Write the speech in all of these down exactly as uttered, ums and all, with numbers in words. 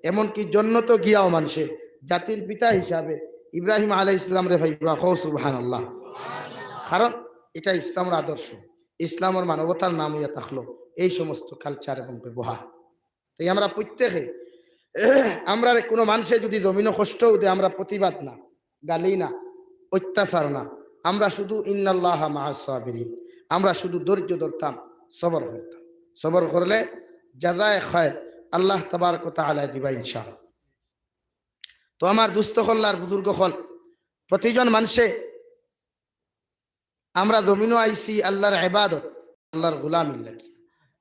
এমনকি জন্নতো গিয়াও মানষে জাতির পিতা হিসাবে ইব্রাহিম আলাইহিস সালামরে পাইবা। কও সুবহানাল্লাহ। কারণ ইটা ইসলামর আদর্শ, ইসলামর মানবতার নাম অইয়া থাকলো এই সমস্ত culture এবং ব্যবহার। তাই আমরা প্রত্যেকে, আমরারে কুনু মানষে যুদি জমিনো কষ্টও দেয়, আমরা প্রতিবাদ না, গালি না, অত্যাচার না, আমরা শুধু ইন্নাল্লাহা মাআস সাবিরিন, আমরা শুধু ধৈর্য ধরতাম, সবর করতাম। সবর করলে জাযায়ে খায়র আল্লাহ তাবারক ওয়া তাআলায় দিবা ইনশাআল্লাহ। তো আমার দুস্ত অকল আর বুজুর্গ অকল, প্রতিজন মানষে আমরা জমিনো আইছি আল্লাহর ইবাদত, আল্লাহর গোলামির লাগি।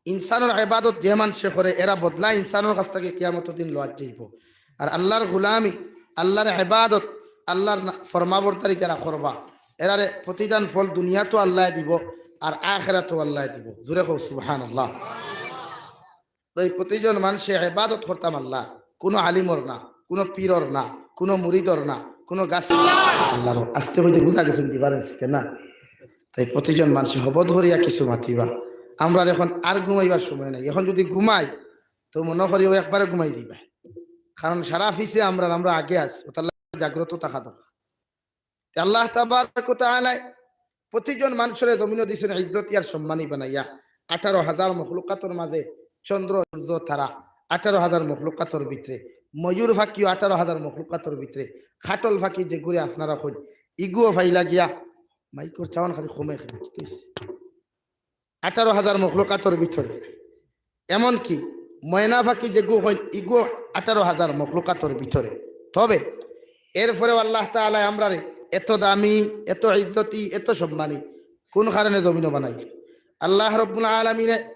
ইনসানর ইবাদত যে মানষে করে, এরা বদলা ইনসানর কাছ থাকি কিয়ামতর দিন লওয়া যাইবো। আর আল্লাহর গোলামি, আল্লাহর ইবাদত, আল্লাহর না-, ফরমাবরদারি যারা করবা, এরারে প্রতিদান ফল দুনিয়াতো আল্লায় দিবো, আর আখেরাতো আল্লায় দিবো। জোরে কও সুবহানাল্লাহ। তো এই প্রতিজন মানষে ইবাদত করতাম আল্লাহর, কুনু আলিমর না, কুনু পীরর না, কুনু মুরিদর না, কুনু গাছ আল্লাহর। আস্তে কইতে বুঝা গেছে difference কে না? তাই প্রতিজন মানষে হবদ করিয়া কিছু মাতিবা। আমরার এখন আর ঘুমাইবার সময় নাই। এখন যুদি ঘুমাই, তো মনো করি অউ একবারে ঘুমাই দিবা, কারণ সারা পিছে আমরার, আমরা আগে আছি, অতার লাগি জাগ্রত থাকা দরকার। তে আল্লাহ তাবারক ওয়া তাআলায় প্রতিজন মানষরে জমিনো দিছইন ইজ্জতি আর সম্মানী বানাইয়া। আঠারো হাজার মখলুকাতর মাঝে চন্দ্র, সূর্য, তারা, আঠারো হাজার মখলুকাতর ভিতরে ময়ূর পাখিও আঠারো হাজার মখলুকাতর ভিতরে, কাটল পাখি যেগুরে আপনারা কইন, ইগুও পাইলা গিয়া। মাইকর চাওন খালি কমে খালি, কিতা অইছে? আঠারো হাজার মখলুকাতর ভিতরে, এমনকি ময়না পাখি যেগু কইন, ইগু আঠারো হাজার মখলুকাতর ভিতরে। তবে এরপরেও আল্লাহ তাআলায় আমরারে এত দামি, এত ইজ্জতি, এত সম্মানী কুন কারণে জমিনো বানাইল? আল্লাহ রব্বুল আলামিনে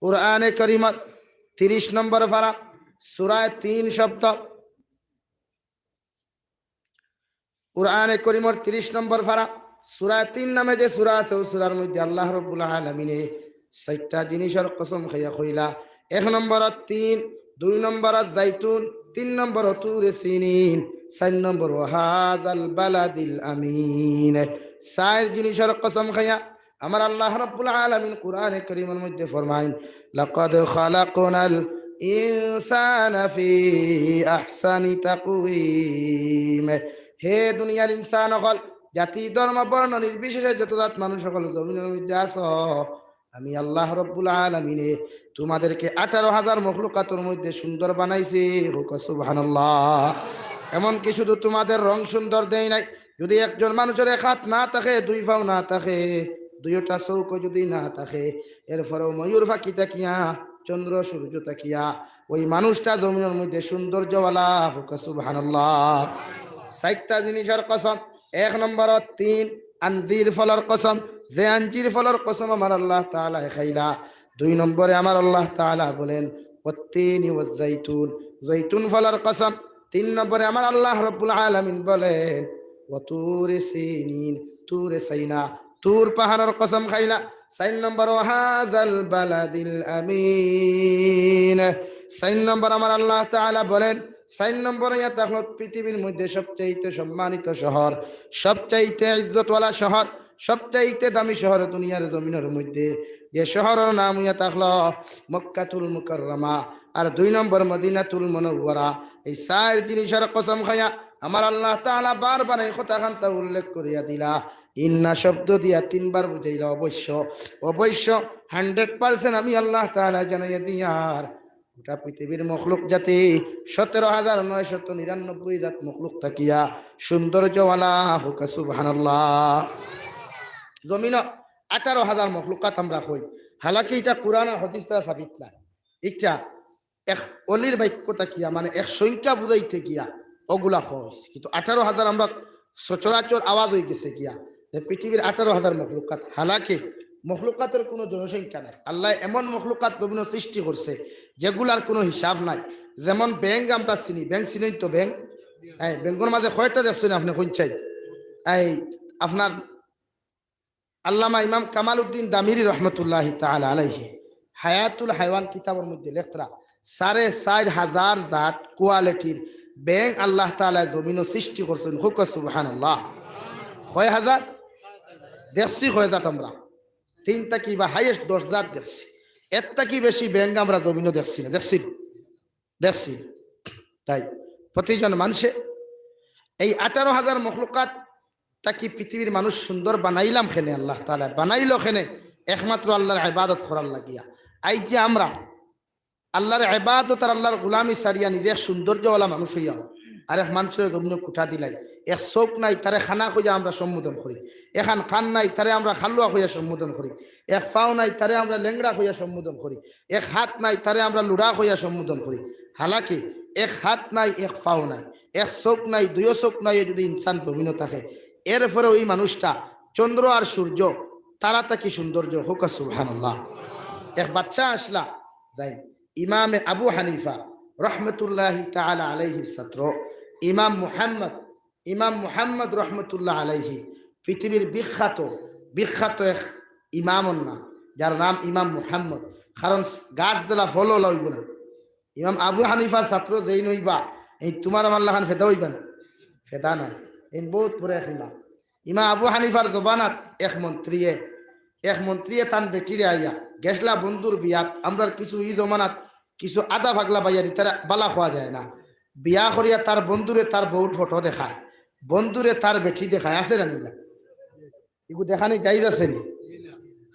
কুরআনে করিমর তিরিশ নম্বর পারা, সূরা তিন শব্দ, কুরআনে করিমর তিরিশ নম্বর পারা, সূরা তিন নামে যে সূরা আছে, অউ সূরার মধ্যে আল্লাহ রব্বুল আলামিনে চাইরটা জিনিসর কসম খাইয়া কইলা। এক নম্বর তিন, দুই নম্বর জাইতুন, তিন নম্বর তুরে সিনিন, চাইর নম্বর ওয়া হাযাল বালাদিল আমিন। চাইর জিনিসর কসম খাইয়া আমার আল্লাহ রব্বুল আলামিন কুরআনে করিমর মধ্যে ফরমাইন, "লাকাদ খালাকনাল ইনসানা ফি আহসানি তাকওয়িম।" হে দুনিয়ার ইনসান অকল, জাতি, ধর্ম, বর্ণ নির্বিশেষে যত জাত মানুষ অকল জমিনর মধ্যে আছো, আমি আল্লাহ রব্বুল আলামিনে তোমাদেরকে আঠারো হাজার মখলুকাতর মধ্যে সুন্দর বানাইছি। কও সুবহানাল্লাহ। এমনকি শুধু তোমাদের রং সুন্দর দেই নাই, যুদি একজন মানুষর এক আত না থাকে, দুই পাও না থাকে, দুইওটা চউখও যুদি না থাকে, এরপরেও ময়ূর পাখি থাকিয়া, চন্দ্র সূর্য থাকিয়া, অউ মানুষটা জমিনর মধ্যে সৌন্দর্যওয়ালা। কও সুবহানাল্লাহ। চাইরটা জিনিসর কসম, এক নম্বর তিন, আঞ্জির ফলর কসম, যে আঞ্জির ফলর কসম আমার আল্লাহ তাআলায় খাইলা। দুই নম্বরে আমার আল্লাহ তাআলা বলেন, "ওয়াত্তিনি ওয়াজ্জাইতুন", জৈতুন ফলর কসম। তিন নম্বরে আমার আল্লাহ রব্বুল আলামিন বলেন, "ওয়াতুরে সিনিন", তুরে সিনা, তুর পাহাড়র কসম খাইলা। চাইর নম্বর, "ওয়া হাযাল বালাদিল আমিন", চাইর নম্বর আমার আল্লাহ তাআলা বলেন, চাইর নম্বর ইয়া থাকলো পৃথিবীর মধ্যে সবচাইতে সম্মানিত শহর, সবচাইতে ইজ্জতওয়ালা শহর, সবচাইতে দামি শহর দুনিয়ার জমিনর মধ্যে, যে শহরর নাম ইয়া থাকলো মক্কাতুল মুকাররমা, আর দুই নম্বর মদিনাতুল মুনাওয়ারা। এই চাইর জিনিসর কসম খাইয়া আমার আল্লাহ তাআলা বারবার এই কথাখানতা উল্লেখ করিয়া দিলা। ইন্না শব্দ দিয়া তিনবার বুঝাইলা অবশ্য, অবশ্য, hundred percent আমি আল্লাহ তাআলা জানাইয়া দিয়ার। গোটা পৃথিবীর মখলুক জাতি সতেরো হাজার নয়শত নিরানব্বই জাত মখলুক থাকিয়া সৌন্দর্যওয়ালা। কও সুবহানাল্লাহ। জমিনো আঠারো হাজার মখলুকাত আমরা কই, হালাকি ইটা কুরআন আর হাদিস দ্বারা সাবিত নায়। ইটা এক অলির বাক্য থাকিয়া, মানে এক সংখ্যা বুঝাইতে গিয়া অগুলা কইছি, কিন্তু আঠারো হাজার আমরা সচরাচর আওয়াজ অইগেছে গিয়া যে পৃথিবীর আঠারো হাজার মখলুকাত, হালাকি মখলুকাতর কুনু জনসংখ্যা নাই। আল্লায় এমন মখলুকাত জমিনো সৃষ্টি করছে যেগুলার কুনু হিসাব নাই। যেমন ব্যাঙ আমরা চিনি, ব্যাঙ চিনইন তো ব্যাঙ? এই ব্যাঙর মাঝে কয়টা দেখছইন আপনে, কইন চাই? এই আপনার আল্লামা ইমাম কামালউদ্দিন দামিরি রহমতুল্লাহি তাআলা আলাইহি হায়াতুল হায়ওয়ান কিতাবর মধ্যে লেখরা, সাড়ে চাইর হাজার জাত quality-র ব্যাঙ আল্লাহ তাআলায় জমিনো সৃষ্টি করছইন। কও সুবহানাল্লাহ। কয় হাজার? দেখছি কয় জাত আমরা? তিন থাকি বা highest দশ জাত দেখছি। এর থাকি বেশি ব্যাঙ আমরা জমিনো দেখছি না, দেখছি না? দেখছি। তাই প্রতিজন মানুষে এই আঠারো হাজার মখলুকাত থাকি পৃথিবীর মানুষ সুন্দর বানাইলাম কেনে, আল্লাহ তাআলা বানাইলো কেনে, একমাত্র আল্লাহর ইবাদত করার লাগিয়া। আইজ যে আমরা আল্লাহর ইবাদত আর আল্লাহর গোলামি ছাড়িয়া নিজে এক সৌন্দর্যওয়ালা মানুষ অইয়া, আর এক মানুষরে জমিনো কুঠা দিলাই, এক চউখ নাই, তারে কানা কইয়া আমরা সম্বোধন করি, এখান কান নাই, তারে আমরা কালুয়া কইয়া সম্বোধন করি, এক পাও নাই, তারে আমরা লেংড়া কইয়া সম্বোধন করি, এক হাত নাই, তারে আমরা লুড়া কইয়া সম্বোধন করি। হালাকি এক হাত নাই, এক পাও নাই, এক চউখ নাই, দুইও চউখ নাই, যদি ইনসান জমিনো থাকে, এরপরেও এই মানুষটা চন্দ্র আর সূর্য, তারা থাকি সৌন্দর্য। কউক্কা সুবহানাল্লাহ। এক বাচ্চা আসলা, যাই, ইমামে আবু হানিফা রহমতুল্লাহি তাআলা আলাইহির ছাত্র ইমাম মুহাম্মদ, ইমাম মুহাম্মদ রহমতুল্লাহ আলাইহি পৃথিবীর বিখ্যাত, বিখ্যাত এক ইমামর নাম, যার নাম ইমাম মুহাম্মদ। কারণ গাছ দিলা ফল অলা অইবো না। ইমাম আবু হানিফার ছাত্র যেইন অইবা, এইন তুমার আমার লাখান ফেদা অইবা না, ফেদা না, এইন বউত বড় এক ইমাম। ইমাম আবু হানিফার জমানাত এক মন্ত্রীয়ে, এক মন্ত্রীয়ে তান বেটিরে আইয়া গেছলা বন্ধুর বিয়াত, আমরার কিছু ই জমানাত কিছু আধা পাগলা ভাইয়ারি তারা বালা কওয়া যায় না, বিয়া করিয়া তার বন্ধুরে তার বউর ফটো দেখায়, বন্ধুরে তার বেটি দেখায়, আছে না নি? ইগু দেখানি জায়েজ আছে নি?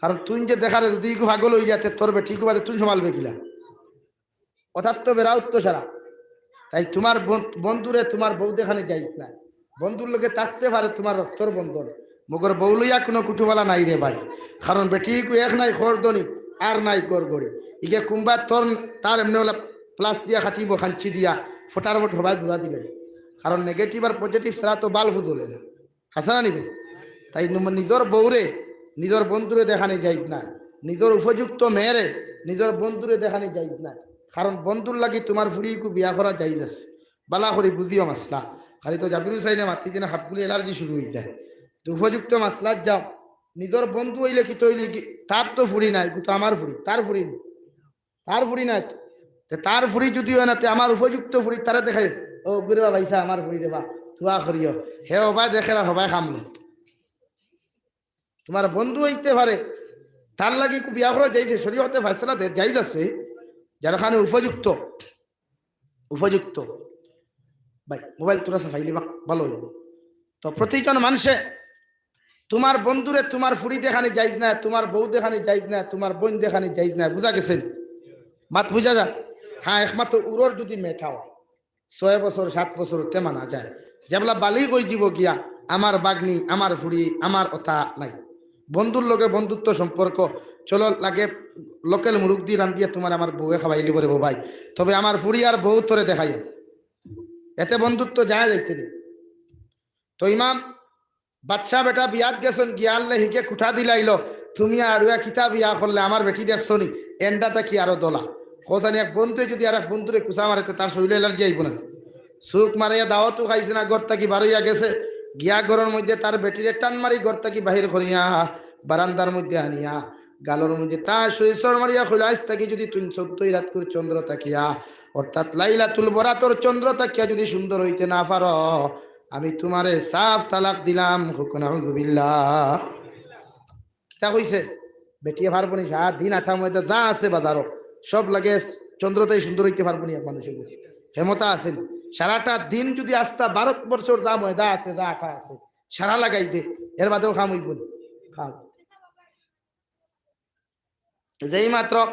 কারণ তুইন যে দেখারে যদি ইগু পাগল অইযায়, তে তোর বেটি ইগু বাদে তুইন সামালবে কিলা? অতার তো বেড়া উত্তর সারা। তাই তুমার বন-, বন্ধুরে তুমার বউ দেখানি জায়েজ নায়। বন্ধুর লগে থাকতে পারে তুমার রক্তর বন্ধন, মগর বউ লইয়া কুনু কুটুবালা নাই রে ভাই। কারণ বেটি ইগু এক নাই খর ধনী, আর নাই ঘর ঘড়ি। ইগে কুম্বা তোর, তার এমনে অলা plus দিয়া কাটিবো, কাঞ্চি দিয়া, ফটার ফট হবায় জুড়া দিলে। কারণ negative আর positive ছাড়া তো bulb জ্বলে না। হাছা না নি ভাই? তাই নু-, নিজর বউরে নিজর বন্ধুরে দেখানি জায়েজ নায়, নিজর উপযুক্ত মেয়েরে নিজর বন্ধুরে দেখানি জায়েজ নায়। কারণ বন্ধুর লাগি তুমার ফুড়ি ইগু বিয়া করা জায়েজ আছে। বালা করি বুঝিও মাসলা। খালি তো জাবির হুসাইনে মাতি দিনে হাতগুলি allergy শুরু অইযায়। তো উপযুক্ত মাসলাত যাও, নিজর বন্ধু অইলে কিতা অইলে কি, তার তো ফুড়ি নাই, ইগু তো আমার ফুড়ি, তার ফুড়ি নি। তার ফুড়ি নায় তো। তে তার ফুড়ি যদি অয় না, তে আমার উপযুক্ত ফুড়ি তারে দেখাই, "ও গুরে বাবা, ইসা আমার ফুড়ি রে বা, দোয়া করিও।" হে হবায় দেখের আর হবায় কামলো। তুমার বন্ধু অইতে পারে, তার লাগি ইগু বিয়া করা জায়েজ, শরীয়তে ফয়সালা দে-, জায়েজ আছে, যার কারণে উপযুক্ত, উপযুক্ত। ভাই, mobile থুড়া সা ফাইলে বা-, ভালো অইবো। তো প্রতিজন মানুষে তুমার বন্ধুরে তুমার ফুড়ি দেখানি জায়েজ নায়, তুমার বউ দেখানি জায়েজ নায়, তুমার বইন দেখানি জায়েজ নায়। বুঝা গেছে নি? মাত বুঝা যায়? হ্যাঁ, একমাত্র উরর যদি মেটা অয়, ছয় বছর, সাত বছর তে মানা যায়। যেবলা বালিগ অইযিবো গিয়া, আমার বাগনি, আমার ফুড়ি, আমার অতা নাই। বন্ধুর লগে বন্ধুত্ব সম্পর্ক, চলো লাগে local মুরুগ দি রান্দিয়া তুমার আমার বউয়ে খাওয়াইলিবো রে বউ ভাই, তবে আমার ফুড়ি আর বউ তোরে দেখাইও। এতে বন্ধুত্ব যায় যাইতে নি। তো ইমাম বাদশা বেটা বিয়াত গেছইন, গিয়া আনলে হিগে কুঠা দিলাইলো, "তুমি আরুয়া কিতা বিয়া করলে, আমার বেটি দেখছো নি? এন্ডা থাকি আরো দলা।" কওছানি এক বন্ধুয়ে যদি আর এক বন্ধুরে কুচা মারে, তে তার শরীলো allergy আইবো না? চউখ মারাইয়া দাওয়াতও খাইছে না, ঘর থাকি বারইয়া গেছে, গিয়া ঘরর মধ্যে তার বেটিরে টান মারি ঘর থাকি বাহির করিয়া বারান্দার মধ্যে আনিয়া গালর মধ্যে তার শরীর চড় মারিয়া কইলো, "আইজ থাকি যদি তুইন চৌদ্দই রাইত করি চন্দ্র থাকিয়া, অর্থাৎ লাইলাতুল বরাতর চন্দ্র থাকিয়া যদি সুন্দর অইতে না পারো, আমি তুমারে সাফ তালাক দিলাম।" কউক্কা নাউজুবিল্লাহ। কিতা কইছে? বেটিয়ে পারবো নি? সারা দিন আটা ময়দা যা আছে বাজারো, সব লাগে, চন্দ্রতাই সুন্দর অইতে পারবো নি এক মানুষে? ক্ষমতা আছে নি? সারাটা দিন যদি আস্তা ভারতবর্ষর যা ময়দা আছে, যা আটা আছে, সারা লাগাই দে, এর বাদেও কাম অইবো নি? কাম। যেই মাত্র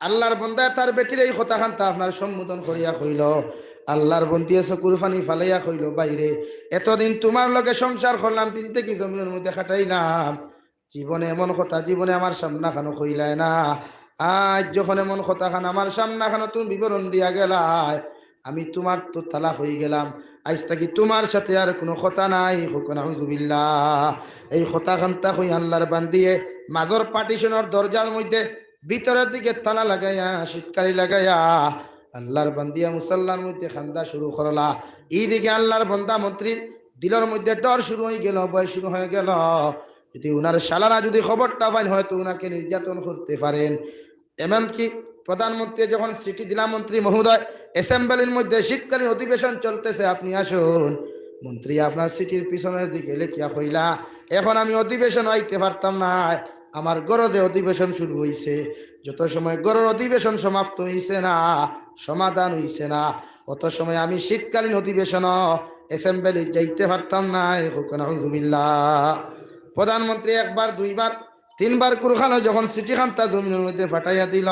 আল্লাহর বন্দায় তার বেটির এই কথাখানতা আপনার সম্বোধন করিয়া কইলো, আল্লাহর বন্দিয়ে চকুর পানি ফালাইয়া কইলো, "বাইরে, এতদিন তুমার লগে সংসার করলাম, জিন্দেগি জমিনর মধ্যে কাটাইলাম, জীবনে এমন কথা জীবনে আমার সামনাখানো কইলায় না। আইজ যখন এমন কথাখান আমার সামনাখানো তুমি বিবরণ দিয়া গেলায়, আমি তুমার তো তালাক অইগেলাম, আইজ থাকি তুমার সাথে আর কুনু কথা নাই।" কউক্কা নাউজুবিল্লাহ। এই কথাখানতা কই আল্লাহর বান্দিয়ে মাজর partition-অর দরজার মধ্যে ভিতরর দিকে তালা লাগাইয়া, সিটকারি লাগাইয়া, আল্লাহর বান্দিয়ে মুসল্লার মধ্যে কান্দা শুরু করলা। ইদিকে আল্লাহর বন্দা মন্ত্রীর দিলর মধ্যে ডর শুরু অইগেলো, ভয় শুরু অইগেলো। যদি উনার শালারা যদি খবরটা পাইন, হয়তো উনাকে নির্যাতন করতে পারেন। এমনকি প্রধানমন্ত্রী যখন চিঠি দিলা, "মন্ত্রী মহোদয়, assembly-র মধ্যে শীতকালীন অধিবেশন চলতেছে, আপনি আসুন।" মন্ত্রী আপনার চিঠির পিছনের দিকে লেখিয়া কইলা, "এখন আমি অধিবেশন আইতে পারতাম না, আমার ঘরো যে অধিবেশন শুরু অইছে, যত সময় ঘরর অধিবেশন সমাপ্ত অইছে না, সমাধান অইছে না, অত সময় আমি শীতকালীন অধিবেশন, অ্যাসেম্বলি যাইতে পারতাম না। কউক্কা নাউজুবিল্লাহ। প্রধানমন্ত্রী একবার, দুইবার, তিনবার কুরখানো যখন চিঠি খান্তা জমিনর মধ্যে ফাটাইয়া দিল,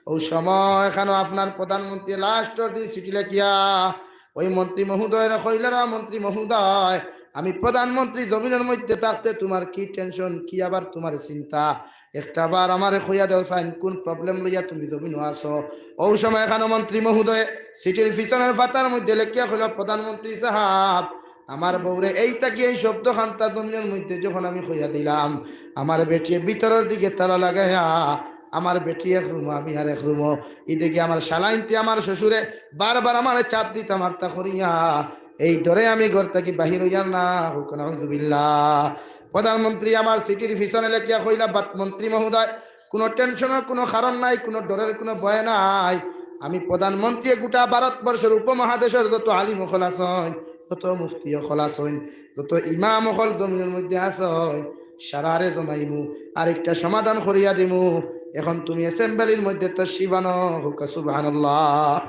অউ সময় খানো আপনার প্রধানমন্ত্রী লাস্টর দিন চিঠি লেখিয়া ওই মন্ত্রী মহোদয়রে কইলা, "রে মন্ত্রী মহোদয়, আমি প্রধানমন্ত্রী জমিনর মধ্যে থাকতে তুমার কি টেনশন, কি আবার তুমার চিন্তা? একটা বার আমারে কইয়া দেও চাইন, কোন প্রবলেম লইয়া তুমি জমিনো আছো?" অউ সময় খানো মন্ত্রী মহোদয় চিঠির পিছনর পাতার মধ্যে লেখিয়া কইলা, "প্রধানমন্ত্রী সাহাব, আমার বউরে এই থাকি এই শব্দ খান্তা জমিনর মধ্যে যখন আমি কইয়া দিলাম, আমার বেটিয়ে ভিতরর দিকে তালা লাগাইয়া, আমার বেটি এক রুমো, আমি আর এক রুমো। ইদিকে আমার শালাইন্তে আমার শ্বশুরে বারবার আমারে চাপ দিতা মারতা করিয়া, এই ডরে আমি ঘর থাকি বাহির অইয়ার না।" কউক্কা নাউজুবিল্লাহ। প্রধানমন্ত্রী আমার চিঠির পিছনে লেখিয়া কইলা, "বাত মন্ত্রী মহোদয়, কোনো টেনশনর কোনো কারণ নাই, কোনো ডরের কোনো ভয় নাই। আমি প্রধানমন্ত্রী, গোটা ভারতবর্ষর উপমহাদেশর যত আলিম অকল আছইন, যত মুফতি অকল আছইন, যত ইমাম অকল জমিনর মধ্যে আছইন, সারারে জমাইমু, আর একটা সমাধান করিয়া দিমু। এখন তুমি অ্যাসেম্বলির মধ্যে তশরিফ আনো।" কউক্কা সুবহানাল্লাহ।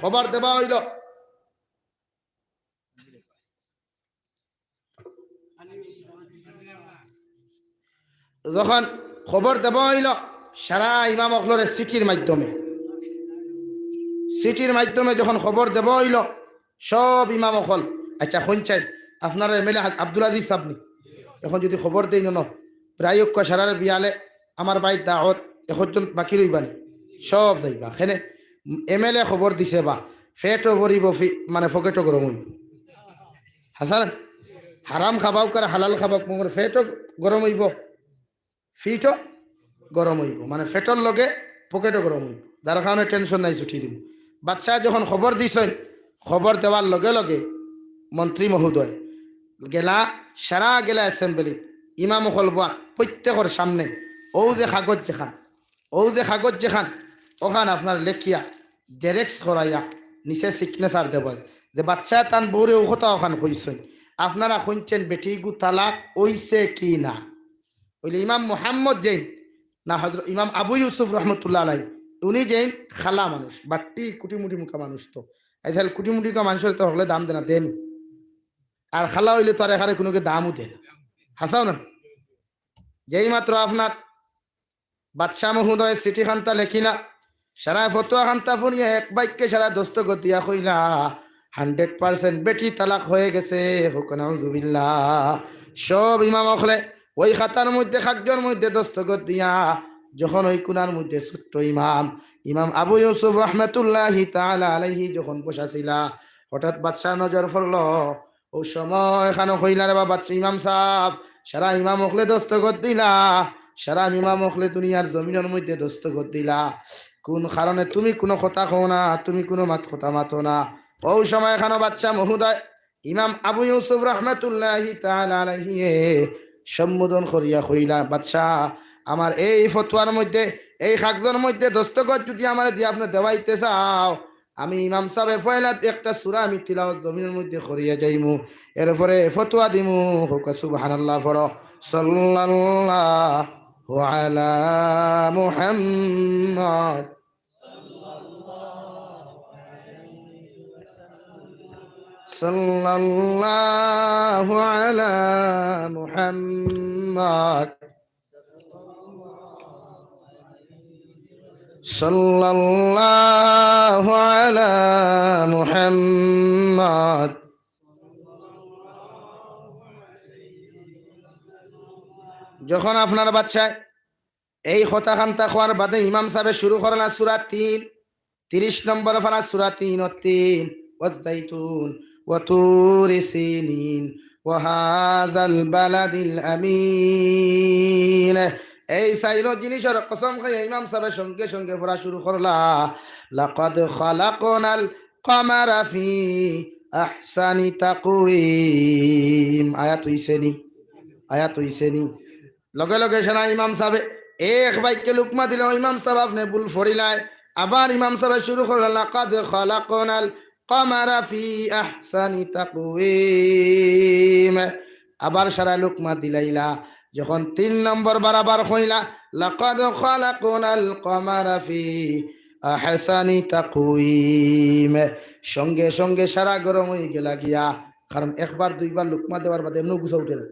খবর দেওয়া অইল। যখন খবর দেওয়া অইল সারা ইমাম অকলরে চিঠির মাধ্যমে, চিঠির মাধ্যমে যখন খবর দেওয়া অইল সব ইমাম অকল, আচ্ছা, কইন চাইন, আপনারা এমএলএ আব্দুল আজিজ সাব নি? এখন যদি খবর দেই না, প্রায় অক্কা সারার বিয়ালে আমার ভাইর দাওয়াত, একজন বাকি রইবা নি? সব যাইবা। কেনে? এমএলএ খবর দিছে বা, পেটও ভরিব, ফি-, মানে পকেটও গরম অইব। হাছা না? হারাম খাবাউক আর হালাল খাবাউক, মগর পেটও গরম অইব, ফিটও গরম অইব, মানে পেটর লগে পকেটও গরম অইব। যার কারণে টেনশন নাই, ছুটি দিব। বাদশায় যখন খবর দিছইন, খবর দেওয়ার লগে লগে মন্ত্রী মহোদয় গেলা, সারা গেলা অ্যাসেম্বলি, ইমাম অকল বওয়া, প্রত্যেকর সামনে অউ যে কাগজ যেখান, অউ যে কাগজ যেখান, অখান আপনার লেখিয়া, জেরক্স করাইয়া, নিচে সিগনেচার দেওয়ায়, যে বাদশায় তান বউরে অউ কথা অখান কইছইন, আপনারা কইন চাইন বেটিগু তালাক অইছে কি না? অইলে ইমাম মুহাম্মদ যেইন, না হযরত ইমাম আবু ইউসুফ রহমতুল্লাহ আলাইহি, উনি যেইন খালা মানুষ, বাট্টি কুটি-মুটি মুখা মানুষ তো। আইজকাল কুটি-মুটি মুখা মানুষরে তো হকলে দাম দেনা দেনি। আর খালা অইলে তো আর এখানে কুনুকে দামও দেয় না। হাছাউ না? যেই মাত্র আপনার বাদশা মহোদয় চিঠি খান্তা লেখিলা, সারা ফতোয়া খান্তা পড়িয়া এক বাক্যে সারা দস্তখত দিয়া কইলা, "হান্ড্রেড পার্সেন্ট বেটি তালাক হয়ে গেছে।" কউক্কা নাউজুবিল্লাহ। সব ইমাম অকলে অউ খাতার মধ্যে, কাগজর মধ্যে দস্তখত দিয়া, যখন অউ কুনার মধ্যে ছোট্ট ইমাম, ইমাম আবু ইউসুফ রহমতুল্লাহি তাআলা আলাইহি যখন বসা ছিলা, হঠাৎ বাদশার নজর পড়ল। অউ সময় খানো কইলা, "রে বাবা, ইমাম সাব।" সারা ইমাম অকলে দস্তখত দিলা, সারা ইমাম অকলে দুনিয়ার জমিনর মধ্যে দস্তখত দিলা। কোন কারণে তুমি কুনু কথা কও না, তুমি কুনু মাত, কথা মাতো না? অউ সময় খানো বাদশা মহোদয় ইমাম আবু ইউসুফ রহমতুল্লাহি তাআলা আলাইহি সম্বোধন করিয়া কইলা, "বাদশা, আমার এই ফতোয়ার মধ্যে, এই কাগজর মধ্যে দস্তখত যদি আমারে দিয়া আপনে দেওয়াইতে চাও, আমি ইমাম সাবে পয়লা একটা সূরা আমি তিলাওয়াত জমিনর মধ্যে করিয়া যাইমু, এরপরে ফতোয়া দিমু।" কউক্কা সুবহানাল্লাহ পড়ো। সাল্লাল্লাহু আলা মুহাম্মদ। সাল্লাল্লাহু আলা মুহাম্মদ। সাল্লাল্লাহু আলা মুহাম্মদ। যখন আপনার বাদশায় এই কথা খান্তা কওয়ার বাদে ইমাম সাবে শুরু করলা সূরা তিন, তিরিশ নম্বর পারা সূরা তিন ও তিন, ওয়াজ্জাইতুন, ওয়া তুরি সিনিন, ওয়া হাযাল বালাদিল আমিন। এই চাইরো জিনিসর কসম খাইয়া ইমাম সাবে সঙ্গে সঙ্গে পড়া শুরু করলা, "লাকাদ খালাকনাল কামারা ফি আহসানি তাকওয়িম।" আয়াত অইছে নি? আয়াত অইছে নি? লগে লগে সারা ইমাম সাবে এক বাক্যে লুকমা দিলা, "ইমাম সাব, আপনে ভুল পড়িলায়।" আবার ইমাম সাবে শুরু করলা, "লাকাদ খালাকনাল কামারা ফি আহসানি তাকওয়িম।" আবার সারা লুকমা দিলাইলা। যখন তিন নম্বর বারাবার কইলা, "লাকাদ খালাকনাল কামারা ফি আহসানি তাকওয়িম।" সঙ্গে সঙ্গে সারা গরম অইগেলা গিয়া। কারণ একবার দুইবার লুকমা দেওয়ার বাদে এমনেও গুছা উঠে না।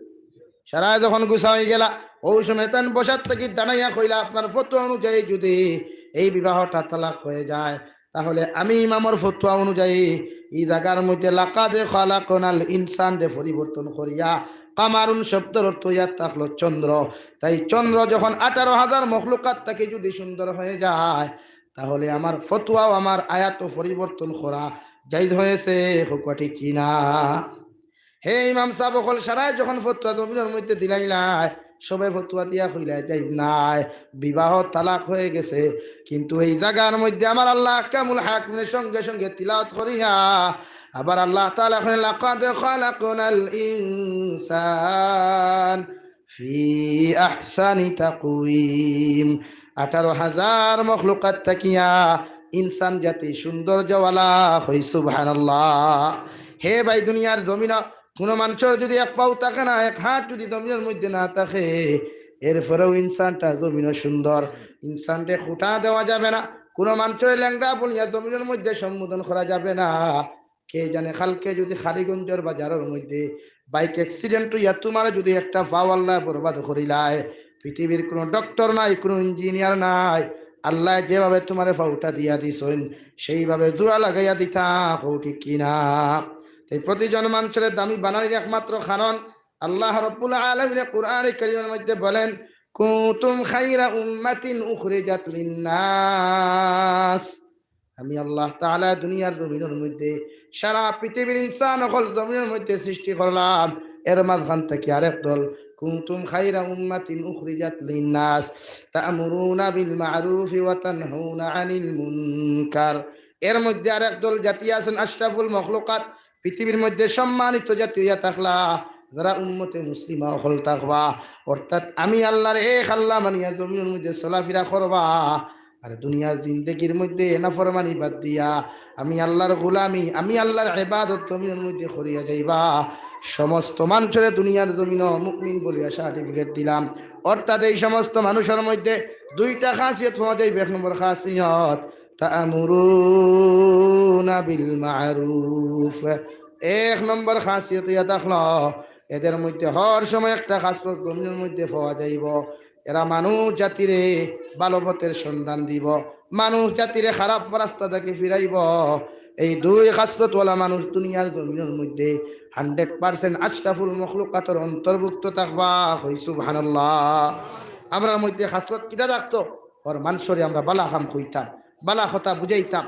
সারায় যখন গুছা অইগেলা, অউ সময় তান বসাত থাকি দাঁড়াইয়া কইলা, "আপনার ফতোয়া অনুযায়ী যুদি এই বিবাহটা তালাক অইযায়, তাহলে আমি ইমামর ফতোয়া অনুযায়ী ই জাগার মধ্যে লাকাদ খালাকনাল ইনসানরে পরিবর্তন করিয়া, কামারুন শব্দর অর্থ ইয়াত থাকলো চন্দ্র, তাই চন্দ্র যখন আঠারো হাজার মখলুকাত থাকি যুদি সুন্দর অইযায়, তাহলে আমার ফতোয়াও আমার আয়াতও পরিবর্তন করা জায়েজ অইছে।" কউক্কা ঠিক কি না? হে ইমাম সাব অকল, সারায় যখন ফতোয়া জমিনর মধ্যে দিলাইলায়, সবে ফতোয়া দিয়া কইলায় জায়েজ নায়, বিবাহ তালাক অইগেছে। কিন্তু এই জাগার মধ্যে আমার আল্লাহ আহকামুল হাকিমে সঙ্গে সঙ্গে তিলাওয়াত করিয়া আবার আল্লাহ তাআলা কইন, "লাকাদ খালাকনাল ইনসান ফি আহসানি তাকওয়িম।" আঠারো হাজার মখলুকাত থাকিয়া ইনসান জাতি সৌন্দর্যওয়ালা। কই সুবহানাল্লাহ। হে ভাই, দুনিয়ার জমিন কুনু মানষর যুদি এক পাও থাকে না, এক হাত যুদি জমিনর মধ্যে না থাকে, এরপরেও ইনসানটা জমিনো সুন্দর। ইনসানরে খুঁটা দেওয়া যাবে না, কুনু মানষরে লেংড়া বলিয়া জমিনর মধ্যে সম্বোধন করা যাবে না। কে জানে কালকে যুদি কালীগঞ্জর বাজারর মধ্যে বাইক অ্যাক্সিডেন্ট অইয়া তুমারে যুদি একটা পাও আল্লায় বরবাদ করিলায়, পৃথিবীর কুনু ডক্টর নাই, কুনু ইঞ্জিনিয়ার নাই, আল্লায় যেভাবে তুমারে পাওটা দিয়া দিছইন, সেইভাবে জোড়া লাগাইয়া দিতা। কও ঠিক কি না? তাই প্রতিজন মানষরে দামি বানানির একমাত্র কারণ আল্লাহ রব্বুল আলামিনে কোরআনে কারীমর মধ্যে বলেন, "কুনতুম খায়রা উম্মাতিন উখরিজাত লিন্নাস।" আমি আল্লাহ তাআলা দুনিয়ার জমিনর মধ্যে সারা পৃথিবীর ইনসান অকল জমিনর মধ্যে সৃষ্টি করলাম, এর মাঝখান থাকি আরেক দল, "কুনতুম খায়রা উম্মাতিন উখরিজাত লিন্নাস তা'মুরুনা বিল মা'রুফি ওয়া তানহাউনা আনিল মুনকার।" এর মধ্যে আরেক দল জাতি আছইন আশরাফুল মখলুকাত, পৃথিবীর মধ্যে সম্মানিত জাতি অইয়া থাকলা, যারা উম্মতে মুসলিমা অকল থাকবা, অর্থাৎ আমি আল্লাহর এক আল্লাহ মানিয়া জমিনর মধ্যে চলাফিরা করবা, আর দুনিয়ার জিন্দেগির মধ্যে নাফরমানি বাদ দিয়া আমি আল্লাহর গোলামি, আমি আল্লাহর ইবাদত জমিনর মধ্যে করিয়া যাইবা। সমস্ত মানষরে দুনিয়ার জমিনো মুমিন বলিয়া সার্টিফিকেট দিলাম। অর্থাৎ এই সমস্ত মানষর মধ্যে দুইটা খাসিয়ত পাওয়া যাইবো। এক নম্বর খাসিয়ত, তা'মুরুনা বিল মা'রুফ। এক নম্বর খাসিয়ত অইয়া থাকলো, এদের মধ্যে হর সময় একটা খাসলত জমিনর মধ্যে পাওয়া যাইবো, এরা মানুষ জাতিরে ভালো পথের সন্ধান দিবো, মানুষ জাতিরে খারাপ রাস্তা থাকি ফিরাইবো। এই দুই খাসলতওয়ালা মানুষ দুনিয়ার জমিনর মধ্যে হান্ড্রেড পার্সেন্ট আশরাফুল মখলুকাতর অন্তর্ভুক্ত থাকবা। কই সুবহানাল্লাহ। আমরার মধ্যে খাসলত কিতা থাকতো? অর মানষরে আমরা বালা কাম কইতাম, বালা কথা বুঝাইতাম।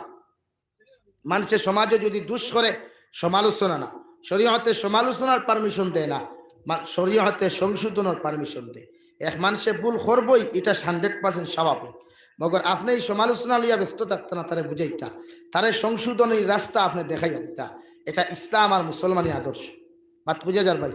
মানষে সমাজে যুদি দুষ করে, সমালোচনা না, শরীয়তে সমালোচনার পারমিশন দেয় না, মা-, শরীয়তে সংশোধনর পারমিশন দেয়। এক মানষে ভুল করবোই, ইটা হান্ড্রেড পার্সেন্ট স্বাভাবিক। মগর আপনে ই সমালোচনা লইয়া ব্যস্ত থাকতা না, তারে বুঝাইতা, তারে সংশোধনীর রাস্তা আপনে দেখাইয়া দিতা। এটা ইসলাম আর মুসলমানি আদর্শ। মাত বুঝা যার ভাই?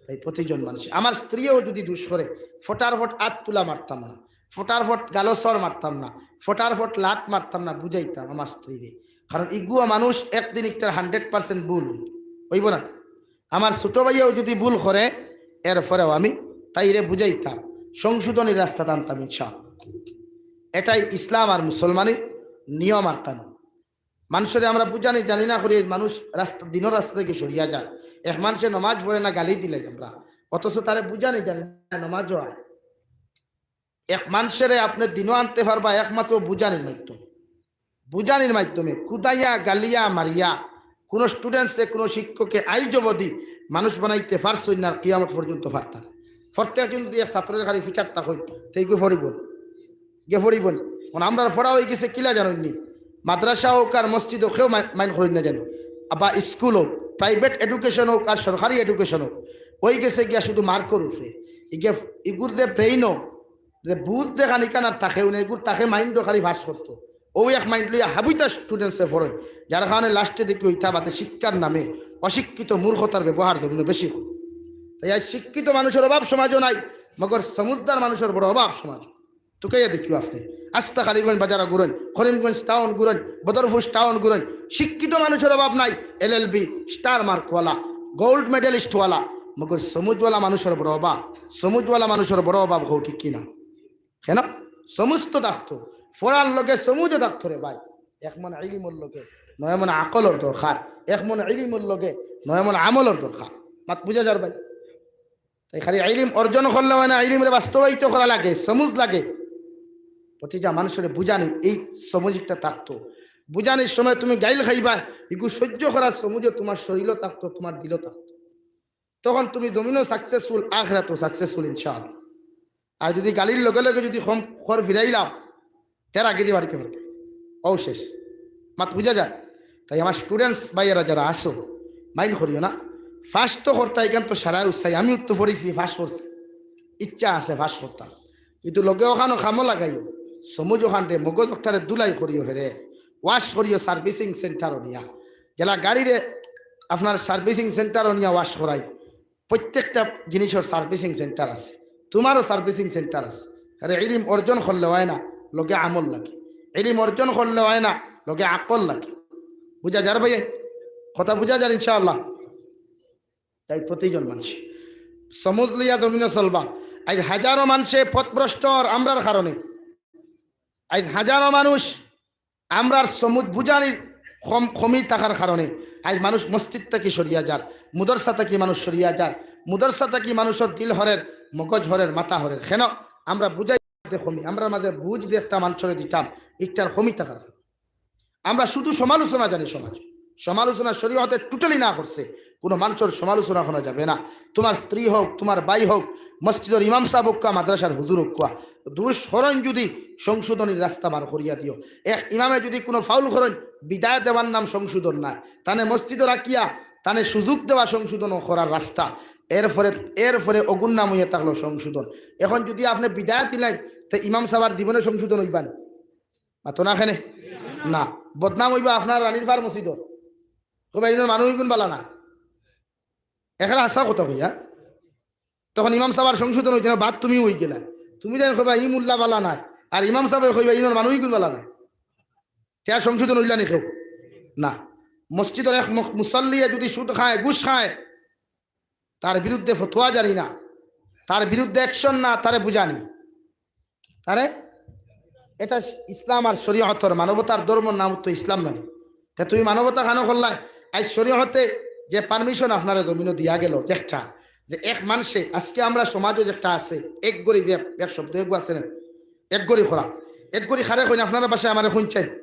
তাই প্রতিজন মানষে, আমার স্ত্রীও যুদি দুষ করে, ফটার ফট আত তুলা মারতাম না, ফটার ফট গালো চড় মারতাম না, ফটার ফট লাত মারতাম না, বুঝাইতাম আমার স্ত্রীরে। কারণ ইগুয়া মানুষ একদিন একটার হান্ড্রেড পার্সেন্ট ভুল অইবো না? আমার ছোট ভাইয়াও যুদি ভুল করে, এরপরেও আমি তাইরে বুঝাইতাম, সংশোধনীর রাস্তা টানতাম ইনশাআল্লাহ। এটাই ইসলাম আর মুসলমানি নিয়ম আর কানুন। মানষরে আমরা বুঝানি জানি না করি, মানুষ রাস্তা, দিনর রাস্তা থাকি সরিয়া যার। এক মানষে নমাজ পড়ে না, গালি দিলাই আমরা, অথচ তারে বুঝানি জানি না, নমাজও আয়। এক মানষরে আপনে দিনও আনতে পারবা একমাত্র বুঝানির মাধ্যমে, বুঝানির মাধ্যমে। কুদাইয়া, গালিয়া, মারিয়া, কুনু স্টুডেন্টসরে কুনু শিক্ষকে আইজ অবধি মানুষ বানাইতে পারছইন না, কিয়ামত পর্যন্ত পারতা না। প্রত্যেকজন যুদি এক ছাত্ররে খালি ফিচার তা কইন, তে ইগু পড়িবো, গিয়া পড়িবো। এখন আমরার পড়া অইগেছে কিলা জানইননি, মাদ্রাসা অউক আর মসজিদ অউক, কেউ মাই-, মাইন্ড করইন না জানি, বা স্কুল অউক, প্রাইভেট এডুকেশন অউক আর সরকারি এডুকেশন অউক, অইগেছে গিয়া শুধু মার্কর উপরে। ইগে-, ইগুর যে ব্রেইনও, যে বুঝ যে খানিকান আর থাকেও না, ইগুর থাকে মাইন্ডও খালি পাস করতো। অউ এক মাইন্ড লইয়া হাবুইতা স্টুডেন্টসে পড়ইন, যার কারণে লাস্টে দেখি অইতা বাদে শিক্ষার নামে অশিক্ষিত মূর্খতার ব্যবহার জমিনো বেশি অয়। তাই আইজ শিক্ষিত মানুষর অভাব সমাজও নাই, মগর সমুজদার মানুষর বড় অভাব সমাজ। তুকাইয়া দেখিও আপনে, আস্তা কালীগঞ্জ বাজারো ঘুরইন, করিমগঞ্জ টাউন ঘুরইন, বদরপুর টাউন ঘুরইন, শিক্ষিত মানুষর অভাব নাই। এলএলবি, স্টার মার্কওয়ালা, গোল্ড মেডেলিস্টওয়ালা, মগর সমুজওয়ালা মানুষর বড় অভাব, সমুজওয়ালা মানুষর বড় অভাব। কও ঠিক কি না? কেনে? সমুজ তো থাকতো, পড়ার লগে সমুজও থাকতো রে ভাই, এক মন ইলিমর লগে। নয় মণ আকলর দরকার, এক মণ ইলিমর লগে নয় মণ আমলর দরকার। মাত বুঝা যার ভাই? তাই খালি ইলিম অর্জন করলে অয় না, ইলিমরে বাস্তবায়িত করা লাগে, সমুজ লাগে। প্রতিটা মানুষরে বুঝানি, এই সমুজিকটা থাকতো। বুঝানির সময় তুমি গাইল খাইবা, ইগু সহ্য করার সমুজও তোমার শরীরও থাকতো, তোমার দিলও থাকতো। তখন তুমি জমিনও সাকসেসফুল, আখেরাতও সাকসেসফুল ইনশাআল্লাহ। আর যদি গালির লগে লগে যদি কম খর ফিরাইলাও, তেরা গিরি বাড়িতে পারতে, ও শেষ। মাত বুঝা যায়? তাই আমার স্টুডেন্টস ভাইয়েরা যারা আছো, মাইন্ড করিও না। ফাঁস তো করতা, এখান তো সারা উৎসাহী, আমিও তো পড়ছি, ফাঁস করছি, ইচ্ছা আছে ফাঁস করতাম, কিন্তু লগে ওখানো খামো লাগাইও, সমুজ ওখানরে মগজ ওখানে দুলাই করিও হেরে, ওয়াশ করিও সার্ভিসিং সেন্টার নিয়া, যেলা গাড়িরে আপনার সার্ভিসিং সেন্টার নিয়া ওয়াশ করাই। প্রত্যেকটা জিনিসর সার্ভিসিং সেন্টার আছে, তোমারও সার্ভিসিং সেন্টার আছে। আরে ইলিম অর্জন করলে অয় না, লগে আমল লাগে। ইলিম অর্জন করলে অয় না, লগে আকল লাগে। বুঝা যার ভাই? কথা বুঝা যার ইনশাআল্লাহ? তাই প্রতিজন মানুষ সমুজ লইয়া জমিনও চলবা। আইজ হাজারো মানুষে পথভ্রষ্ট অর আমরার কারণে। আইজ হাজারো মানুষ আমরার সমুজ বুঝানির কম, কমি থাকার কারণে আইজ মানুষ মসজিদ থাকি সরিয়া যার, মুদরসা থাকি মানুষ সরিয়া যার, মুদরসা থাকি মানুষর দিল হরের, মগজ হরের, মাথা হরের। কেন? আমরা বুঝাইতে কমি, আমরার মাঝে বুঝ যে একটা মানুষরে দিতাম, ইকটার কমি থাকার কারণে। আমরা শুধু সমালোচনা জানি সমাজ, সমালোচনা শরীয়তে টোটালি না করছে। কোনো মানুষর সমালোচনা করা যাবে না। তোমার স্ত্রী হোক, তোমার ভাই হোক, মসজিদর ইমাম সাহেব হোক, মাদ্রাসার হুজুর হোক, দুষ করইন যদি সংশোধনীর রাস্তা বার করিয়া দিও। এক ইমামে যদি কোনো ফাউল করইন, বিদায় দেওয়ার নাম সংশোধন নায়, তানে মসজিদও রাখিয়া তানে সুযোগ দেওয়া সংশোধন করার রাস্তা। এরপরে, এরপরে অগুর নাম হইয়া থাকলো সংশোধন। এখন যদি আপনি বিদায় দিলেন, তো ইমাম সাহেবর জীবনে সংশোধন হইবা না? মাতো না কেনে? না। বদনাম হইবা আপনার রানীর ফার মসজিদর। কইবা, "ইনোর মানুষ ইগুন বালা না।" এখানে হাছা কথা কইয়া। তখন ইমাম সাহেবর সংশোধন হইতে না, বাদ তুমিও হই গেলা। তুমি যেন কইবা, "ই মোল্লা বালা নায়।" আর ইমাম সাহেবে কইবা, "ইনোর মানুষ ইগুন বালা নায়।" তে আর সংশোধন হইলা নি কেউ? না। মসজিদর এক মু-, মুসল্লিয়ে যদি সুদ খায়, ঘুষ খায়, তার বিরুদ্ধে ফতোয়া জারি না, তার বিরুদ্ধে অ্যাকশন না, তারে বুঝানি। তারে এটা ইসলাম আর শরীয়তর, মানবতার ধর্মর নাম তো ইসলাম নানি। তে তুমি মানবতা খানো করলায়, আইজ শরীয়তে যে পারমিশন আপনারে জমিনো দিয়া গেল, একটা, যে এক মানুষে, আজকে আমরা সমাজও একটা আছে, এক গরি যে এক শব্দ, এগু আছে না, এক গরি করা, এক গরি খারে কইন, আপনারা বাসায় আমারে কইন চাইন,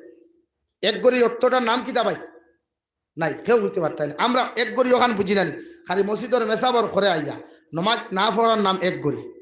এক গরি অর্থটার নাম কিতা ভাই? নাই, কেউ হইতে পারতায় না। আমরা এক গরি ওখান বুঝি না নি, খালি মসজিদর মেসাবর করে আইয়া নমাজ না পড়ার নাম এক গরি।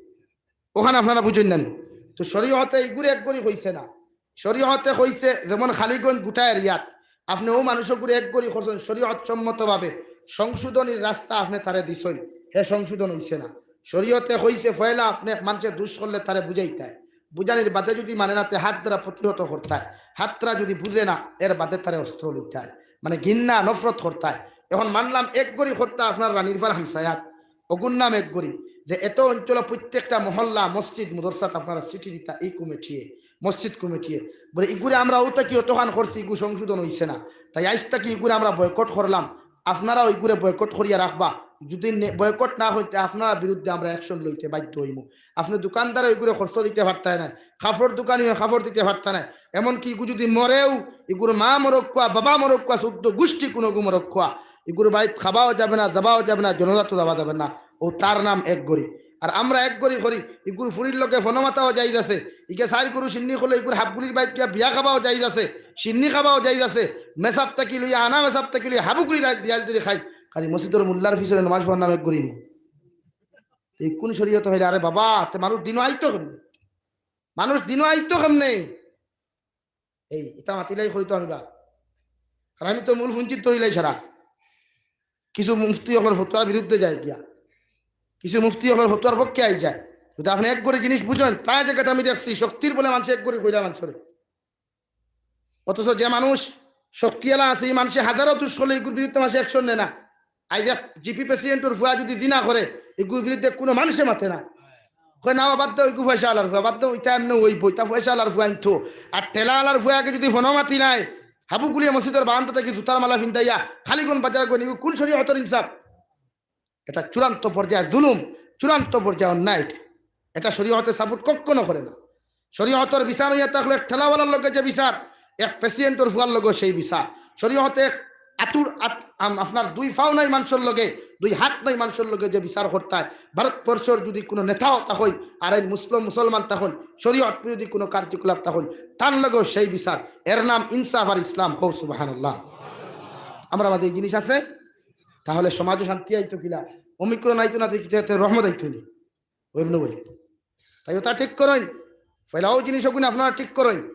ওখান আপনারা বুঝইন না নি? তো শরীয়তে ইগুরে এক গরি কইছে না। শরীয়তে কইছে যেমন খালিগঞ্জ গুটা এরিয়াত আপনি ও মানুষগুরে এক গরি করছেন শরীয়ত সম্মতভাবে, সংশোধনীর রাস্তা আপনি তারে দিছইন, হে সংশোধন হইছে না। শরীয়তে কইছে পয়লা আপনি এক মানুষে দুষ করলে তারে বুঝাইতায়, বুঝানির বাদে যদি মানে না তে হাত দ্বারা প্রতিহত করতায়, হাত দ্বারা যদি বুঝে না এর বাদে তারে অস্ত্র লইতায়, মানে ঘিন্না নফরত করতায়। এখন মানলাম এক গরি করতা আপনার রানীর ফার হামসায়াত, অগুর নাম এক গরি, যে এত অঞ্চল প্রত্যেকটা মহল্লা, মসজিদ, মুদরসাত আপনারা চিঠি দিতা এই কমিটিয়ে, মসজিদ কমিটিয়ে, বলে ইগুরে আমরা ওটা কি অতখান করছি, ইগু সংশোধন হইছে না, তাই আইজ থাকি ইগুরে আমরা বয়কট করলাম, আপনারা ওইগুরে বয়কট করিয়া রাখবা। যদি বয়কট না হইতে আপনারা বিরুদ্ধে আমরা অ্যাকশন লইতে বাধ্য হইমু। আপনি দোকানদারে ওইগুরে খরচ দিতে পারতায় না, কাপড় দোকানি হয়ে কাপড় দিতে পারতা না। এমনকি ইগু যদি মরেও, ইগুর মা মরক্কুয়া, বাবা মরক্কুয়া, চোদ্দ গোষ্ঠী কোনো গু মরক্কুয়া, ইগুর বাড়িত খাবাও যাবে না, যাবাও যাবে না, জনাজাত যাওয়া যাবে না। ও তার নাম এক গরি। আর আমরা এক গরি করি, ইগুর ফুরির লগে ফনো মাতাও জায়েজ আছে। ইগে চাইর গরু শিন্নি করলে ইগুর হাবগুলির বাড়িত গিয়া বিয়া খাবাও জায়েজ আছে, শিন্নি খাবাও জায়েজ আছে। মেসাব থাকি লইয়া আনা, মেসাব থাকি লইয়া হাবুগুলি রাত বিয়াল ধরি খাই। খালি মসজিদর মোল্লার পিছনে নামাজ পড়ার নাম এক গরি নি। এই কোন শরীয়ত হইলে? আরে বাবা, তে মানুষ দিনও আইতো কেমনে? মানুষ দিনও আইতো কেমনে? এই, ইতা মাতিলাই করি তো আমি বা। আর আমি তো মূল ফুঞ্জিত ধরিলাই সারা। কিছু মুফতি অকলর ফতোয়ার বিরুদ্ধে যায় গিয়া, কিছু মুফতি অকলর ফতোয়ার পক্ষে আই যায়। যদি আপনি এক গরি জিনিস বুঝেন, প্রায় জায়গাতে আমি দেখছি, শক্তির বলে মানুষ এক গরি কইলা মানুষরে। অথচ যে মানুষ শক্তিআলা আছে, এই মানুষে হাজারো দুষ করলে ইগুর বিরুদ্ধে মানুষে অ্যাকশন নেয় না। আইজ এক জিপি প্রেসিডেন্টর ফুয়া যদি জিনা করে, ইগুর বিরুদ্ধে কোনো মানুষে মাতে না। কয়, "না, বাদ দেও, ইগু পয়সা আলার ফুয়া, বাদ দেও, ইতা এমনে হইব, ইতা পয়সা আলার ফুয়া আনতো।" আর ঠেলা আলার ফুয়াকে যদি ফনো মাতি নাই, হাবুগুলিয়া মসজিদর বারান্দা থাকি জুতার মালা ফিন্দাইয়া খালিগঞ্জ বাজার করে, ইগু কোন শরীয়তর ইনসাফ? এটা চূড়ান্ত পর্যায়ে জুলুম, চূড়ান্ত পর্যায়ে অন্যায়। এটা, এটা শরীয়তে সাপোর্ট কখনো করে না। শরীয়তর বিচার হইয়া থাকলে এক ঠেলাওয়ালার লগে যে বিচার, এক প্রেসিডেন্টর ফুয়ার লগে সেই বিচার। শরীয়তে আতুর আত-, আম-, আপনার দুই পাও নাই মানষর লগে, দুই হাত নাই মানষর লগে যে বিচার করতায়, ভারতবর্ষর যদি কুনু নেতাও তখন, আর এই মুসলিম মুসলমান তখন, শরীয়ত বিরোধী কুনু কার্যকলাপ তখন, তার লগেও সেই বিচার। এর নাম ইনসাফ আর ইসলাম। কও সুবহানাল্লাহ। আমরার মাঝে এই জিনিস আছে, তাহলে সমাজে শান্তি আইতো কিলা? ওমিক্রন আইতো না, তো কিতা রহমত আইতো নি? ওই নয়। তাই ওটা ঠিক করইন, পয়লাও জিনিস ওগুন আপনারা ঠিক করইন,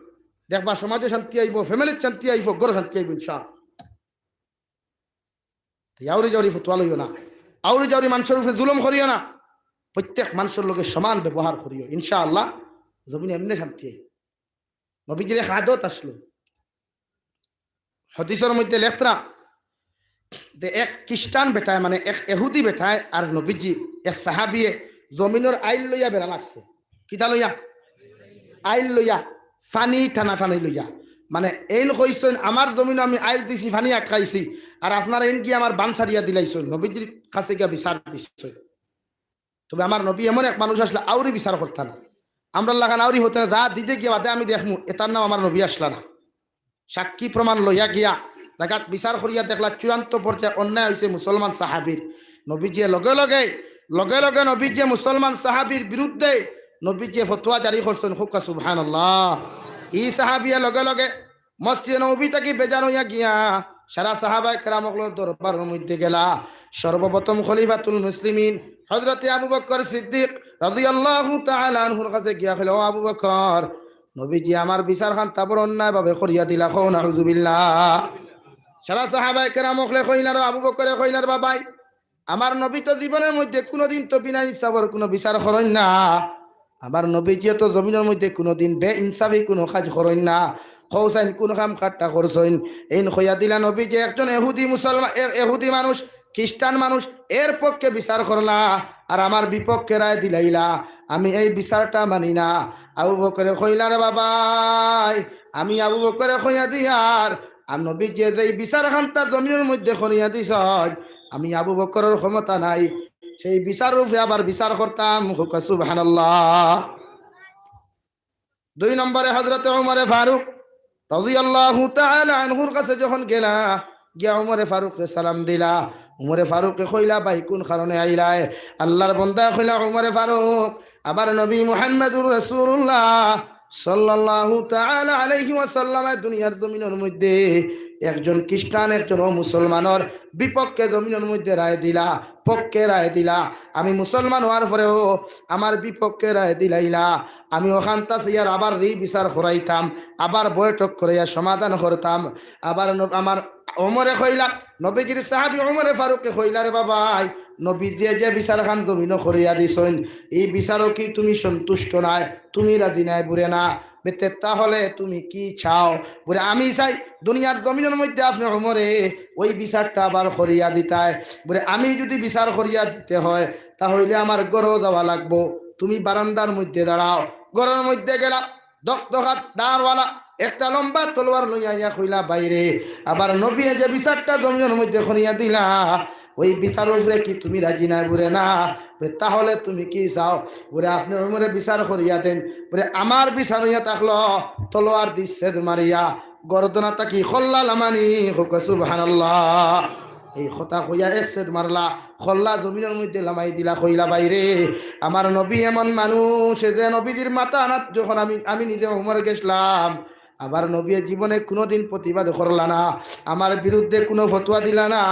দেখবা সমাজে শান্তি আইবো, ফ্যামিলির শান্তি আইবো, ঘরো শান্তি আইবো ইনশাআল্লাহ। তাই আউরি জাউরি ফতোয়া লইও না, আউরি জাউরি মানষর উপরে জুলুম করিও না, প্রত্যেক মানষর লগে সমান ব্যবহার করিও, ইনশাআল্লাহ জমিনে এমনে শান্তি আইবো। নবীজির এক আদত আসলো, হাদিসর মধ্যে লেখরা যে এক খ্রিস্টান বেটায়, মানে এক এহুদি বেটায় আর নবীজি, এক সাহাবিয়ে জমিনর আইল লইয়া বেড়া লাগছে। কিতা লইয়া? আইল লইয়া, পানি টানাটানি লইয়া। মানে এইন কইছইন, "আমার জমিনো আমি আইল দিছি, পানি আটকাইছি, আর আপনারা এইন গিয়া আমার বান ছাড়িয়া দিলাইছইন।" নবীজির কাছে গিয়া বিচার দিছইন। তবে আমার নবী এমন এক মানুষ আসলে আউরি বিচার করতা না। আমরার লাখান আউরি হতে না, যা দিতে গিয়া বাদে আমি দেখমু, এটার নাম আমার নবী আসলা না। সাক্ষী প্রমাণ লইয়া গিয়া জাগাত বিচার করিয়া দেখলা চূড়ান্ত পর্যায়ে অন্যায় হইছে মুসলমান সাহাবীর। নবীজিয়ে লগে লগে, লগে লগে নবীজিয়ে মুসলমান সাহাবীর বিরুদ্ধে নবীজিয়ে ফতোয়া জারি করছইন। কউক্কা সুবহানাল্লাহ। ই সাহাবিয়ে লগে লগে মসজিদে নববী থাকি বেজান হইয়া গিয়া সারা সাহাবায়ে কেরাম অকলর দরবারর মধ্যে গেলা। সর্বপ্রথম খলিফাতুল মুসলিমিন হযরতে আবু বকর সিদ্দিক রাদিয়াল্লাহু তাআলা আনহুর কাছে গিয়া কইলা, "ও আবু বকর, নবীজি আমার বিচারখান তাবর অন্যায়ভাবে করিয়া দিলা।" কও নাউজুবিল্লাহ। সারা সাহাবায়ে কেরাম অকলে কইলা, রে আবু বকরে কইলা, রে বাবাই, আমার নবী তো জীবনর মধ্যে কুনুদিন তো বিনা ইনসাফর কুনু বিচার করইন না। আমার নবীজিয়ে তো জমিনর মধ্যে কুনুদিন বেইনসাফি কুনু কাজ করইন না। কও চাইন কুন কাম কাট্টা করছইন? এইন কইয়া দিলা নবীজি একজন এহুদি মুসলমান, এ-, এহুদি মানুষ, খ্রিস্টান মানুষ, এর পক্ষে বিচার করলা, আর আমার বিপক্ষে রায় দিলাইলা। আমি এই বিচারটা মানি না। আবু বকরে কইলা, রে বাবাই, আমি আবু বকরে কইয়া দিয়ার, আর নবীজিয়ে যেই বিচারখানতা জমিনর মধ্যে করিয়া দিছইন, আমি আবু বকরর ক্ষমতা নাই, সেই বিচারর উপরে আবার বিচার করতাম। কউক্কা সুবহানাল্লাহ। দুই নম্বরে হযরতে উমরে ফারুক রাদিয়াল্লাহু তাআলা আনহুর কাছে যখন গেলা, গিয়া উমরে ফারুকরে সালাম দিলা। উমরে ফারুকে কইলা, "ভাই, কুন কারণে আইলায়?" আল্লাহর বন্দায় কইলা, উমরে ফারুক, আমার নবী মুহাম্মাদুর রাসূলুল্লাহ সাল্লাল্লাহু তাআলা আলাইহি ওয়াসাল্লামে দুনিয়ার জমিনর মধ্যে একজন খ্রিস্টান, একজন অমুসলমানর বিপক্ষে জমিনর মধ্যে রায় দিলা, পক্ষে রায় দিলা। আমি মুসলমান হওয়ার পরেও আমার বিপক্ষে রায় দিলাইলা। আমি অখানতা চাইয়ার আবার রি বিচার করাইতাম, আবার বৈঠক করাইয়া সমাধান করতাম। আবার ন-, আমার ওমরে কইলা, নবীজির সাহাবী ওমরে ফারুকে কইলা, রে বাবাই, নবীজিয়ে যে বিচারখান জমিনো করিয়া দিছইন, এই বিচারো কি তুমি সন্তুষ্ট নায়? তুমি রাজি নায়? বুলে না। বেতে তাহলে তুমি কি চাও? বুলে আমি চাই দুনিয়ার জমিনর মধ্যে আপনে ওমরে ওই বিচারটা আবার করিয়া দিতায়। বুলে আমি যদি বিচার করিয়া দিতে হয়, তাহলে আমার ঘরো যাওয়া লাগবো। তুমি বারান্দার মধ্যে দাঁড়াও। ঘরর মধ্যে গেলা, দখদখাত ধারওয়ালা একটা লম্বা তলোয়ার লইয়া আইয়া কইলা, বাইরে, আবার নবীয়ে যে বিচারটা জমিনর মধ্যে করিয়া দিলা, ওই বিচারর উপরে কি তুমি রাজি নায়? বুলে না। বুলে, তাহলে তুমি কি চাও? বুলে, আপনে ওমরে বিচার করিয়া দেন। বুলে, আমার বিচার হইয়া থাকলো, তলোয়ার দি ছেদ মারিয়া গর্দনা থাকি কল্লা লামানি। কউক্কা সুবহানাল্লাহ। এই কথা কইয়া এক ছেদ মারলা, কল্লা জমিনর মধ্যে লামাই দিলা, কইলা, বাইরে, আমার নবী এমন মানুষ, যে নবীজির মাথা আনাত যখন আমি, আমি নিজে ওমর গেছলাম, আবার নবীয়ে জীবনে কুনুদিন প্রতিবাদ করলা না, আমার বিরুদ্ধে কুনু ফতোয়া দিলা না।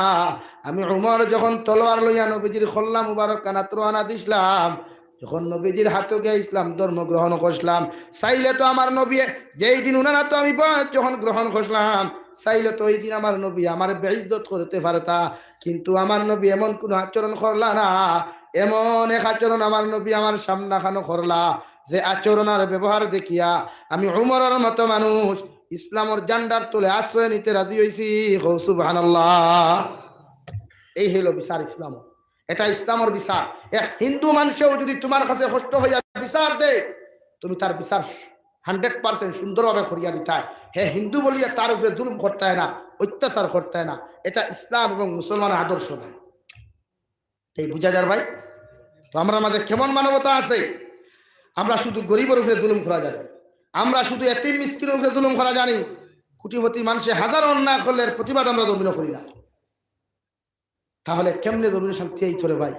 আমি ওমর যখন তলোয়ার লইয়া নবীজির কল্লা মুবারক কানাত রওয়ানা দিছলাম, যখন নবীজির হাতো গিয়া ইসলাম ধর্ম গ্রহণ করছলাম, চাইলে তো আমার নবীয়ে যেই দিন উনার হাতো আমি বয়াত যখন গ্রহণ করছলাম, চাইলে তো ওই দিন আমার নবী আমারে বেইজ্জত করতে পারতা, কিন্তু আমার নবী এমন কুনু আচরণ করলা না, এমন এক আচরণ আমার নবী আমার সামনাখানো করলা, যে আচরণ আর ব্যবহার দেখিয়া আমি ওমরর মতো মানুষ ইসলামর ঝান্ডার তলে আশ্রয় নিতে রাজি হইছি। কও সুবহানাল্লাহ। এই হইল বিচার ইসলাম, এটা ইসলামর বিচার। এক হিন্দু মানুষেও যদি তোমার কাছে কষ্ট হইয়া বিচার দেয়, তুমি তার বিচার হান্ড্রেড পার্সেন্ট সুন্দরভাবে করিয়া দিতায়। হে হিন্দু বলিয়া তার উপরে জুলুম করতায় না, অত্যাচার করতায় না। এটা ইসলাম এবং মুসলমানের আদর্শ নয়। এই বুঝা যার ভাই? তো আমরার মাঝে কেমন মানবতা আছে? আমরা শুধু গরিবর উপরে জুলুম করা জানি, আমরা শুধু এতিম মিসকিনর উপরে জুলুম করা জানি। কোটিপতি মানষে হাজারো অন্যায় করলে এর প্রতিবাদ আমরা জমিনো করি না। তাহলে কেমনে জমিনো শান্তি আইতো রে ভাই?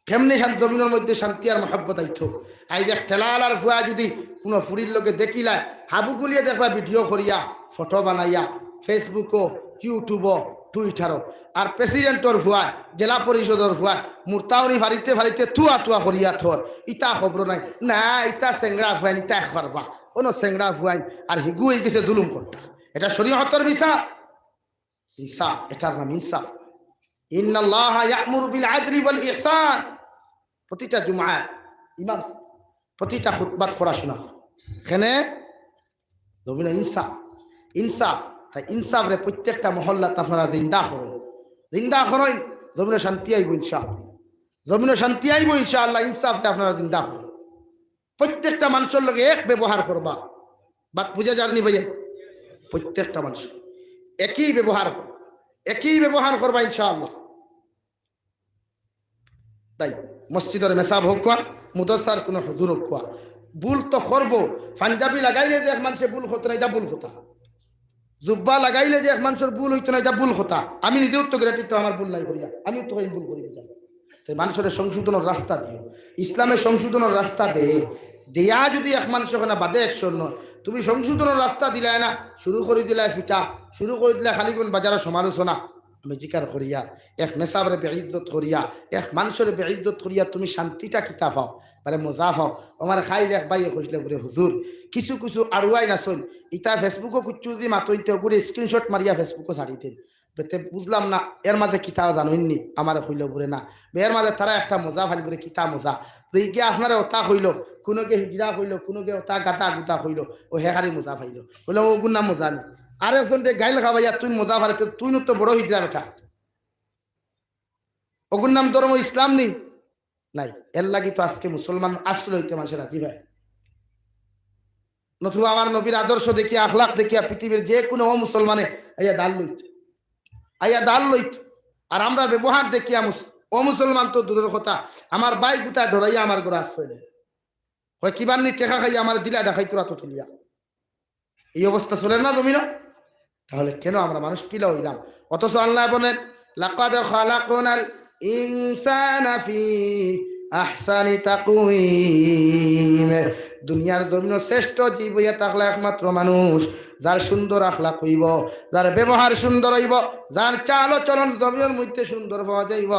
কেমনে শান-, জমিনর মধ্যে শান্তি আর মহব্বত আইতো? আইজ এক ঠেলাআলার ফুয়া যদি কুনু ফুরির লগে দেখিলায়, হাবুগুলিয়ে দেখবা ভিডিও করিয়া, ফটো বানাইয়া, Facebook-ও, YouTube-ও, Twitter-ও। আর প্রেসিডেন্টর ফুয়ায়, জেলা পরিষদর ফুয়ায়, মুরতাউনি ফারিতে ফারিতে থুয়া থুয়া করিয়া থর। ইতা খবর নাই। না, ইতা চেংড়া ফুয়াইন, ইতা একবার বা। অনো চেংড়া ফুয়াইন, আর হিগু অইগেছে জুলুম করতা। এটা শরীয়তর বিচার। ইনসাফ, এটার নাম ইনসাফ। ইন্নাল্লাহা ইয়া'মুরু বিল আদলি ওয়াল ইহসান। প্রতিটা জুমায় ইমাম সাহেব, প্রতিটা খুতবাত পড়াশোনা করে। এখানে জমিনো ইনসাফ, ইনসাফ। তাই ইনসাফরে প্রত্যেকটা মহল্লাত আপনারা জিন্দা করইন, জিন্দা করইন। জমিনো শান্তি আইবো ইনশাআল্লাহ, জমিনো শান্তি আইবো ইনশাআল্লাহ। ইনসাফরে আপনারা জিন্দা করইন। প্রত্যেকটা মানষর লগে এক ব্যবহার করবা। বাত বুঝা যারনি ভাইয়া? প্রত্যেকটা মানষর একই ব্যবহার করবা, একই ব্যবহার করবা ইনশাআল্লাহ। তাই মসজিদর মেসাব হউক্কা, মুদরসার কুনু হুজুর হউক্কা, ভুল তো করবো। পাঞ্জাবি লাগাইলে যে এক মানষে ভুল করতো না, ইটা ভুল কথা। জুব্বা লাগাইলে যে এক মানষর ভুল অইতো না, ইটা ভুল কথা। আমি নিজেও তো গ্রেটিত, আমার ভুল নাই করিয়া, আমিও তো ভুল করি বুঝা। তে মানষরে সংশোধনর রাস্তা দিও। ইসলামে সংশোধনর রাস্তা দে, দিয়া যদি এক মানষে কয় না বাদে একশো নয়, তুমি সংশোধনর রাস্তা দিলায় না, শুরু করি দিলায় ফিটা, শুরু করি দিলায় খালিগঞ্জ বাজারো সমালোচনা। আমি জিকার করিয়া, এক মেসাবরে বেইজ্জত করিয়া, এক মানষরে বেইজ্জত করিয়া তুমি শান্তিটা কিতা পাও, মানে মজা পাও। আমার খাইল এক ভাইয়ে কইছলা বুলে, "হুজুর, কিছু কিছু আড়ুয়াইন আছইন, ইতা Facebook-ও কুচ্ছু যদি মাতইন তে ওগুরে screenshot মারিয়া Facebook-ও ছাড়ি দেইন।" বেতে বুঝলাম না, এর মাঝে কিতা জানইননি, আমারে কইলো বুলে না। বে এর মাঝে তারা একটা মজা পাইল বুলে, কিতা মজা? বুলে, "ইগে আপনারে ওতা কইলো, কুনুগে হিজড়া কইলো, কুনুগে ওতা গাদা গুদা কইলো, ও হে খালি মজা পাইলো।" কইলো, "ওগুর নাম মজা নি?" আরে হুজুররে গাইল খাবাইয়া তুই মজা পারে, তো তুই নু তো বড় হিজড়া বেটা। ওগুর নাম ধর্ম ইসলাম নি? নাই। এর লাগি তো আজকে মুসলমান আশ্রয় হইতে মানষে রাজি পায়। নতুবা আমার নবীর আদর্শ দেখিয়া, আখলাক দেখিয়া পৃথিবীর যে কুনু অমুসলমানে আইয়া দাল লইত, আইয়া দাল লইত। আর আমরা ব্যবহার দেখিয়া মুস-, অমুসলমান তো দূরের কথা, আমার ভাই গুতা ডরাইয়া আমার ঘরে আশ্রয় নেয়। কয়, "কিবান্নি টেকা খাইয়া আমার দিলা ডাকাইত করা তো তুলিয়া।" এই অবস্থা চলের না জমিনো? তাহলে কেন আমরা মানুষ কিলা অইলাম? অথচ আল্লায় বলেন, "লাকাদ খালাকনাল ইনসানা ফি আহসানি তাকওয়িম।" দুনিয়ার জমিনো শ্রেষ্ঠ জীব অইয়া থাকলা একমাত্র মানুষ, যার সুন্দর আখলাক অইবো, যার ব্যবহার সুন্দর অইবো, যার চাল ও চলন জমিনর মধ্যে সুন্দর পাওয়া যাইবো।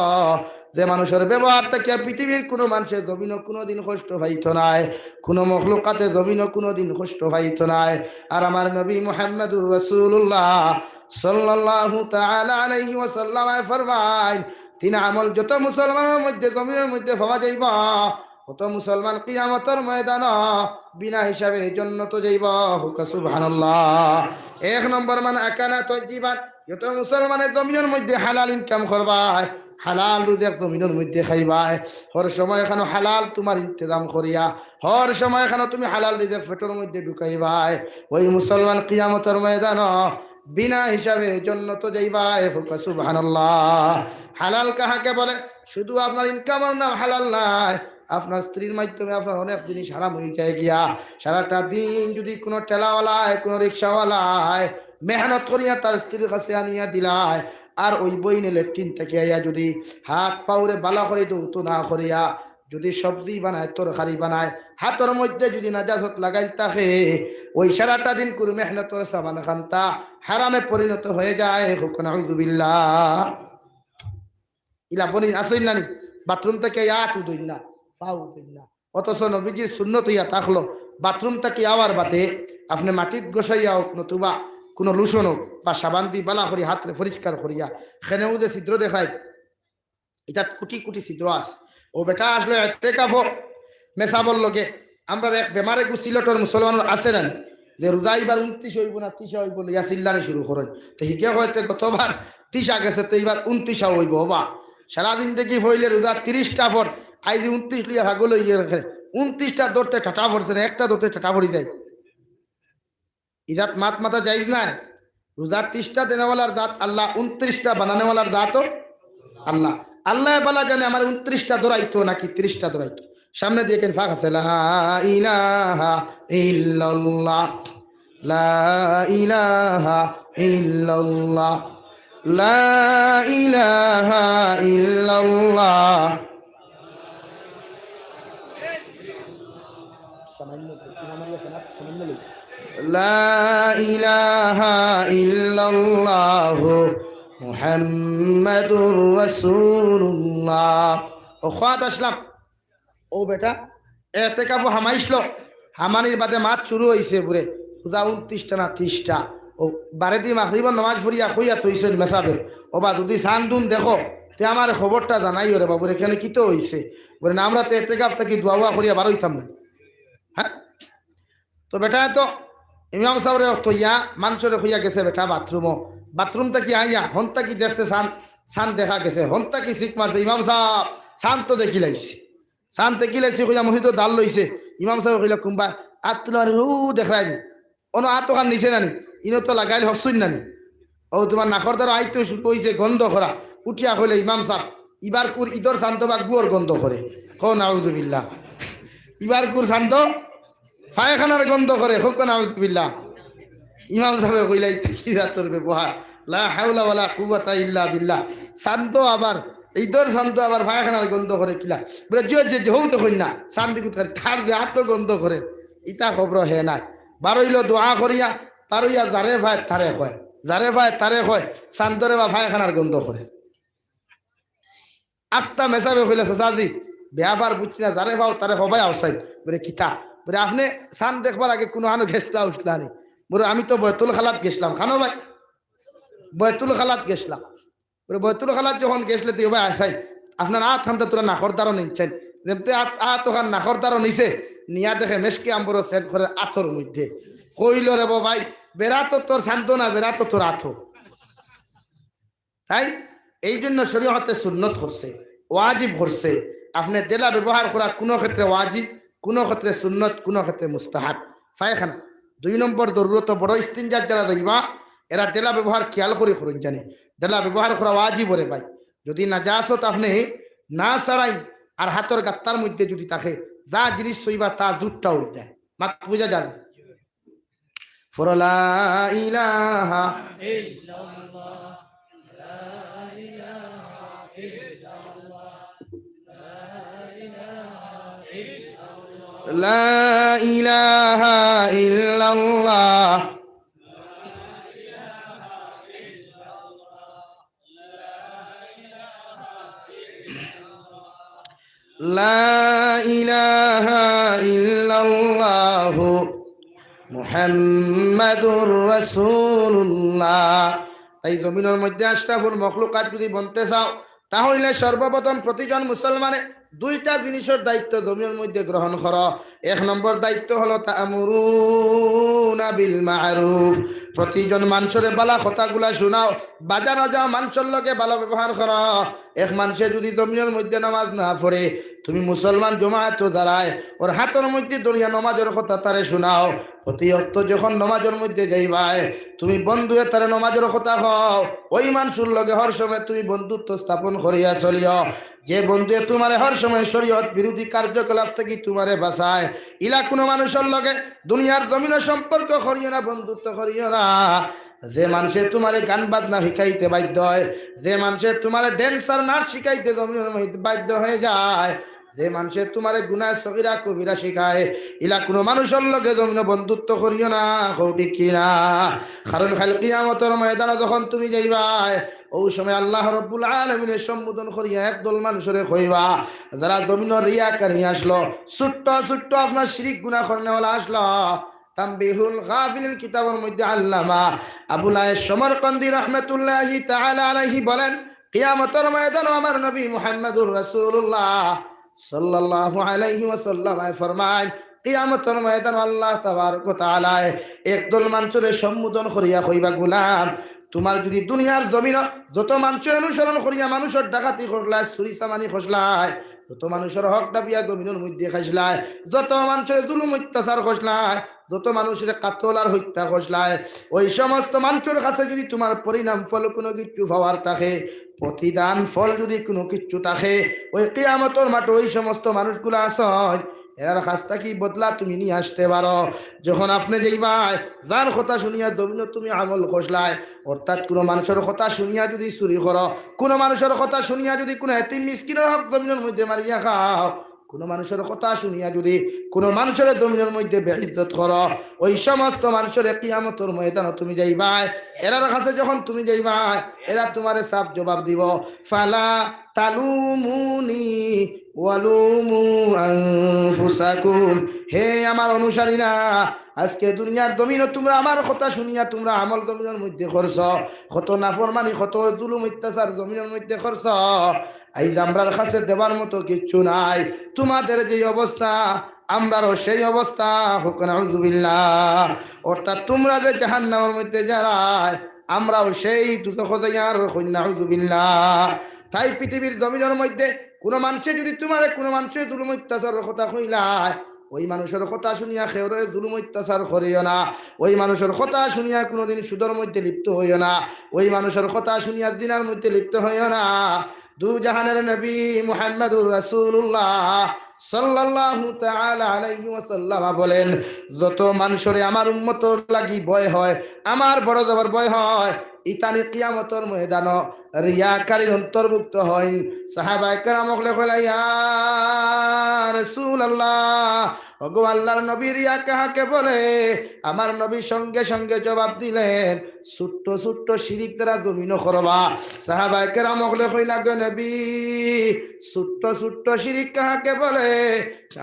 যে মানষর ব্যবহার থাকিয়া পৃথিবীর কুনু মানষে জমিনো কুনুদিন কষ্ট পাইতো নায়, কুনু মখলুকাতে জমিনো কুনুদিন কষ্ট পাইতো নায়। আর আমার নবী মুহাম্মাদুর রাসূলুল্লাহ সাল্লাল্লাহু তাআলা আলাইহি ওয়াসাল্লামে ফরমাইন, তিন আমল যত মুসলমানর মধ্যে জমিনর মধ্যে পাওয়া যাইবো, অত মুসলমান কিয়ামতর ময়দানো বিনা হিসাবে জন্নতো যাইবো। কউক্কা সুবহানাল্লাহ। এক নম্বর, মান আকালা তাইয়্যিবান, যত মুসলমানে জমিনর মধ্যে হালাল income করবায়, হালাল রুজেক জমিনর মধ্যে খাইবায়, হর সময় খানো হালাল তুমার ইন্তেজাম করিয়া, হর সময় খানো তুমি হালাল রুজেক পেটর মধ্যে ঢুকাইবায়, ওই মুসলমান কিয়ামতর ময়দানো বিনা হিসাবে জন্নতো যাইবায়। কউক্কা সুবহানাল্লাহ। হালাল কাহাকে বলে? শুধু আপনার ইনকামর নাম হালাল নায়, আপনার স্ত্রীর মাধ্যমে আপনার অনেক জিনিস হারাম অইযায় গিয়া। সারাটা দিন যুদি কুনু ঠেলাওয়ালায়, কুনু রিক্সাওয়ালায় মেহনত করিয়া তার স্ত্রীর কাছে আনিয়া দিলায়, আর ওই বইনে লেট্রিন থাকি আইয়া যুদি হাত পাওরে বালা করি ধৌত না করিয়া যুদি সবজি বানায়, তরকারি বানায়, হাতর মধ্যে যুদি নাজাসত লাগাইল থাকে, ওই সারাটা দিন কুনু মেহনতর সামান খান্তা হারামে পরিণত হয়ে যায়। কউক্কা নাউজুবিল্লাহ। ইলা বনি আছইন না নি? বাথরুম থাকি আইয়া আতও ধইন না, পাও ধইন না। অথচ নবীজির সুন্নত অইয়া থাকলো, বাথরুম থাকি আওয়ার বাদে আপনে মাটিত গছাইয়া অউক, নতুবা কুনু লোশন অউক বা সাবান দি বালা করি হাতরে পরিষ্কার করিয়া, খেনেও যে ছিদ্র দেখায়, ইটাত কুটি কুটি ছিদ্র আছে। ও বেটা আসলো এতেকাফো মেসাবর লগে, আমরার এক বেমারে গু সিলটর মুসলমানর আছে না নি? যে রোজা ইবার ঊনত্রিশ অইবো না ত্রিশ অইবো, লইয়া চিল্লানি শুরু করইন। তে হিগে কয়, "তে গতবার ত্রিশ গেছে, তে ইবার ঊনত্রিশ অইবো।" ওবা, সারা জিন্দেগি ফইলে রোজা ত্রিশটা ফর, আইজ ঊনত্রিশ লইয়া পাগল অইগেছে। ঊনত্রিশটা ধরতে ঠাটা পড়ছে না, একটা ধরতে ঠাটা পড়ি যায়। ইজাত মাত মাতা জায়েজ নায়। রোজা ত্রিশটা দেনেওয়ালার জাত আল্লাহ, ঊনত্রিশটা বানানেওয়ালার জাতও আল্লাহ। আল্লায় বালা জানে আমারে ঊনত্রিশটা ধরাইতো নাকি ত্রিশটা ধরাইতো। সামনে দিয়া কেন ফাঁক আছে, লা ইলাহা ইল্লাল্লাহ। لا إله إلا الله. لا إله إلا الله. সামান্য, সামান্য, সামান্য। لا إله إلا الله محمد رسول الله. অউ খোয়াত আসলাম। অউ বেটা এতেকাফো হামাইছলো, হামানির বাদে মাত শুরু অইছে বুলে, পূজা ঊনত্রিশটা না ত্রিশটা। অউ বারেদি মাগরিবর নমাজ পড়িয়া কইয়া থইছইন মেসাবে, "ওবা, যুদি চান্দুন দেখো, তে আমারে খবরটা জানাইও রে বাবু, এখানে কিতা অইছে?" বুলে, "না, আমরা তো এতেকাফ থাকি দোয়া উয়া করিয়া বারইতাম না।" হ্যাঁ? তো বেটায় তো ইমাম সাবরে থইয়া মানষরে কইয়া গেছে বেটা বাথরুমো। বাথরুম থাকি আইয়া হন থাকি দেখছে চান, চান দেখা গেছে। হন থাকি চিক মারছে, "ইমাম সাব, চান তো দেখিলাইছি, চান দেখিলাইছি," কইয়া মসজিদো দাঁড় লইছে। ইমাম সাবে কইলা, "কুনবায়?" আত তুলার হউ দেখরায় নি, অনো আত অখান নিছে না নি, ইনো তো লাগাইল হকছইন না নি। অউ তুমার নাকর দ্বারা আইতে শুরু অইছে গন্ধ করা। উঠিয়া কইলে, "ইমাম সাব, ইবারকুর ইদর চান্দো বা গুয়র গন্ধ করে।" কও নাউজুবিল্লাহ। ইবারকুর চান্দো পায়খানার গন্ধ করে, কও নাউজুবিল্লাহ। ইমাম সাবে কইলা, "ইতা কি জাতর ব্যবহার? লা হাওলা ওয়ালা কুওয়াতা ইল্লা বিল্লাহ। চান্দো আবার, ইদর চান্দো আবার পায়খানার গন্ধ করে কিলা?" বুলে, "জি অয়, জি অয়, জি অয়, হউ দেখইন না, চান্দি কুতকার, তার যে আত গন্ধ করে, ইতা খবর হে নাই।" বারইলো দোয়া করিয়া, বারইয়া যারে পায় তারে কয়, যারে পায় তারে কয়, "চান্দরে বা পায়খানার গন্ধ করে।" আখতা মেসাবে কইলা, "চাচাজি, ব্যাপার বুঝছি না, যারে পাও তারে কবায় আওছাইন।" বুলে, "কিতা?" বুলে, "আপনে চান দেখবার আগে কুনু আনো গেছলা উঠলা নি?" বুলে, "আমি তো বয়তুল খালাত গেছলাম।" "খানো ভাই?" "বয়তুল খালাত গেছলাম।" বুলে, "বয়তুল খালাত যখন গেছলে তুই ভাই আছাইন, আপনার আত খানতা তুরা নাকর দ্বারো নিছইন।" যেমতে আত, আত অখান নাকর দ্বারো নিছে, নিয়া দেখে মেশকে আম্বরর সেন্ট করের আতর মধ্যে। কইলো, "রে বা ভাই, বেড়া তো তোর চান্দো না, বেড়া তো তোর আতো।" তাই এই জন্য শরীয়তে সুন্নত করছে, ওয়াজিব করছে। আপনে ডেলা ব্যবহার করা কুনু ক্ষেত্রে ওয়াজিব, কুনু ক্ষেত্রে সুন্নত, কুনু ক্ষেত্রে মুস্তাহাব। পায়খানা, দুই নম্বর জরুরত বড় ইস্তিনজাত যারা যাইবা, এরা ডেলা ব্যবহার খেয়াল করি করইন জানি। ডেলা ব্যবহার করা ওয়াজিব ওরে ভাই। যুদি নাজাসত আপনে না ছাড়াইন আর হাতর গাত্তার মধ্যে যুদি থাকে, যা জিনিস ছইবা তা জুটটা অই যায়। মাত বুঝা যায়? পড়ো, লা ইলাহা ইল্লাল্লাহ, লা ইলাহা ইল্লাল্লাহ, লা ইলাহা ইল্লাল্লাহ, লা ইলাহা ইল্লাল্লাহ। লা ইলাহা ইল্লাল্লাহু মুহাম্মাদুর রাসূলুল্লাহ। তাই জমিনর মধ্যে আশরাফুল মখলুকাত যুদি বনতে চাও, তা অইলে সর্বপ্রথম প্রতিজন মুসলমানে দুইটা জিনিসর দায়িত্ব জমিনর মধ্যে গ্রহণ করো। এক নম্বর দায়িত্ব অইলো তা'মুরুনা বিল মা'রুফ, প্রতিজন মানষরে ভালা কথাগুলা হুনাও, বাজারো যাও মানষর লগে ভালা ব্যবহার করো। এক মানষে যুদি জমিনর মধ্যে নামাজ না পড়ে, তুমি মুসলমান জমাতো দাঁড়ায়, ওর হাতর মধ্যে ধরিয়া নামাজর কথা তারে হুনাও। প্রতি অক্ত যখন নামাজর মধ্যে যাইবায়, তুমি বন্ধুয়ে তারে নামাজর কথা কও, ওই মানষর লগে হর সময় তুমি বন্ধুত্ব স্থাপন করিয়া চলিও। যে বন্ধুয়ে তুমারে হর সময় শরীয়ত বিরোধী কার্যকলাপ থাকি তুমারে বাঁচায়, ইলা কুনু মানষর লগে দুনিয়ার জমিনো সম্পর্ক করিও না, বন্ধুত্ব করিও না। যে মানষে তুমারে গান বাজনা শিখাইতে বাধ্য অয়, যে মানষে তুমারে dance আর নাচ শিখাইতে জমিনর মধ্যে বাধ্য অইযায়, যে মানষে তুমারে গুনাহ সগীরা কবিরা শিখায়, ইলা কুনু মানষর লগে জমিনো বন্ধুত্ব করিও না। কও ঠিক কি না? কারণ কাইল কিয়ামতর ময়দানো যখন তুমি যাইবায়, অউ সময় আল্লাহ রব্বুল আলামিনে সম্বোধন করিয়া একদল মানষরে কইবা, যারা জমিনো রিয়াকারি আছলো, ছুট্ট ছুট্ট আপনার শিরিক গুনাহ করনেওয়ালা আছলো। তানবিহুল গাফিলিন কিতাবর মধ্যে আল্লামা আবুল আয়েশ সমরকন্দি রহমতুল্লাহি তাআলা আলাইহি বলেন, কিয়ামতর ময়দানো আমার নবী মুহাম্মাদুর রাসূলুল্লাহ সাল্লাল্লাহু আলাইহি ওয়াসাল্লাম ফরমাইন, কিয়ামতর ময়দানো আল্লাহ তাবারক ওয়া তাআলায় একদল মানষরে সম্বোধন করিয়া কইবা, "গুলাম, তুমার যুদি দুনিয়ার জমিনো যত মানষে অনুসরণ করিয়া মানষর ডাকাতি করলায়, চুরি চামারি করলায়, যত মানষর হক দাবিয়া জমিনর মধ্যে খাইছলায়, যত মানষরে জুলুম অত্যাচার করছলায়, যত মানষরে কাতল আর হত্যা করছলায়, ওই সমস্ত মানষর কাছে যুদি তুমার পরিণাম ফল কুনু কিচ্ছু পাওয়ার থাকে, প্রতিদান ফল যুদি কুনু কিচ্ছু থাকে, ওই কিয়ামতর মাঠো ওই সমস্ত মানষগুলা আছইন, এরার কাছ থাকি বদলা তুমি নিয়া আসতে পারো। যখন আপনে যাইবায়, যার কথা শুনিয়া জমিনো তুমি আমল করলায়, অর্থাৎ কুনু মানুষর কথা শুনিয়া যুদি চুরি করো, কুনু মানুষর কথা শুনিয়া যুদি কুনু এতিম মিসকিনর হক জমিনর মধ্যে মারিয়া খাও, কুনু মানুষর কথা শুনিয়া যুদি কুনু মানুষরে জমিনর মধ্যে বেইজ্জত করো, ওই সমস্ত মানুষরে কিয়ামতর ময়দানো তুমি যাইবায়, এরার কাছে যখন তুমি যাইবায়, এরা তুমারে সাফ জবাব দিবো, ফালা তালুমুনি ওয়ালুমু আনফুসাকুম। হে আমার অনুসারীরা, আজকে দুনিয়ার জমিনো তুমরা আমার কথা শুনিয়া তুমরা আমল জমিনর মধ্যে করছো, কত নাফরমানি, কত জুলুম অত্যাচার জমিনর মধ্যে করছো। আইজ আমরার কাছে দেবার মতো কিচ্ছু নাই। তুমাদের যে অবস্থা, আমরারও সেই অবস্থা। কউক্কা নাউজুবিল্লাহ। অর্থাৎ তুমরা যে জাহান্নামর মধ্যে যাইরায়, আমরাও সেই দুজখো যাইয়ার। কউক্কা নাউজুবিল্লাহ। তাই পৃথিবীর জমিনর মধ্যে কুনু মানষে যুদি তুমারে কুনু মানষে জুলুম অত্যাচারর কথা কইলায়, ওই মানুষর কথা শুনিয়া কেউরে জুলুম অত্যাচার করিও না। ওই মানুষর কথা শুনিয়া কুনুদিন সুদর মধ্যে লিপ্ত হইও না। ওই মানুষর কথা শুনিয়া জিনার মধ্যে লিপ্ত হইও না। দুজাহানের নবী মুহাম্মাদুর রাসূলুল্লাহ সাল্লাল্লাহু তাআলা আলাইহি ওয়াসাল্লাম বলেন, যত মানষরে আমার উম্মতর লাগি ভয় হয়, আমার বড় জবর ভয় হয়, ইতানি কিয়ামতর ময়দানো রিয়াকারীর অন্তর্ভুক্ত হইন। সাহাবায়ে কেরাম অকলে কইলা, ইয়া রাসূলুল্লাহ, ওগো আল্লাহর নবী, রিয়া কাহাকে বলে? আমার নবী সঙ্গে সঙ্গে জবাব দিলেন, ছোট্ট ছোট্ট শিরিক যারা জমিনো করবা। সাহাবায়ে কেরাম অকলে কইলা, গো নবী, ছোট্ট ছোট্ট শিরিক কাহাকে বলে?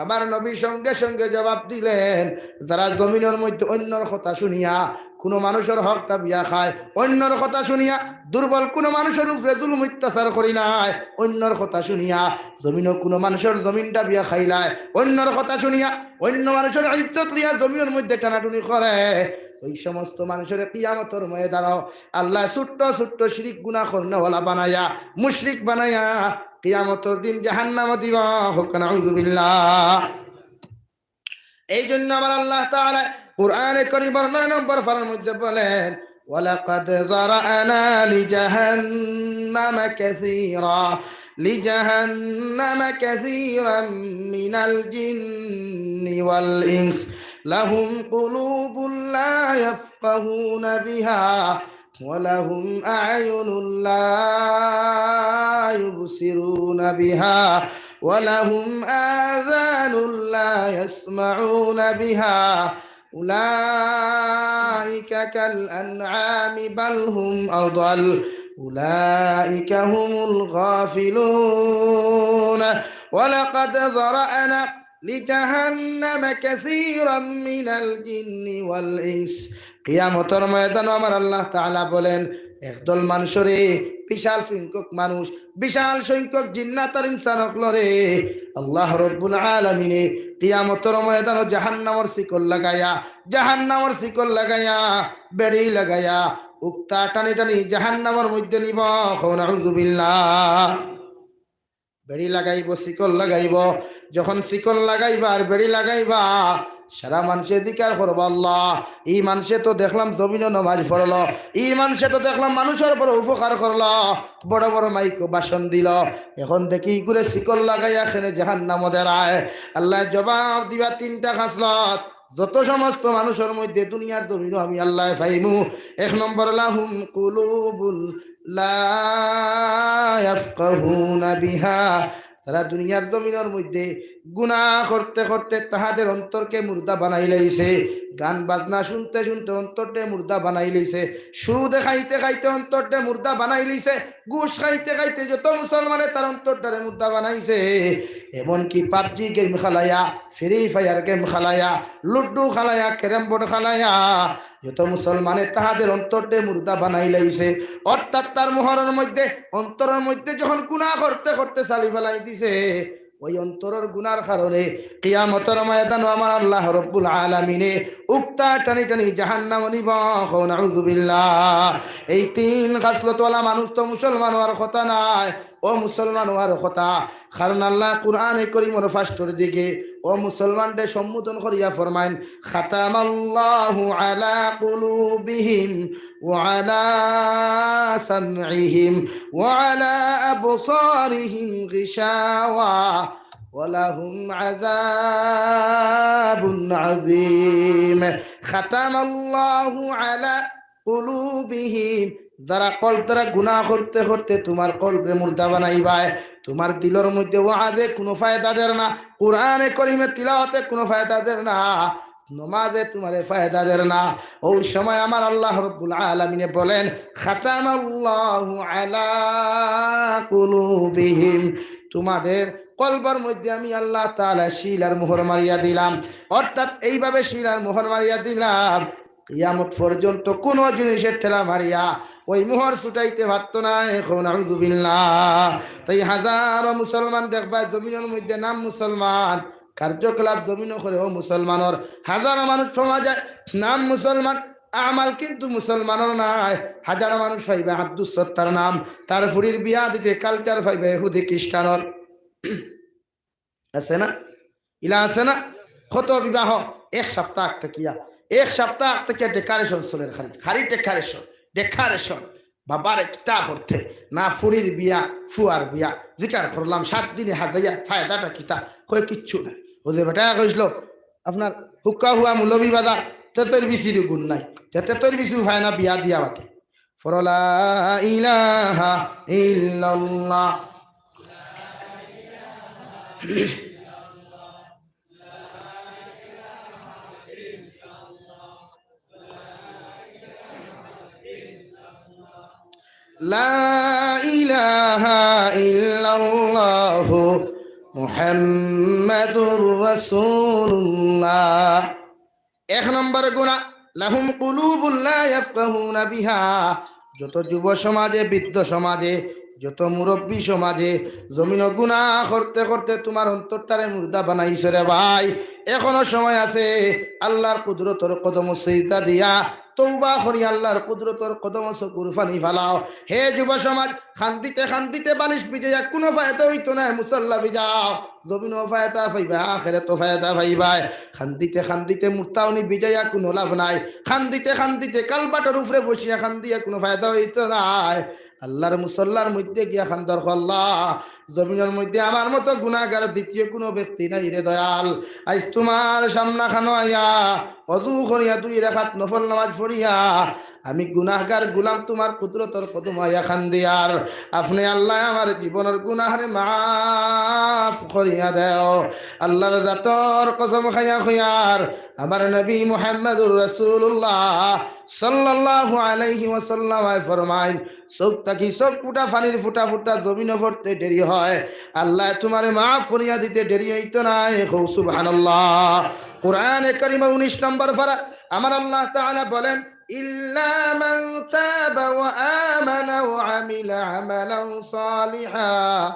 আমার নবী সঙ্গে সঙ্গে জবাব দিলেন, যারা জমিনর মধ্যে অন্যর কথা শুনিয়া কুনু মানষর হক ডাবিয়া খায়, অন্যর কথা শুনিয়া দুর্বল কুনু মানষর উপরে জুলুম অত্যাচার করিলায়, অন্যর কথা শুনিয়া জমিনো কুনু মানষর জমিন ডাবিয়া খাইলায়, অন্যর কথা শুনিয়া অন্য মানষর ইজ্জত লইয়া জমিনর মধ্যে টানাটুনি করে, ওই সমস্ত মানষরে কিয়ামতর ময়দানো আল্লায় ছোট্ট ছোট্ট শিরিক গুনা করনেওয়ালা বানাইয়া, মুশরিক বানাইয়া কিয়ামতর দিন জাহান্নামো দিবা। কউক্কা নাউজুবিল্লাহ। এই জন্য আমার আল্লাহ তাআলা কোরআনে করিমর নয় নম্বর পারার মধ্যে বলেন, ولقد ذرأنا لجهنم كثيرا لجهنم كثيرا من الجن والإنس لهم قلوب لا يفقهون بها ولهم أعين لا يبصرون بها ولهم آذان لا يسمعون بها أولئك كالأنعام بل هم أضل أولئك هم الغافلون ولقد ذرأنا لجهنم كثيرا من الجن والإنس। কিয়ামতর ময়দানো আমার আল্লাহ তাআলা বলেন, একদল মানষরে, বিশাল সংখ্যক মানুষ, বিশাল সংখ্যক জিন্নাত আর ইনসান অকলরে আল্লাহ রব্বুল আলামিনে কিয়ামতর ময়দানো জাহান্নামর শিকল লাগাইয়া, জাহান্নামর শিকল লাগাইয়া, বেড়ি লাগাইয়া, উক্তা টানি টানি জাহান্নামর মধ্যে নিবা। কউক্কা নাউজুবিল্লাহ। বেড়ি লাগাইবো, শিকল লাগাইবো। যখন শিকল লাগাইবা আর বেড়ি লাগাইবা, সারা মানষে জিকার করবা, আল্লাহ, ই মানষে তো দেখলাম জমিনো নমাজ পড়লো, ই মানষে তো দেখলাম মানষর বড় উপকার করলো, বড় বড় মাইকো ভাষণ দিলো, এখন দেখি ইগুরে শিকল লাগাইয়া কেনে জাহান্নামো দেরায়। আল্লায় জবাব দিবা তিনটা খাসলত, যত সমস্ত মানষর মধ্যে দুনিয়ার জমিনো আমি আল্লায় পাইমু, এক নম্বর, لهم قلوب لا يفقهون بها, তারা দুনিয়ার জমিনর মধ্যে গুনা করতে করতে তাহাদের অন্তরকে মুর্দা বানাইলাইছে, গান বাজনা শুনতে শুনতে অন্তরটা মুর্দা বানাইলাইছে, সুদ খাইতে খাইতে অন্তরটা মুর্দা বানাইলাইছে, ঘুষ খাইতে খাইতে যত মুসলমানে তার অন্তরটারে মুর্দা বানাইছে, এমনকি PUBG game খেলাইয়া, Free Fire game খেলাইয়া, Ludo খেলাইয়া, Carrom Board খেলাইয়া, যত মুসলমানে তাহাদের অন্তরটা মুর্দা বানাইলাইছে, অর্থাৎ তার মোহরর মধ্যে, অন্তরর মধ্যে যখন গুনা করতে করতে চালি ফালাই দিছে, ওই অন্তরর গুনার কারণে কিয়ামতর ময়দানো আমার আল্লাহ রব্বুল আলামিনে উক্তা টানি টানি জাহান্নামো নিবা। কউক্কা নাউজুবিল্লাহ। এই তিন খাসলতওয়ালা মানুষ তো মুসলমান অওয়ার কথা নায়, অমুসলমান অওয়ার কথা। কারণ আল্লাহ কোরআনে করিমর ফার্স্টর দিকে অমুসলমানরে সম্বোধন করিয়া ফরমাইন, ختم الله على قلوبهم وعلى سمعهم وعلى أبصارهم غشاوة ولهم عذاب عظيم. ختم الله على قلوبهم. যারা কলব দ্বারা গুনাহ করতে করতে তুমার কলবরে মুর্দা বানাইবায়, তুমার দিলর মধ্যে ওয়াজে কুনু ফায়দা দের না, কুরআনে করিমে তিলাওয়াতে কুনু ফায়দা দের না, নমাজে তুমারে ফায়দা দের না। অউ সময় আমার আল্লাহ রব্বুল আলামিনে বলেন, "খাতামাল্লাহু আলা কুলুবিহিম।" তুমাদের কলবর মধ্যে আমি আল্লাহ তাআলা সিল আর মোহর মারিয়া দিলাম। অর্থাৎ এইভাবে সিল আর মোহর মারিয়া দিলাম, কিয়ামত পর্যন্ত কুনু জিনিসের ঠেলা মারিয়া ওই মোহর ছুটাইতে পারতো নায়। কও নাউজুবিল্লাহ। তাই হাজারো মুসলমান দেখবায় জমিনর মধ্যে নাম মুসলমান, কার্যকলাপ জমিনো করে ও মুসলমানর, হাজারো মানুষ পাওয়া যায় নাম মুসলমান, আমাল কিন্তু মুসলমানর নায়। হাজারো মানুষ পাইবা আব্দুস সত্তার নাম, তার ফুরির বিয়া দিতে culture পাইবা ইহুদি খ্রিস্টানর। আছে না? ইলা আছে না? কত বিবাহ এক সপ্তাহ আগ থাকিয়া, এক সপ্তাহ আগ থাকিয়া decoration চলের, খালি, খালি decoration, decoration। বাবারে কিতা করতে না, ফুরির বিয়া, ফুয়ার বিয়া, জিকার করলাম সাত দিনে হাজাইয়া, ফায়দাটা কিতা? কয়, "কিচ্ছু নাই।" ও যে বেটা কইছিল, "আপনার হুক্কা হুয়া মৌলভী বাজার, তেতর বিচির গুণ নাই।" তে তেতর বিচি পায় না বিয়া দিয়া বাতে। পড়ো লা ইলাহা ইল্লাল্লাহ। লা ইলাহা ইল্লাল্লাহু মুহাম্মাদুর রাসূলুল্লাহ। এক নম্বর গুনাহ, লাহুম কুলুবুন লা ইয়াফকাহুনা বিহা। যত যুব সমাজে, বৃদ্ধ সমাজে, যত মুরব্বী সমাজে জমিনো গুনাহ করতে করতে তুমার অন্তরটারে মুর্দা বানাইছে রে ভাই, এখনো সময় আছে। আল্লাহর কুদরতর কদমো সিজদা দিয়া তওবা করি আল্লাহর কুদরতর কদমো চকুর পানি ফালাও। হে যুব সমাজ, কান্দিতে কান্দিতে বালিশ ভিজাইয়া কুনু ফায়দা অইতো নায়, মুসল্লা ভিজাও। জমিনো ফায়দা পাইবায়, আখেরাতো ফায়দা পাইবায়। কান্দিতে কান্দিতে মুর্দাওনি ভিজাইয়া কুনু লাভ নাই। কান্দিতে কান্দিতে কালবাটর উপরে বসিয়া কান্দিয়া কুনু ফায়দা অইতো নায়। আল্লাহর মুসল্লার মধ্যে গিয়া কান্দর, আল্লাহ, জমিনর মধ্যে আমার মতো গুনাহগার দ্বিতীয় কুনু ব্যক্তি নাই রে দয়াল। আইজ তুমার সামনাখানো আইয়া, অজু করিয়া দুই রাকাত নফল নামাজ পড়িয়া, আমি গুনাহগার গুলাম তুমার কুদরতর কদমো আইয়া কান্দিয়ার। আপনে আল্লাহ আমার জীবনর গুনাহরে মাফ করিয়া দেও। আল্লাহর জাতর কসম খাইয়া কইয়ার, আমার নবী মুহাম্মাদুর রাসূলুল্লাহ সাল্লাল্লাহু আলাইহি ওয়াসাল্লাম ফরমাইন, চউখ থাকি চউখ ফুটা পানির ফুটা ফুটা জমিনো পড়তে দেরি হয়, আল্লায় তুমারে মাফ করিয়া দিতে দেরি অইতো নায়। কও সুবহানাল্লাহ। কোরআনে কারীমর উনিশ নম্বর পারা, আমার আল্লাহ তাআলা বলেন, "ইল্লা মান তাবা ওয়া আমানা ওয়া আমিলা আমালান সালিহা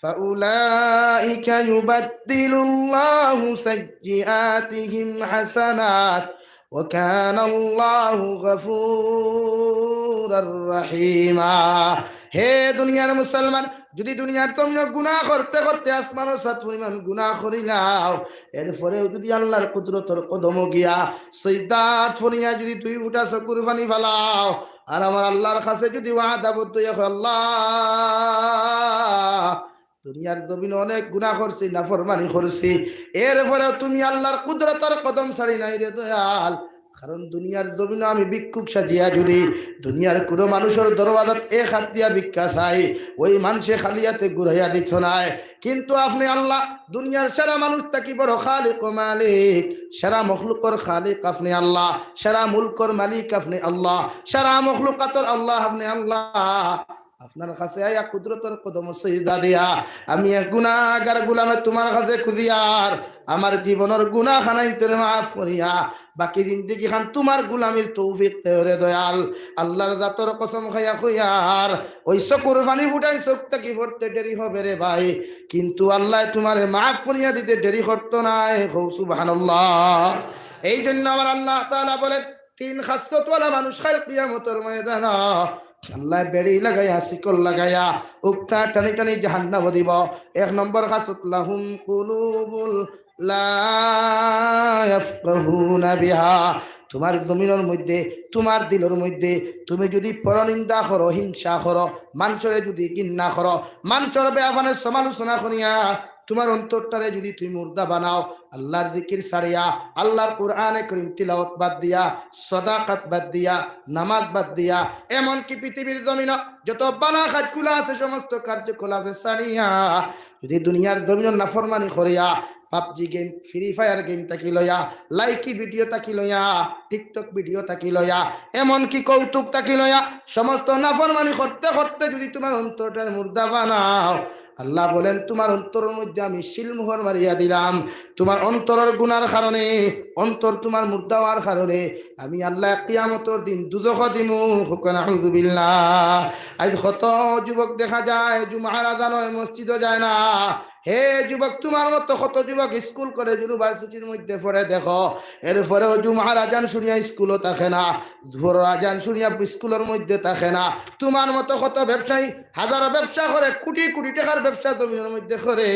ফাউলাইকা ইউবাদদিলুল্লাহু সাইয়্যিআতিহিম হাসানাত ওয়া কানাল্লাহু গাফুরার রাহিমা।" হে দুনিয়ার মুসলমান, যুদি দুনিয়ার জমিনো গুনাহ করতে করতে আসমানর সাত পরিমাণ গুনাহ করিলাও, এরপরেও যুদি আল্লাহর কুদরতর কদমো গিয়া সিজদাত পড়িয়া যুদি দুই ফুটা চকুর পানি ফালাও, আর আমার আল্লাহর কাছে যুদি ওয়াদাবদ্ধ অইয়া কও, "আল্লাহ, দুনিয়ার জমিনো অনেক গুনাহ করছি, নাফরমানি করছি, এরপরেও তুমি আল্লাহর কুদরতর কদম ছাড়ি নাই রে দয়াল।" কারণ দুনিয়ার জমিনো আমি ভিক্ষুক সাজিয়া যুদি দুনিয়ার কুনু মানুষর দরওয়াজাত এক হাত দিয়া ভিক্ষা চাই, ওই মানষে খালি আতে ঘুরাইয়া দিতো নায়। কিন্তু আপনে আল্লাহ, দুনিয়ার সারা মানুষ থাকি বড় খালিক ও মালিক, সারা মখলুকর খালিক আপনে আল্লাহ, সারা মুলকর মালিক আপনে আল্লাহ, সারা মখলুকাতর আল্লাহ আপনে আল্লাহ। আপনার কাছে আইয়া কুদরতর কদমো সিজদা দিয়া আমি এক গুনাহগার গুলামে তুমার কাছে খুজিয়ার, আমার জীবনর গুনাহ খানাইন্তরে মাফ করিয়া বাকি জিন্দেগি খান তুমার গুলামির তৌফিক দেও রে দয়াল। আল্লাহর জাতর কসম খাইয়া কইয়ার, ওই চকুর পানি ফুটাই চউখ থাকি পড়তে দেরি হবে রে ভাই, কিন্তু আল্লায় তুমারে মাফ করিয়া দিতে দেরি করতো নায়। কও সুবহানাল্লাহ। এই জন্য আমার আল্লাহ তাআলা বলেন, তিন খাসলতওয়ালা মানুষ কাইল কিয়ামতর ময়দানো আল্লায় বেড়ি লাগাইয়া, শিকল লাগাইয়া, উক্তা টানি টানি জাহান্নামো দিবো। এক নম্বর খাসলত, লাহুম কুলুবুন লা ইয়াফকাহুনা বিহা। তুমার জমিনর মধ্যে, তুমার দিলর মধ্যে তুমি যুদি পরনিন্দা করো, হিংসা করো, মানষরে যুদি ঘিন্না করো, মানষর বেয়াফানে সমালোচনা করিয়া তুমার অন্তরটারে যুদি তুমি মুর্দা বানাও, আল্লার জিকির ছাড়িয়া, আল্লার কোরআনে করিম তিলাওয়াত বাদ দিয়া, সদাকাত বাদ দিয়া, নামাজ বাদ দিয়া, এমনকি পৃথিবীর জমিনো যত বালা কাজগুলা আছে সমস্ত কার্যকলাপরে ছাড়িয়া, যুদি দুনিয়ার জমিনো নাফরমানি করিয়া, PUBG game, free fire game থাকি লইয়া, লাইকি ভিডিও থাকি লইয়া, টিকটক ভিডিও থাকি লইয়া, এমনকি কৌতুক থাকি লইয়া, সমস্ত নাফরমানি করতে করতে যুদি তুমার অন্তরটারে মুর্দা বানাও, আল্লাহ বলেন, তুমার অন্তরর মধ্যে আমি সিলমোহর মারিয়া দিলাম। তুমার অন্তরর গুনার কারণে, অন্তর তুমার মুর্দা অওয়ার কারণে আমি আল্লাহ কিয়ামতর দিন দুজখো দিমু। কউক্কা নাউজুবিল্লাহ। আইজ কত যুবক দেখা যায় জুমার আজান অয় মসজিদো যায় না। হে যুবক, তুমার মতো কত যুবক স্কুল, কলেজ, ইউনিভার্সিটির মধ্যে পড়ে দেখো, এরপরেও জুমার আজান শুনিয়া স্কুলো থাকে না, জোহরর আজান শুনিয়া স্কুলর মধ্যে থাকে না। তুমার মতো কত ব্যবসায়ী হাজারো ব্যবসা করে, কুটি কুটি টেকার ব্যবসা জমিনর মধ্যে করে,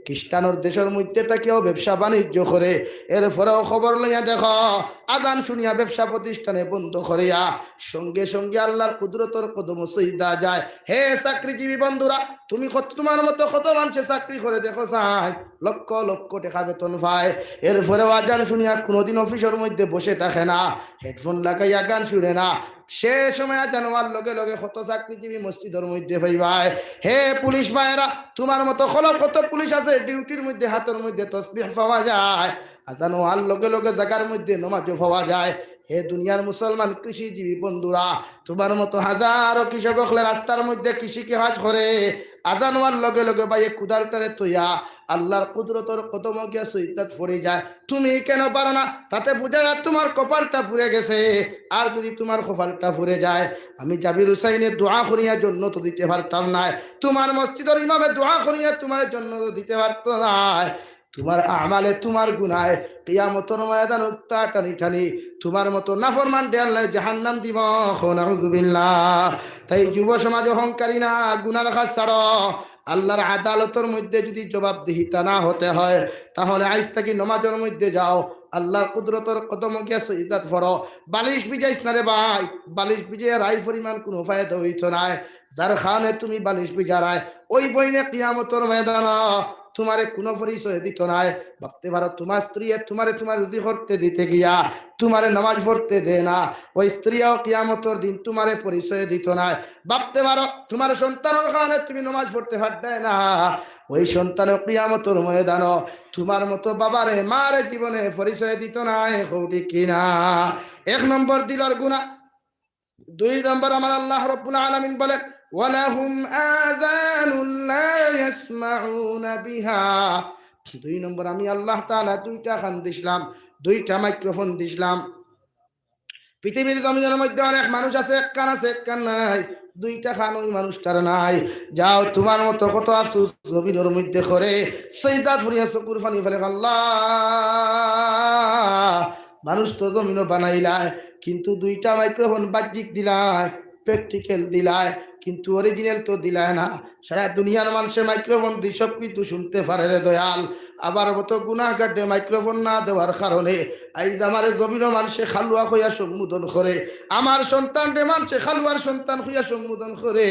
খ্রিস্টানর দেশর মধ্যে থাকিয়াও ব্যবসা বাণিজ্য করে, এরপরেও খবর লইয়া দেখো, আজান শুনিয়া ব্যবসা প্রতিষ্ঠানে বন্ধ করিয়া সঙ্গে সঙ্গে আল্লার কুদরতর কদমো সইজদা যায়। হে চাকরিজীবী বন্ধুরা, তুমি কত, তুমার মতো কত মানষে চাকরি করে দেখো চাই, লক্ষ লক্ষ টেকা বেতন পায়, এরপরেও আজান শুনিয়া কুনুদিন অফিসর মধ্যে বসে থাকে না, হেডফোন লাগাইয়া গান শুনে না। সে সময় আজান অওয়ার লগে লগে কত চাকরিজীবী মসজিদর মধ্যে পাইবায়। হে পুলিশ ভাইরা, তুমার মতো কত পুলিশ আছে, ডিউটির মধ্যে হাতর মধ্যে তসবিহ পাওয়া যায়, আজান অওয়ার লগে লগে জাগার মধ্যে নমাজও পাওয়া যায়। হে দুনিয়ার মুসলমান কৃষিজীবী বন্ধুরা, তুমার মতো হাজারো কৃষক অকলে রাস্তার মধ্যে কৃষি কাজ করে, আজান অওয়ার লগে লগে ভাইয়ে কুদালটারে থইয়া আল্লার কুদরতর কদমো গিয়া সইজদাত পড়ি যায়। তুমি কেন পারো না? তাতে বুঝা যায় তুমার কপালটা পুড়ে গেছে। আর যুদি তুমার কপালটা পুড়ে যায়, আমি জাবির হুসাইনে দোয়া করিয়া জন্নত দিতে পারতাম নায়, তুমার মসজিদর ইমামে দোয়া করিয়া তুমার জন্নত দিতে পারতো নায়। তুমার আমালে, তুমার গুনায় কিয়ামতর ময়দানো উক্তা টানি টানি তুমার মতো নাফরমানরে আল্লায় জাহান্নাম দিবো। কও নাউজুবিল্লাহ। তাই যুব সমাজ অহংকারী না, গুনার কাজ ছাড়ো। আল্লার আদালতর মধ্যে যুদি জবাবদিহিতা না হতে হয়, তাহলে আইজ থাকি নমাজর মধ্যে যাও, আল্লার কুদরতর কদমো গিয়া সইজদাত পড়ো। বালিশ ভিজাইছ না রে ভাই, বালিশ ভিজাইয়া রাইর পরিমাণ কুনু ফায়দা অইতো নায়। যার কারণে তুমি বালিশ ভিজারায়, ওই বইনে কিয়ামতর ময়দানো তুমারে কুনু পরিচয় দিতো নায়। ভাবতে পারো, তুমার স্ত্রীয়ে তুমারে তুমার রুজি করতে দিতে গিয়া তুমারে নামাজ পড়তে দেয় না, ওই স্ত্রীয়েও কিয়ামতর দিন তুমারে পরিচয় দিতো নায়। ভাবতে পারো, তুমার সন্তানর কারণে তুমি নামাজ পড়তে পারতায় না, ওই সন্তানও কিয়ামতর ময়দানো তুমার মতো বাবারে মারে জীবনে পরিচয় দিতো নায়। কও ঠিক কি না? এক নম্বর দিলর গুনা। দুই নম্বর আমার আল্লাহ রব্বুল আলামিন বলেন, "ওয়ালাহুম আযানুন লা ইয়াসমাউনা বিহা।" দুই নম্বর, আমি আল্লাহ তাআলা দুইটা কান দিছলাম, দুইটা মাইক্রোফোন দিছলাম। পৃথিবীর জমিনর মধ্যে অনেক মানুষ আছে, এক কান আছে, এক কান নাই, দুইটা কান ওই মানুষটার নাই। যাও, তুমার মতো কত আফসোস জমিনর মধ্যে করে, সইজদাত পড়িয়া চকুর পানি ফালায়, আল্লাহ, মানুষ তো জমিনো বানাইলায়, কিন্তু দুইটা মাইক্রোফোন বাহ্যিক দিলায়, প্র্যাকটিক্যাল দিলায়, কিন্তু অরিজিনাল তো দিলায় না। সারা দুনিয়ার মানষে মাইক্রোফোন দি সব কিছু শুনতে পারে রে দয়াল। আবার অত গুনাহগাররে মাইক্রোফোন না দেওয়ার কারণে আইজ আমারে জমিনো মানষে কালুয়া কইয়া সম্বোধন করে, আমার সন্তানরে মানষে কালুয়ার সন্তান কইয়া সম্বোধন করে,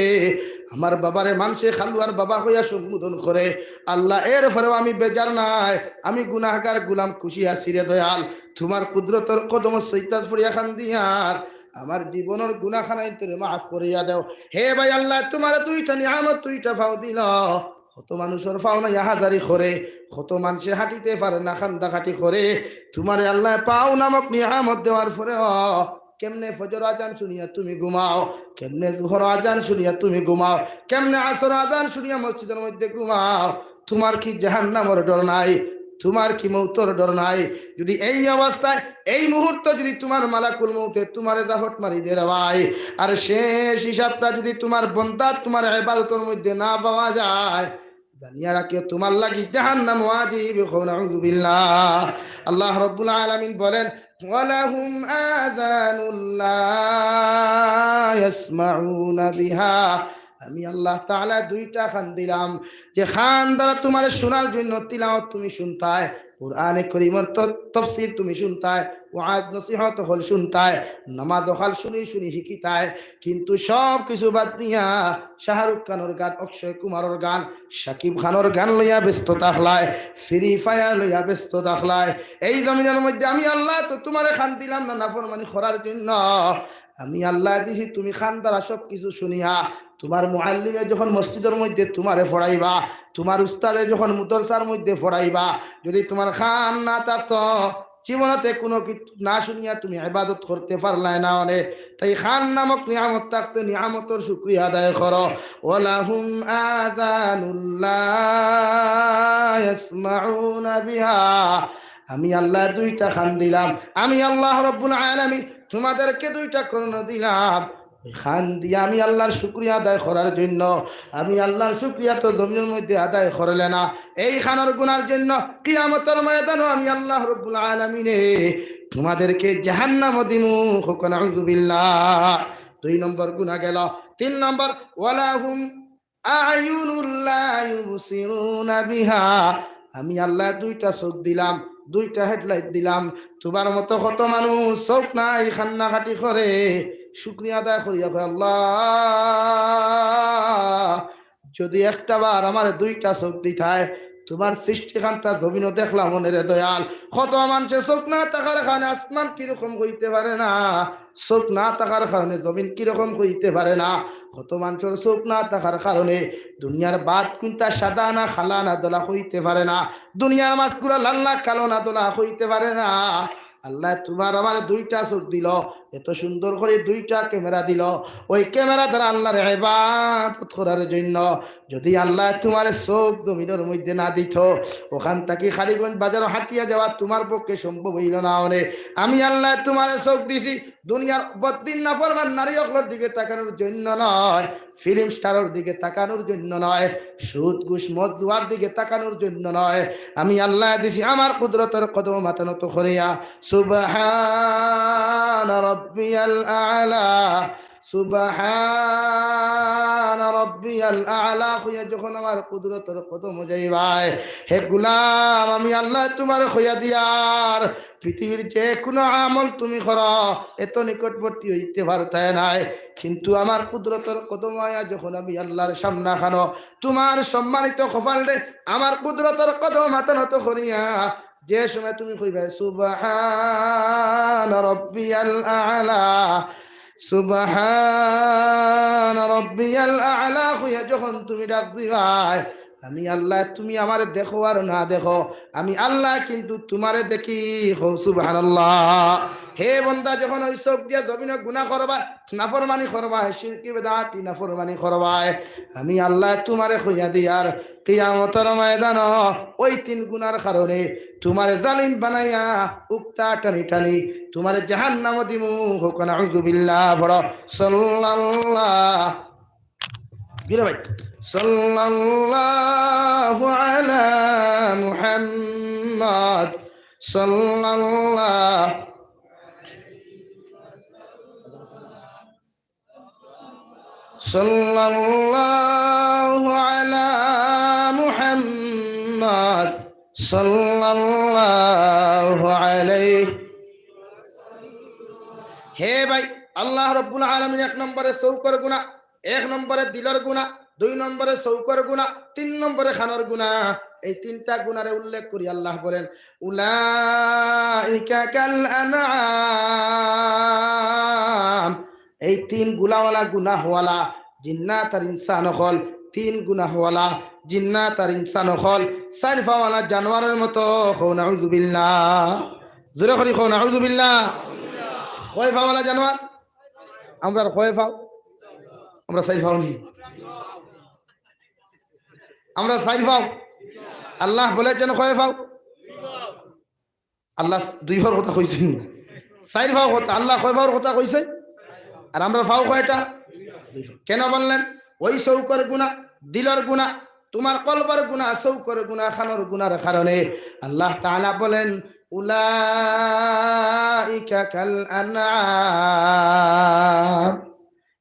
আমার বাবারে মানষে কালুয়ার বাবা কইয়া সম্বোধন করে। আল্লাহ, এরপরেও আমি বেজার নায়, আমি গুনাহগার গুলাম খুশি আছি রে দয়াল। তুমার কুদরতর কদমো সইজদাত পড়িয়া কান্দিয়ার আমার জীবনর গুনাহখানাইন তুরে মাফ করিয়া দেও। হে ভাই আল্লাহ, তুমারে দুইটা নিয়ামত, দুইটা পাও দিলো। কত মানুষর পাও নাই আহাজারি করে, কত মানষে হাঁটিতে পারে না, কান্দাকাটি করে। তুমারে আল্লায় পাও নামক নিয়ামত দেওয়ার পরেও কেমনে ফজর আজান শুনিয়া তুমি ঘুমাও, কেমনে জোহর আজান শুনিয়া তুমি ঘুমাও, কেমনে আসর আজান শুনিয়া মসজিদর মধ্যে ঘুমাও? তুমার কি জাহান্নামর ডর নাই? তুমার কি মউতর ডর নাই? যুদি এই অবস্থায় এই মুহূর্তে যুদি তুমার মালাকুল মউতে তুমারে জাফট মারি দেয় রে ভাই, আর শেষ হিসাবটা যুদি তুমার বন্দা তুমার ইবাদতর মধ্যে না পাওয়া যায়, জানিয়া রাখিও, তুমার লাগি জাহান্নাম ওয়াজিব। কও নাউজুবিল্লাহ। আল্লাহ রাব্বুল আলামিন বলেন, "ওয়ালাহুম আযানুন লা ইয়াসমাউনা বিহা।" আমি আল্লাহ তাআলা দুইটা কান দিলাম, যে কান দ্বারা তুমারে শোনার জন্য তিলাওয়াত তুমি শুনতায়, কোরআনে করিমর ত-, তফসির তুমি শুনতায়, ওয়াজ নসিহত অকল শুনতায়, নামাজ অকল শুনি শুনি শিকিতায়, কিন্তু সব কিছু বাদ দিয়া শাহরুখ খানর গান, অক্ষয় কুমারর গান, শাকিব খানর গান লইয়া ব্যস্ত থাকলায়, ফ্রি ফায়ার লইয়া ব্যস্ত থাকলায়। এই জমিনর মধ্যে আমি আল্লায় তো তুমারে খান দিলাম না নাফরমানি করার জন্য, আমি আল্লায় দিছি তুমি খান দ্বারা সব কিছু শুনিয়া। তুমার মুআল্লিমে যখন মসজিদর মধ্যে তুমারে পড়াইবা, তুমার উস্তাদে যখন মুদরসার মধ্যে পড়াইবা, যদি তুমার খান না থাকতো, জীবনতে কুনু কিছু না শুনিয়া তুমি ইবাদত করতে পারলায় না অনে। তাই খান নামক নিয়ামত থাকতে নিয়ামতর শুকরিয়া আদায় করো। ওয়ালাহুম আযানুল লা ইয়াসমাউনা বিহা। আমি আল্লায় দুইটা খান দিলাম, আমি আল্লাহ রব্বুল আলামিন তুমাদেরকে দুইটা কর্ণ দিলাম। ওই খান দিয়া আমি আল্লাহর শুকরিয়া আদায় করার জন্য, আমি আল্লাহর শুকরিয়া তো জমিনর মধ্যে আদায় করলে না, এই খানর গুনার জন্য কিয়ামতর ময়দানো আমি আল্লাহ রব্বুল আলামিনে তুমাদেরকে জাহান্নামো দিমু। কও নাউযুবিল্লাহ। দুই নম্বর গুনা গেল। তিন নম্বর, ওয়ালাহুম আ'য়ুনুল লা ইউবসিরুনা বিহা। আমি আল্লায় দুইটা চউখ দিলাম, দুইটা হেডলাইট দিলাম। তুমার মতো কত মানুষ চউখ নাই, কান্নাকাটি করে, শুকরিয়া আদায় করিয়া কয়, "আল্লাহ, যদি একটা বার আমারে দুইটা চউখ দিতায়, তুমার সৃষ্টিখান্তা জমিনো দেখলাম অনে রে দয়াল।" কত মানষে চউখ না থাকার কারণে আসমান কিরকম অইতে পারে না, চউখ না থাকার কারণে জমিন কিরকম অইতে পারে না। কত মানষর চউখ না থাকার কারণে দুনিয়ার ভাত কুনটা সাদা না কালা না ধলা অইতে পারে না, দুনিয়ার মাছগুলা লাল না কালো না ধলা অইতে পারে না। আল্লায় তুমার আমারে দুইটা চউখ দিল, এত সুন্দর করি দুইটা ক্যামেরা দিল, ওই ক্যামেরা দ্বারা আল্লাহর ইবাদত করার জন্য। যদি আল্লায় তুমারে চউখ জমিনর মধ্যে না দিত, অখান থাকি কালীগঞ্জ বাজারো হাঁটিয়া যাওয়া তুমার পক্ষে সম্ভব অইল না অনে। আমি আল্লায় তুমারে চউখ দিছি, দুনিয়ার বদিন নাফরমান নারী অকলর দিকে তাকানোর জন্য নয়, ফিল্ম স্টারর দিকে তাকানোর জন্য নয়, সুদ ঘুষ মদ জুয়ার দিকে তাকানোর জন্য নয়। আমি আল্লায় দিছি আমার কুদরতর কদমো মাথা নত করিয়া, সুবহান রব্বিয়াল আ'লা, সুবহান রব্বিয়াল আ'লা কইয়া যখন আমার কুদরতর কদমো যাইবায়, হে গুলাম, আমি আল্লায় তুমারে কইয়া দিয়ার, পৃথিবীর যে কুনু আমল তুমি করো, এত নিকটবর্তী অইতে পারতায় নায়, কিন্তু আমার কুদরতর কদমো আইয়া যখন আমি আল্লাহর সামনাখানো তুমার সম্মানিত কপালরে আমার কুদরতর কদমো মাথা নত করিয়া যে সময় তুমি কইবায়, "সুবহান রব্বিয়াল আ'লা, সুবহান রব্বিয়াল আ'লা" কইয়া যখন তুমি ডাক দিবায়, আমি আল্লায় তুমি আমারে দেখো আর না দেখো, আমি আল্লায় কিন্তু তুমারে দেখি। কও সুবহানাল্লাহ। হে বন্দা, যখন ওই চউখ দিয়া জমিনো গুনা করবায়, নাফরমানি করবায়, শিরকি বেদাতি নাফরমানি করবায়, আমি আল্লায় তুমারে কইয়া দিয়ার, কিয়ামতর ময়দানো ওই তিন গুনার কারণে তুমারে জালিম বানাইয়া উক্তা টানি টানি তুমারে জাহান্নামো দিমু। কও নাউযুবিল্লাহ। পড়ো, সাল্লাল্লাহু, গিরে ভাই, সাল্লাল্লাহু আলা মুহাম্মদ, সাল্লাল্লাহু সাল্লাল্লাহু আলা মুহাম্মদ সাল্লাল্লাহু আলাইহি। হে ভাই, আল্লাহ রাব্বুল আলামিন এক নম্বরে চউখর গুনা, এক নম্বরে দিলর গুনা, দুই নম্বরে চউখর গুনা, তিন নম্বরে কানর গুনা। এই তিনটা গুনারে উল্লেখ করি আল্লাহ বলেন, উলাইকা কাল আনআম। এই তিন গুলাওয়ালা, গুনাওয়ালা জিন্নাত আর ইনসান অকল, তিন গুনাওয়ালা জিন্নাত আর ইনসান অকল, চাইর পাওয়ালা জানোয়ারর মতো। কও নাউযুবিল্লাহ। জোরে করি কও নাউযুবিল্লাহ। কয় পাওয়ালা জানোয়ার? আমরার কয় পাও? আমরা চাইর পাও নি? আমরা চাইর পাও। আল্লাহ বলেছেন কয় পাও? আল্লাহ দুই পাওর কথা কইছইন। চাইর পাও কথা, আল্লাহ কয় পাওর কথা কইছইন? আর আমরার পাও কয়টা? দুই পাও। কেন বললেন? ওই চউখর গুনা, দিলর গুনা, তুমার কলবর গুনা, চউখর গুনা, কানর গুনার কারণে আল্লাহ তাআলা বলেন, উলাইকা কাল আনআম।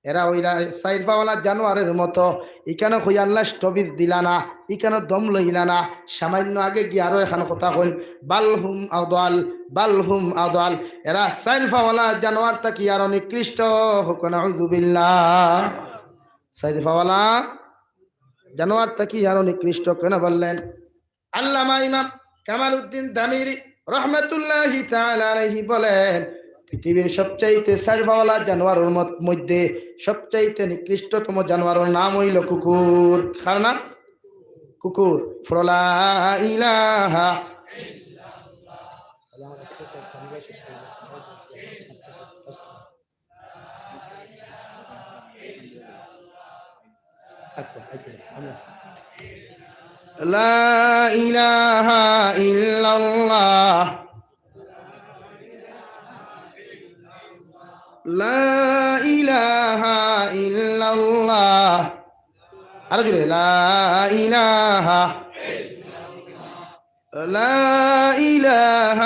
এরা অইলা চাইর পাওয়ালা জানোয়ারের মতো। ইখানো কই আল্লায় স্থবির দিলা না, ইখানো দম লইলা না। সামান্য আগে গিয়া আরো এখান কথা কইন, বাল হুম আদাল, বাল হুম আদাল। এরা চাইর পাওয়ালা জানোয়ার থাকি আরো নিকৃষ্ট। কউক্কা নাউজুবিল্লাহ। চাইর পাওয়ালা জানোয়ার থাকি আরো নিকৃষ্ট কেনে বললেন? আল্লামা ইমাম কামালউদ্দিন দামিরি রহমতুল্লাহি তাআলা আলাইহি বলেন, পৃথিবীর সবচাইতে চাইর পাওয়ালা জানোয়ারের মত-, মধ্যে সবচাইতে নিকৃষ্টতম জানোয়ারের নাম অইলো কুকুর। কার নাম? কুকুর। পড়ো লা ইলাহা। لا إله إلا الله. لا إله إلا الله. আরো জোরে, لا إله. لا إله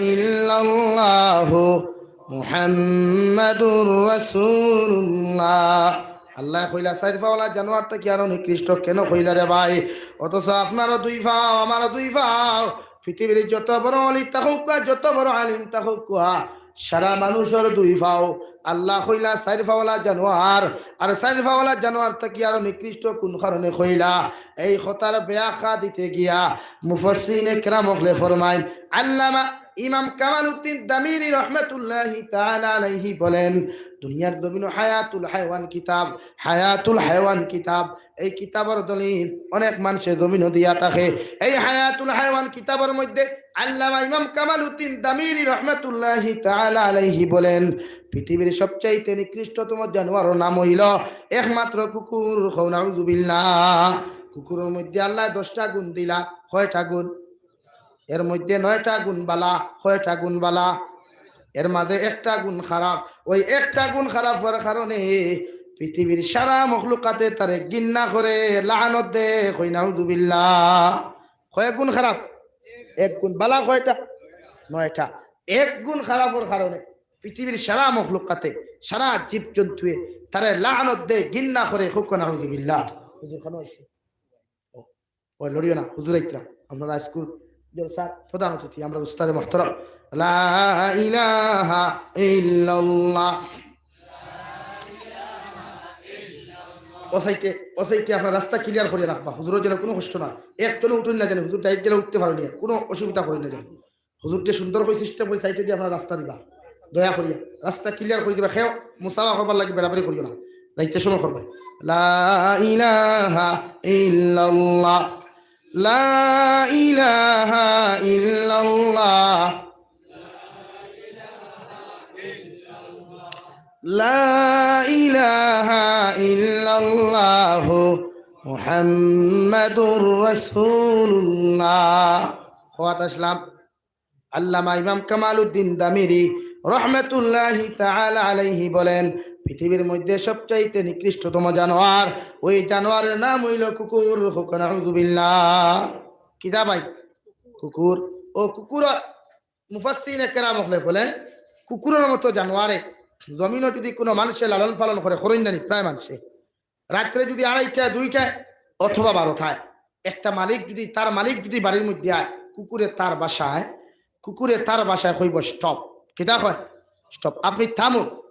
إلا الله محمد رسول الله. আল্লায় কইলা, চাইর পাওয়ালা জানোয়ার থাকি আরো নিকৃষ্ট কেনে কইলা রে ভাই? অথচ আপনারও দুই পাও, আমারও দুই পাও। পৃথিবীর যত বড় অলি থাকউক্কা, যত বড় আলিম থাকউক্কা, সারা মানুষর দুই পাও। আল্লায় কইলা চাইর পাওয়ালা জানোয়ার, আর চাইর পাওয়ালা জানোয়ার থাকি আরো নিকৃষ্ট কুন কারণে কইলা? এই কথার ব্যাখ্যা দিতে গিয়া মুফাসসিরিনে কেরাম অকলে ফরমাইন, আল্লামা ইমাম কামালউদ্দিন দামিরি রহমতুল্লাহি তাআলা আলাইহি বলেন, দুনিয়ার জমিনো হায়াতুল হায়ওয়ান কিতাব, হায়াতুল হায়ওয়ান কিতাব, এই কিতাবর দলিল অনেক মানষে জমিনো দিয়া থাকে। এই হায়াতুল হায়ওয়ান কিতাবর মধ্যে আল্লামা ইমাম কামালউদ্দিন দামিরি রহমতুল্লাহি তাআলা আলাইহি বলেন, পৃথিবীর সবচাইতে নিকৃষ্টতম জানোয়ারর নাম অইলো একমাত্র কুকুর। কও নাউজুবিল্লাহ। কুকুরর মধ্যে আল্লায় দশটা গুণ দিলা, কয়টা গুণ? এর মধ্যে নয়টা গুণ বালা, কয়টা গুণ বালা? এর মাঝে একটা গুণ খারাপ। ওই একটা গুণ খারাপ অওয়ার কারণে পৃথিবীর সারা মখলুকাতে তারে ঘিন্না করে, লানত দে, কই নাউজুবিল্লাহ। কয় গুণ খারাপ? এক গুণ। বালা কয়টা? নয়টা। এক গুণ খারাপর কারণে পৃথিবীর সারা মখলুকাতে, সারা জীবজন্তুয়ে তারে লানত দে, ঘিন্না করে, কউক্কা নাউজুবিল্লাহ। হুজুর খানো আইছে। ও, ওই লড়িও না, হুজুর আইতরা। আপনারা আইজকুর জলসার প্রধান অতিথি, আমরার উস্তাদে মুহতারাম। লা ইলাহা ইল্লাল্লাহ। ও সাইডে, ও সাইডে আপনারা রাস্তা clear করিয়া রাখবা, হুজুরর যেন কুনু কষ্ট না। একজনও উঠইন না যেন, হুজুর direct গেলে উঠতে পারইন না, কুনু অসুবিধা করইন না যেন। হুজুর যে সুন্দর করি system করি সাইডে দিয়া আপনারা রাস্তা দিবা, দয়া করিয়া রাস্তা clear করি দিবা। কেউ মুসাফা করবার লাগি বেড়াবেড়ি করিও না, যাইতে সময় করবা। লা ইলাহা ইল্লাল্লাহ, লা ইলাহা ইল্লাল্লাহ, লা ইলাহা ইল্লাল্লাহু মুহাম্মাদুর রাসূলুল্লাহ। কওয়াত আসলাম। আল্লামা ইমাম কামালউদ্দিন দামিরি রহমতুল্লাহি তাআলা আলাইহি বলেন, পৃথিবীর মধ্যে সবচাইতে নিকৃষ্টতম জানোয়ার, ওই জানোয়ারের নাম অইলো কুকুর। কউক্কা নাউজুবিল্লাহ। কিতা ভাই? কুকুর। ও কুকুর, মুফাসসিরিনে কেরাম অকলে বলেন, কুকুরর মতো জানোয়ারে জমিনো যুদি কুনু মানষে লালন পালন করে, করইন না নি প্রায় মানষে, রাত্রে যুদি আড়াইটায়, দুইটায় অথবা বারোটায় একটা মালিক যুদি, তার মালিক যুদি বাড়ির মধ্যে আয়, কুকুরে তার বাসায়, কুকুরে তার বাসায় কইবো, "Stop।" কিতা কয়? "Stop, আপনি থামুন।"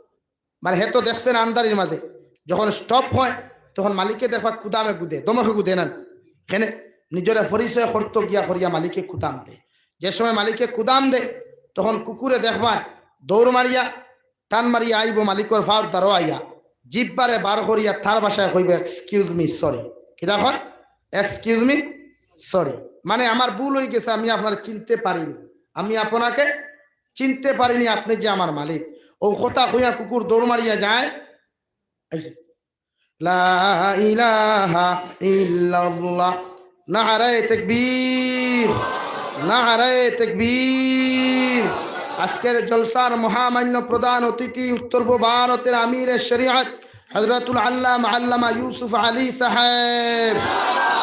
মানে, হে তো দেখছে না আন্ধারির মাঝে, যখন stop কয়, তখন মালিকে দেখবা কুদামে কুদে, ধমকে কুদে না। কেনে? নিজরে পরিচয় করতো গিয়া করিয়া মালিকে কুদাম দে। যে সময় মালিকে কুদাম দে, তখন কুকুরে দেখবা দৌড় মারিয়া টান মারিয়া আইবো মালিকর ফাওর দ্বারো আইয়া, জিব্বারে বার করিয়া তার বাসায় কইবো, "Excuse me, sorry।" কিতা কয়? "Excuse me, sorry।" মানে, "আমার ভুল অই গেছে, আমি আপনারে চিনতে পারিনি, আমি আপনাকে চিনতে পারিনি, আপনি যে আমার মালিক।" ও কথা কইয়া কুকুর দৌড় মারিয়া যায়। এই যে, লা ইলাহা ইল্লাল্লাহ। নারায়ে তাকবীর, নারায়ে তাকবীর। আজকের জলসার মহামান্য প্রধান অতিথি উত্তর পূর্ব ভারতের আমিরে শরিয়ত হযরতুল আল্লামা আল্লামা ইউসুফ আলী সাহেব।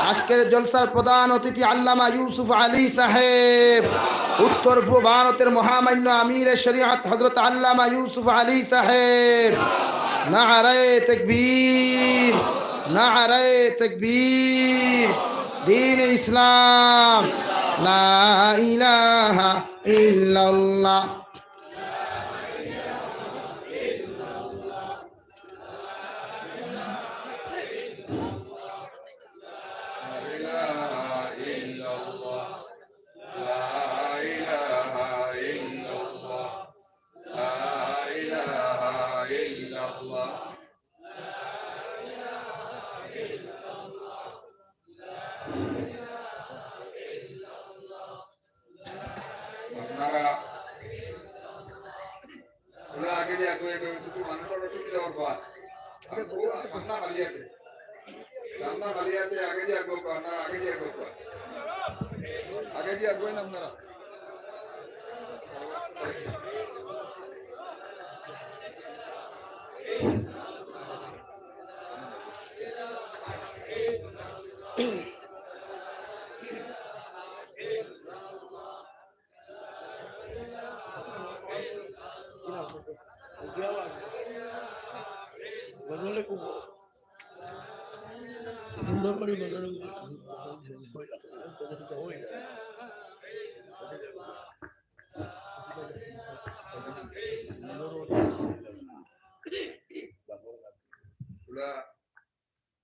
আজকের জলসার প্রধান অতিথি আল্লামা ইউসুফ আলী সাহেব, উত্তর পূর্ব ভারতের মহামান্য আমিরে শরিয়ত হযরত আল্লামা ইউসুফ আলী সাহেব। নারায়ে তাকবীর, নারায়ে তাকবীর, দ্বীনে ইসলাম, লা ইলাহা ইল্লাল্লাহ। لا إله إلا الله. لا إله إلا الله. আপনারা, আপনারা আগে দিয়া কই, কই, কিছু মানুষর অসুবিধা অইবো। আর ও সামনে খালি আছে। সামনে খালি আছে, আগে দিয়া কই, আপনারা আগে দিয়া কই। আগে দিয়া কই না আপনারা।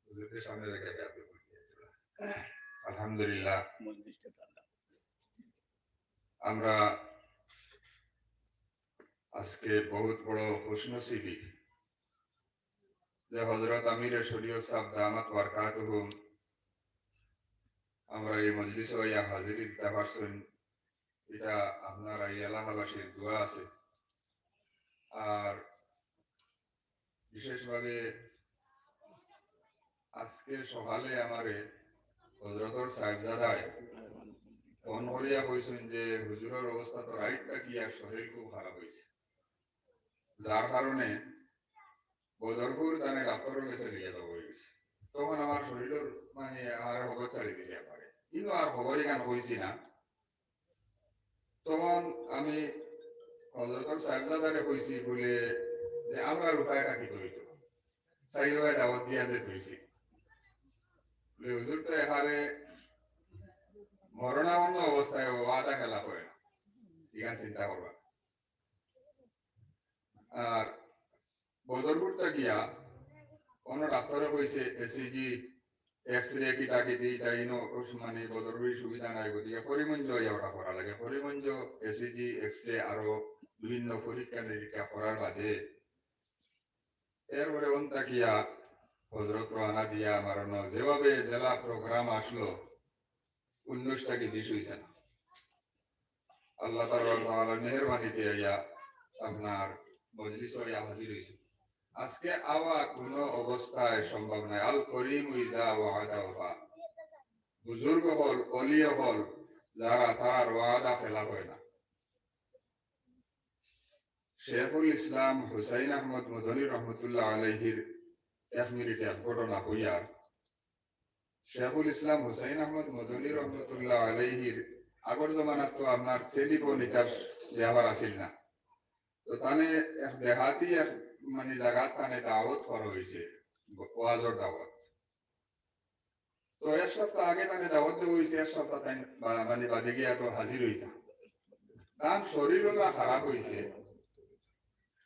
হুজুরদের সামনে রেখে আলহামদুলিল্লাহ, আমরা আজকে বহুত বড় খুশনসিবি যে হযরত আমিরে শরীয়ত সাহেব দামাত বারকাতুহুম আমরা এই মজলিসো আইয়া হাজিরি দিতা পারছইন, ইটা আপনার এই এলাকাবাসীর দোয়া আছে। আর বিশেষভাবে আজকে সকালে আমারে হযরতর সাহেবজাদায় ফোন করিয়া কইছইন যে হুজুরর অবস্থা তো রাইত থাকি আর শরীর খুব খারাপ অইছে, যার কারণে বদরপুর তানে ডাক্তরর গেছে লইয়া যাওয়া অইগেছে। তখন আমার শরীরর মানে আর খবর ছাড়ি দিছে আমারে, কিন্তু আর খবর ইখান কইছি না। তখন আমি হযরতর সাহেবজাদারে কইছি বুলে যে, "আমরার উপায়টা কিতা অইতো?" সাইড ভাই দাওয়াত দিয়া যে কইছি। বুলে, "হুজুর তো এখানে মরণাপন্ন অবস্থায় ওয়াদা খেলাফ অয় না, ইখান চিন্তা করবা।" আর বদরপুর থাকিয়া অনো ডাক্তরে কইছে, এসিজি, এক্সরে কিতা কিতি, ইতা ইনো মানে বদরপুরি সুবিধা নাই, গতিকে করিমগঞ্জ ইয়া ওটা করা লাগে। করিমগঞ্জ এসিজি, এক্সরে আরো বিভিন্ন পরীক্ষা নিরীক্ষা করার বাদে এরপরে অন থাকিয়া হজরত রওয়ানা দিয়া আমার অনো যেভাবে জেলা প্রোগ্রাম আসলো, উনিশ থাকি বিশ অইছে না। আল্লাহ তাআলার মেহেরবানিতে আইয়া আপনার মজলিসো আইয়া হাজির অইছি। আজকে আওয়া কোনো অবস্থায় সম্ভব নায়। আল করিমু ইজা ওয়াদা ওফা। বুজুর্গ অকল, অলি অকল যারা, তারার ওয়াদা খেলাফ অয় না। শেখুল ইসলাম হুসাইন আহমদ মদনী রহমতুল্লাহ আলাইহির এক মিনিটে এক ঘটনা কইয়ার। শেখুল ইসলাম হুসাইন আহমদ মদনী রহমতুল্লাহ আলাইহির আগর জমানাত তো আপনার টেলিফোন ইতার ব্যবহার আছিল না। তো তানে এক দেহাতি এক মানে জাগাত তানে দাওয়াত করা অইছে, ওয়াজর দাওয়াত। তো এক সপ্তাহ আগে তানে দাওয়াত দেওয়া অইছে, এক সপ্তাহ তাইন বা-, মানে বাদে গিয়া তো হাজির অইতা। তান শরীর অলা খারাপ অইছে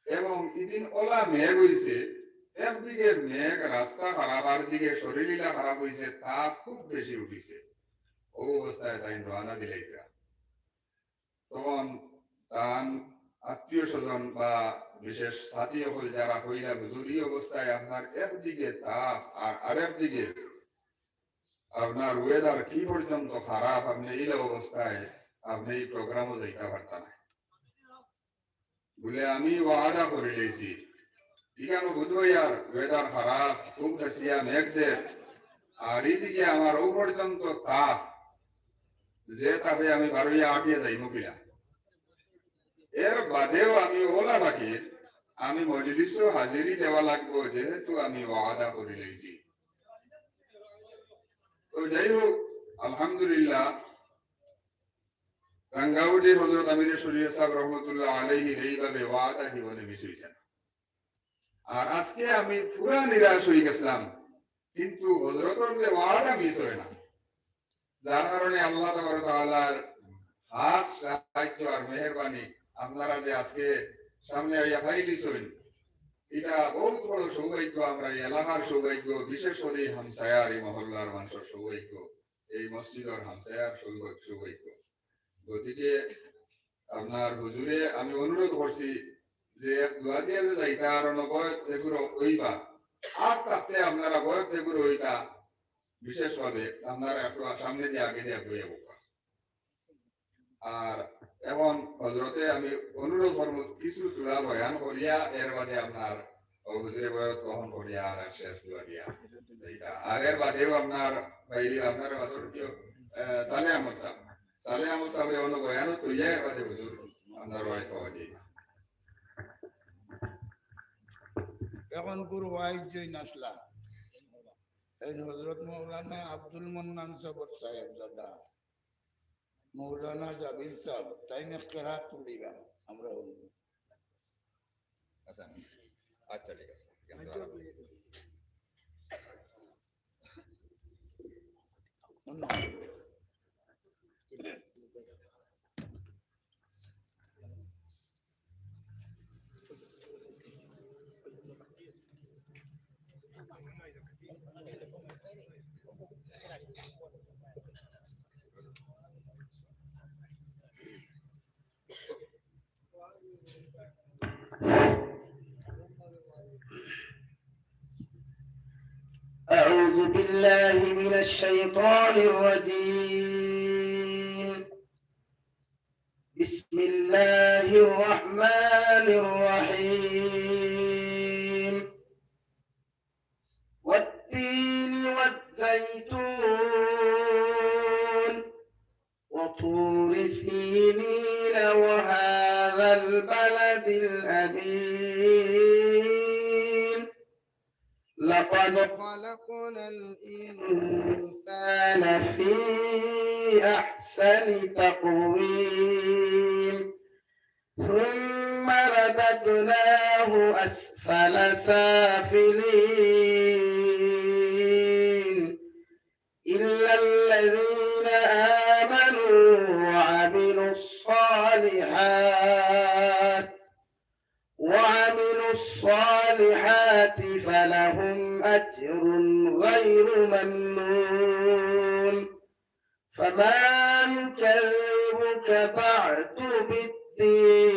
এবং ইদিন অলা মেঘ অইছে, একদিকে মেঘ, রাস্তা খারাপ, আর দিকে শরীর ইলা খারাপ অইছে, তাপ খুব বেশি উঠিছে। অউ অবস্থায় তাইন রওয়ানা দিলাইতা। তখন তান আত্মীয় স্বজন বা বিশেষ সাথী অকল যারা কইলা, "হুজুর, ই অবস্থায় আপনার একদিকে তাপ আর আরেকদিকে আপনার weather কি পর্যন্ত খারাপ, আপনে ইলা অবস্থায় আপনে ই প্রোগ্রামো যাইতা পারতা না।" বুলে, "আমি ওয়াদা করিলাইছি, ইখানো বুধবাইয়ার weather খারাপ, খুব বেশিয়া মেঘ দের, আর ইদিকে আমার অউ পর্যন্ত তাপ, যে তাপে আমি বারইয়া আটিয়া যাইমু কিলা। এর বাদেও আমি অলা বাকি, আমি মজলিসো হাজিরি দেওয়া লাগবো, যেহেতু আমি ওয়াদা করিলাইছি।" তো যাই হোক, আলহামদুলিল্লাহ, রাঙ্গাউটি হজরত আমিরে শরিয়ত সাহেব রহমতুল্লাহ আলাইহির এইভাবে ওয়াদা জীবনে miss অইছে না। আর আজকে আমি পুরা নিরাশ অইগেছলাম, কিন্তু হজরতর যে ওয়াদা মিস অয় না, যার কারণে আল্লাহ তাবারক ওয়া তাআলার খাস সাহায্য আর মেহেরবানি, আপনারা যে আজকে সামনে আইয়া পাইলিছইন, ইটা বহুত বড় সৌভাগ্য, আমরার ই এলাকার সৌভাগ্য, বিশেষ করি হামসায়ার, ই মহল্লার মানষর সৌভাগ্য, এই মসজিদর হামসায়ার সৌভাগ্য, সৌভাগ্য। গতিকে আপনার হুজুরে আমি অনুরোধ করছি যে এক দোয়া দিয়া যে যাইতা, আর অনবয় যেগুলো অইবা, আর থাকতে আপনারা বয় যেগুলো অইতা, বিশেষভাবে আপনারা একটু সামনে দিয়া আগে দিয়া বইয়া বউক্কা। আর এখন হজরতে আমি অনুরোধ করমু কিছু থুড়া বয়ান করিয়া এর বাদে আপনার ও হুজুরে বয়ান গ্রহণ করিয়া আর শেষ দোয়া দিয়া যাইতা। আর এর বাদেও আপনার বাইরে আপনার বাদর প্রিয়, আহ, সালে আহমদ সাহেব, সালে আহমদ সাহেব অন্য বয়ানও তৈয়া এর বাদে হুজুর আপনার ওয়াইজ হওয়া যাইতা। এখন গুরু ওয়াইজ জৈন আসলা, এই হজরত মৌলানা আব্দুল মান্নান সাহেব সাহেবজাদা। মৌলানা জাবির সাহেব, তাইন এক কেরাত পড়িবা, আমরা হুনমু। আচ্ছা, আচ্ছা, ঠিক আছে। أعوذ بالله من الشيطان الرجيم. بسم الله الرحمن الرحيم. والتين والزيتون وطور سينين وهذا البلد الأمين. لقد خلقنا الإنسان في أحسن تقويم. ثم رددناه أسفل سافلين. إلا الذين آمنوا وعملوا الصالحات، وعملوا الصالحات فلهم أجر غير ممنون. فما يكذبك بعد بالدين.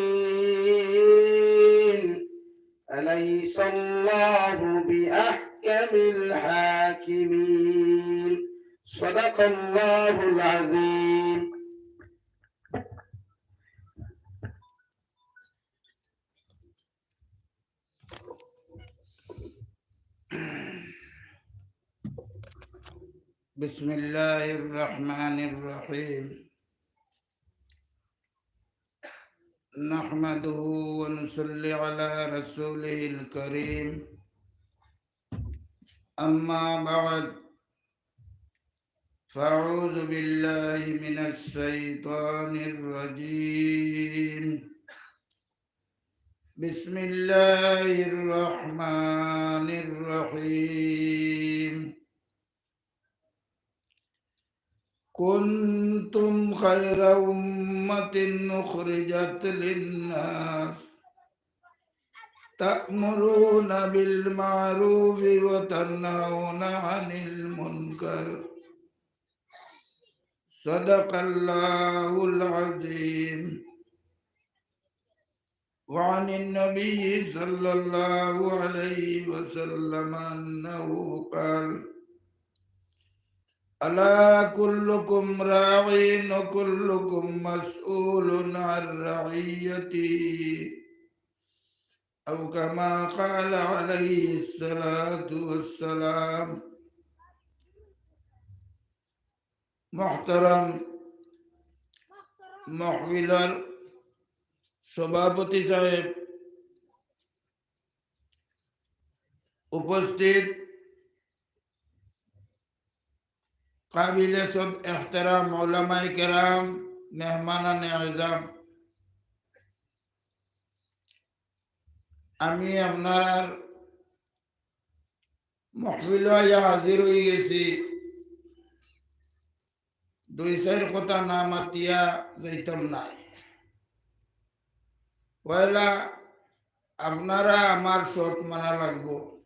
أليس الله بأحكم الحاكمين. صدق الله العظيم. بسم الله الرحمن الرحيم. نحمده ونصلي على رسوله الكريم. أما بعد، فأعوذ بالله من الشيطان الرجيم. بسم الله الرحمن الرحيم. كنتم خير أمة أخرجت للناس تأمرون بالمعروف وتنهون عن المنكر. صدق الله العظيم. وعن النبي صلى الله عليه وسلم أنه قال: ألا كلكم راع وكلكم مسؤول عن رعيته، أو كما قال عليه الصلاة والسلام. মুহতারাম মাহফিলর সভাপতি সাহেব, উপস্থিত কাবিলে সব এহতেরাম উলামায়ে কেরাম, মেহমানানে এজাম, আমি আপনারার মহফিলো আইয়া হাজির অইগেছি। দুই চাইর কথা না মাতিয়া যাইতাম নায়। পয়লা আপনারা আমার শর্ত মানা লাগবো,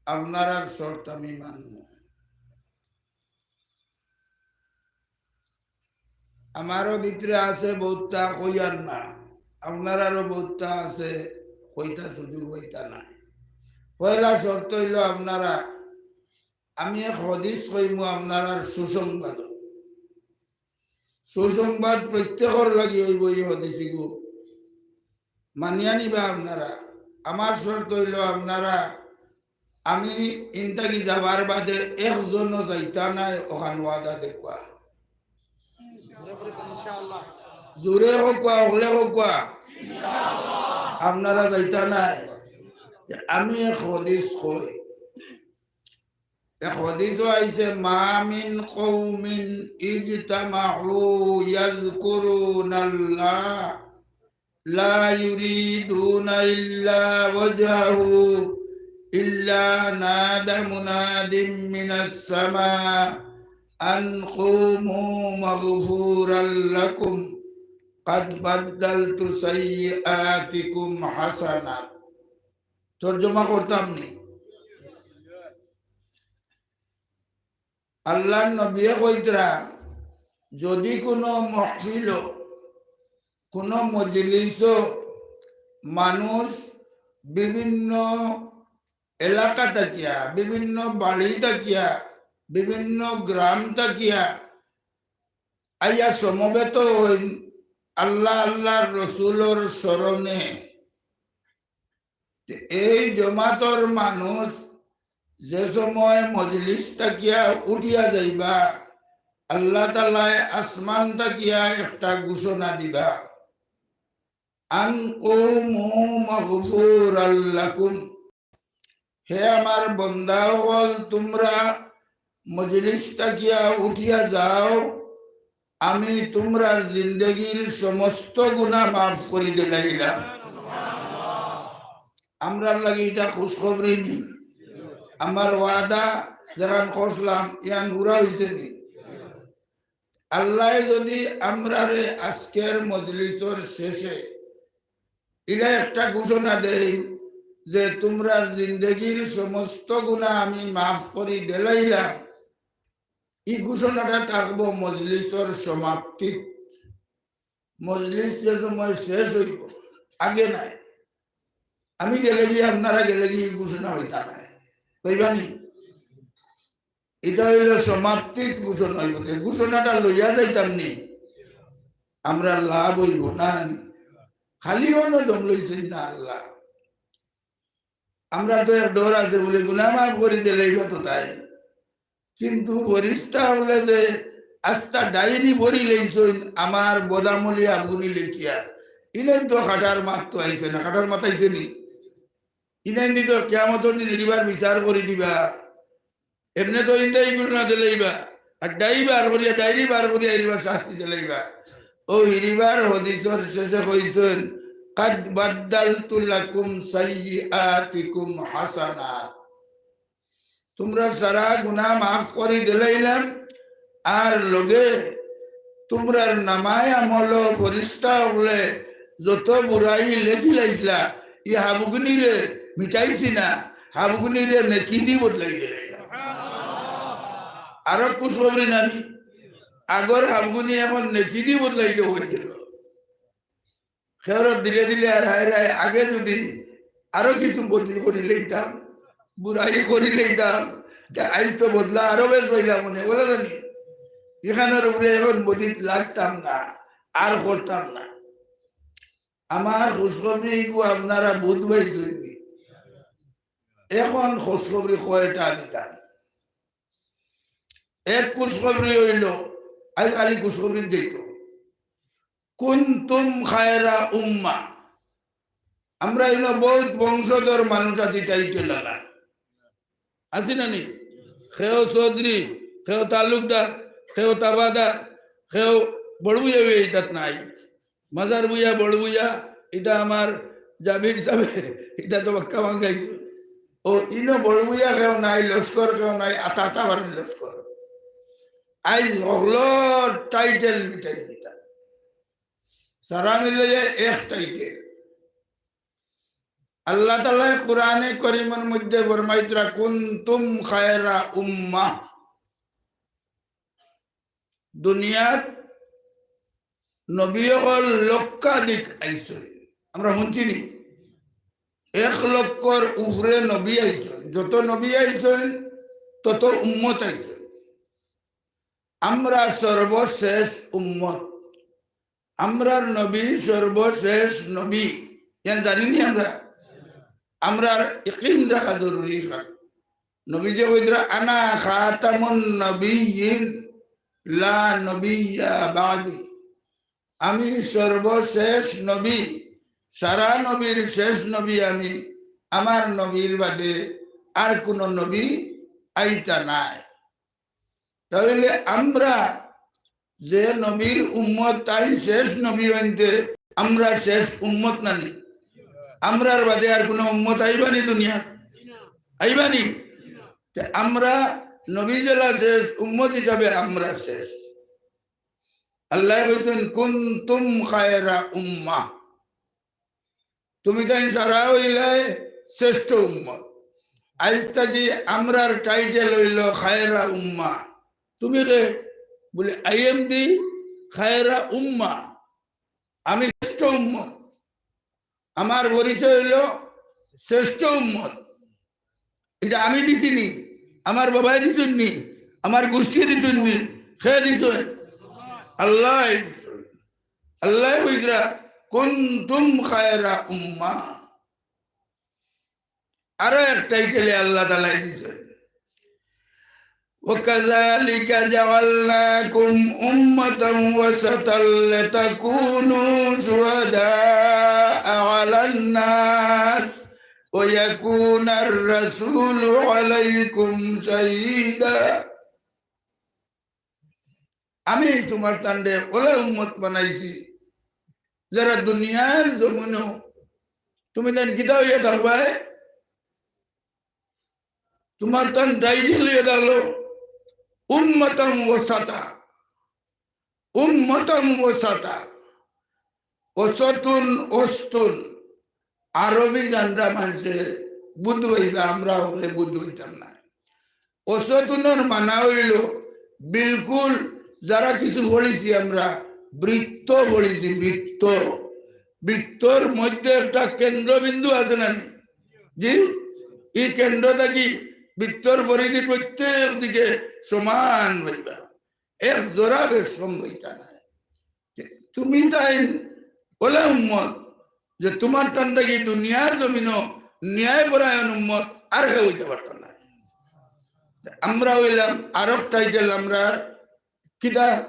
আপনারার শর্ত আমি মানমু। আমারও ভিতরে আছে বউততা কইয়ার না, আপনারারও বউততা আছে কইতা সুযোগ অইতা নায়। পয়লা শর্ত অইলো আপনারা, আমি এক হাদিস কইমু আপনারার সুসংবাদ। সুসংবাদ প্রত্যেকর লাগি অইবো ই হাদিসগু। মানিয়া নিবা আপনারা। আমার শর্ত অইলো আপনারা, আমি ইন থাকি যাবার বাদে একজনও যাইতা নায়, অখান ওয়াদা দেউক্কা। জোরে কউক্কা, হকলে কউক্কা। আপনারা যাইতা নায়। আমি এক হাদিস কই। এক হাদিসও আইছে, "মা মিন কওমিন ইজতামাউ ইয়াযকুরুনাল্লাহ লা ইউরিদুনা ইল্লা ওয়াজহাহু ইল্লা নাদা মুনাদিম মিনাস সামা আন কুমু মাগফুরাল লাকুম কাদ বাদদালতু সাইয়্যিআতিকুম হাসানাত।" তর্জমা করতাম নি? আল্লাহর নবীয়ে কইতরা, যদি কোনো মহফিলো, কোনো মজলিসো মানুষ বিভিন্ন এলাকা থাকিয়া, বিভিন্ন বাড়ি থাকিয়া, বিভিন্ন গ্রাম থাকিয়া আইয়া সমবেত অইন আল্লাহ, আল্লাহর রসুলর স্মরণে, তে এই জমাতর মানুষ যে সময় মজলিস থাকিয়া উঠিয়া যাইবা, আল্লাহ তাআলায় আসমান থাকিয়া একটা ঘোষণা দিবা, "আন কুমু মাগফুরাল লাকুম।" হে আমার বন্দা অকল, তুমরা মজলিস থাকিয়া উঠিয়া যাও, আমি তুমরার জিন্দেগির সমস্ত গুনাহ মাফ করি দিলাইলাম। আমরার লাগি ইটা খুশখবরি নি? আমার ওয়াদা যেখান করছিলাম, ইয়ান পুরা অইছে নি? আল্লায় যদি আমরারে আজকের মজলিসর শেষে ইলা একটা ঘোষণা দেই যে, "তুমরার জিন্দেগির সমস্ত গুনাহ আমি মাফ করি দিলাইলাম", ই ঘোষণাটা থাকবো মজলিসর সমাপ্তিত। মজলিস যে সময় শেষ অইবো, আগে নায়। আমি গেলেগি, আপনারা গেলেগি, ই ঘোষণা অইতা নায়। অইবা নি? ইটা অইলো সমাপ্তিত ঘোষণা অইবো। তে ঘোষণাটা লইয়া যাইতাম নি, আমরার লাভ অইবো না নি? খালি অনো দম লইছইন না আল্লাহ। আমরার তো এক ডর আছে বুলে গুনাহ মাফ করি দিলাইবা তো তাই, কিন্তু ফিরিস্তা অকলে যে আস্তা ডায়েরি ভরি লইছইন আমার বদামলি আবগুনি লেখিয়া, ইনাইন তো খাটার মাত তো আইছে না, খাটার মাত আইছে নি? ইনাইন দি তো কিয়ামতর দিন হিরিবার বিচার করি দিবা। এমনে তো ইনতাই ঘোষণা দিলাইবা, আর ডায়েরি বার করিয়া, ডায়েরি বার করিয়া হিরিবার শাস্তি দিলাইবা। অউ হিরিবার হাদিসর শেষে কইছইন, "কাদ বাদদালতু লাকুম সাইয়্যিআতিকুম হাসানাত।" তুমরার সারা গুনাহ মাফ করি দিলাইলাম, আর লগে তুমরার নামায়ে আমলো ফিরিস্তা অকলে যত বুরাই লেখিলাইছলা, ই হাবগুনিরে মিটাইছি না, হাবগুনিরে নেকি দি বদলাই দিলাইলাম। আরো খুশখবরি না নি? আগর হাবগুনি এখন নেকি দি বদলাই দেওয়া অইগেলো। কেউর দিলে দিলে আর হায় রে, আগে যদি আরো কিছু বদলি করি লইতাম, বুরাই করি লইতাম, তে আইজ তো বদলা আরো বেশ অইলাম মনে, বুলে না নি? ইখানর উপরে এখন বদিত লাগতাম না, আর করতাম না। আমার খুশখবরি ইগু আপনারা বুঝ পাইছইন নি? এখন খুশখবরি কয়টা দিতাম। এক খুশখবরি অইলো, আইজ খালি খুশখবরি দিতো। কুনতুম খায়রা উম্মাহ। আমরা ইনো বউত বংশধর মানুষ আছি, title আলা। আছি না নি? কেউ চৌধুরী, কেউ তালুকদার, কেউ তাবাদার, কেউ বড় ভুইয়া অইয়া ইতাত নাই। মাজার ভুইয়া, বড় ভুইয়া, ইটা আমার জাবির সাবে, ইটা তো বাক্কা ভাঙ্গাইছে। ও ইনো বড় বুইয়া কেউ নাই, লস্কর কেউ নাই, আতা আতা পারেন লস্কর। আইজ হকলর টাইটেল মিটাই দিতা। সারা মিলাইয়া এক টাইটেল। আল্লাহ তাআলায় কোরআনে করিমর মধ্যে ফরমাইতরা, "কুনতুম খায়রা উম্মাহ।" দুনিয়াত নবী অকল লক্ষাধিক আইছইন। আমরা হুনছি নি? এক লক্ষর উপরে নবী আইছইন। যত নবী আইছইন, তত উম্মত আইছইন। আমরা সর্বশেষ উম্মত। আমরার নবী সর্বশেষ নবী। ইয়ান জানি নি আমরা? আমরার ইয়াকিন রাখা জরুরি। নবীজি কইতরা, "আনা খাতামুন নবিয়্যিন, লা নবিয়্যা বাদি।" আমি সর্বশেষ নবী, সারা নবীর শেষ নবী আমি। আমার নবীর বাদে আর কুনু নবী আইতা নায়। তাইলে আমরা যে নবীর উম্মত, তাইন শেষ নবী অইনতে আমরা শেষ উম্মত নানি? আমরার বাদে আর কুনু উম্মত আইবা নি দুনিয়াত? আইবা নি? তে আমরা নবী যেলা শেষ, উম্মত হিসাবে আমরা শেষ। আল্লায় কইছইন, "কুনতুম খায়রা উম্মাহ।" তুমি তাইন সারা অইলায় শ্রেষ্ঠ উম্মত। আইজ থাকি আমরার টাইটেল অইলো খায়রা উম্মাহ। তুমি কে? বলে, "I am the খায়রা উম্মাহ।" আমি শ্রেষ্ঠ উম্মত। আমার পরিচয় অইলো শ্রেষ্ঠ উম্মত। ইটা আমি দিছি নি? আমার বাবায় দিছইন নি? আমার গোষ্ঠীয়ে দিছইন নি? কে দিছইন? আল্লায় দিছইন। আল্লায় কইতরা, "কুনতুম খায়রা উম্মাহ।" আরো এক টাইটেলে আল্লাহ তাআলায় দিছইন, "ওয়া কাযালিকা জাআলনাকুম উম্মাতান ওয়াসাতান লিতাকুনু শুহাদাআ আলান নাস ওয়া ইয়াকুনার রাসূলু আলাইকুম শাহীদা।" আমি তুমার তানরে ওলা উম্মত বানাইছি, যারা দুনিয়ার জমিনো তুমি তান কিতা অইয়া থাকবায়? তুমার তান টাইটেল অইয়া থাকলো উম্মাতান ওয়াসাতা, উম্মাতান ওয়াসাতা। ওসতুন, ওস্তুন, আরবি জানরা মানষে বুঝ অইবা, আমরা অকলে বুঝ অইতাম না। ওসতুনর মানা অইলো বিলকুল, যারা কিছু পড়ছি আমরা, বৃত্ত পড়ছি, বৃত্ত। বৃত্তর মধ্যে একটা কেন্দ্রবিন্দু আছে না নি? জি, ই কেন্দ্র থাকি বৃত্তর পরিধি প্রত্যেক দিকে সমান অইবা। এক জরা বেশকম অইতা নায়। তুমি তাইন ওলা উম্মত যে তুমার তান থাকি দুনিয়ার জমিনো ন্যায়পরায়ণ উম্মত আর কেউ অইতা পারতা নায়। আমরা অইলাম আরক টাইটেল, আমরার কিতা?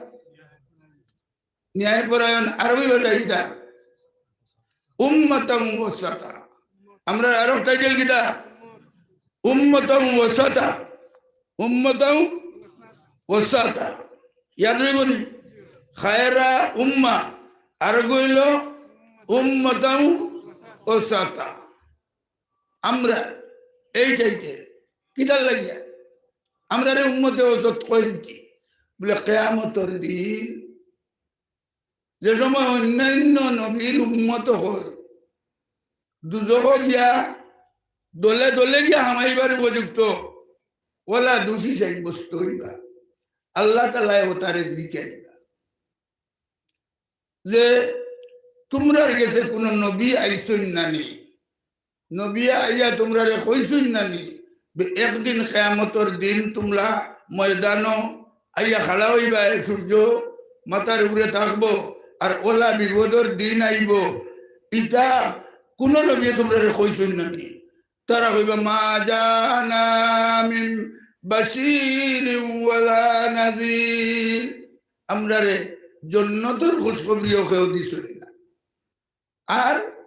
ন্যায়পরায়ণ আরবি ভাষায় কিতা? উম্মাতান ওয়াসাতা। আমরার আরক টাইটেল কিতা? উম্মাতান ওয়াসাতা। উম্মাতান ওয়াসাতা। ইয়াদ রইবো নি? খায়রা উম্মা। আরক অইলো উম্মাতান ওয়াসাতা। আমরা এই টাইটেল কিতার লাগিয়া? আমরারে উম্মতে ওসত কইন কি? বলে, কিয়ামতর দিন যে সময় অন্যান্য নবীর উম্মত অকল দুজখো গিয়া দলে দলে গিয়া হামাইবার উপযুক্ত, ওলা দোষী সাব্যস্ত অইবা। আল্লাহ তাআলায় অতারে জিকাইবা যে, "তুমরার গেছে কুনু নবী আইছইন না নি? নবী আইয়া তুমরারে কইছইন না নি? বে-, একদিন কিয়ামতর দিন তুমরা ময়দানো আইয়া খাড়া অইবায়, সূর্য মাথার উপরে থাকবো, আর ওলা বিপদর দিন আইবো, ইতা কুনু নবীয়ে তুমরারে কইছইন না নি?" তারা কইবা, "মা জানা মিন বাশীরিন ওয়ালা নাযীর।" আমরারে জন্নতর খুশখবরিও কেউ দিছইন না। আর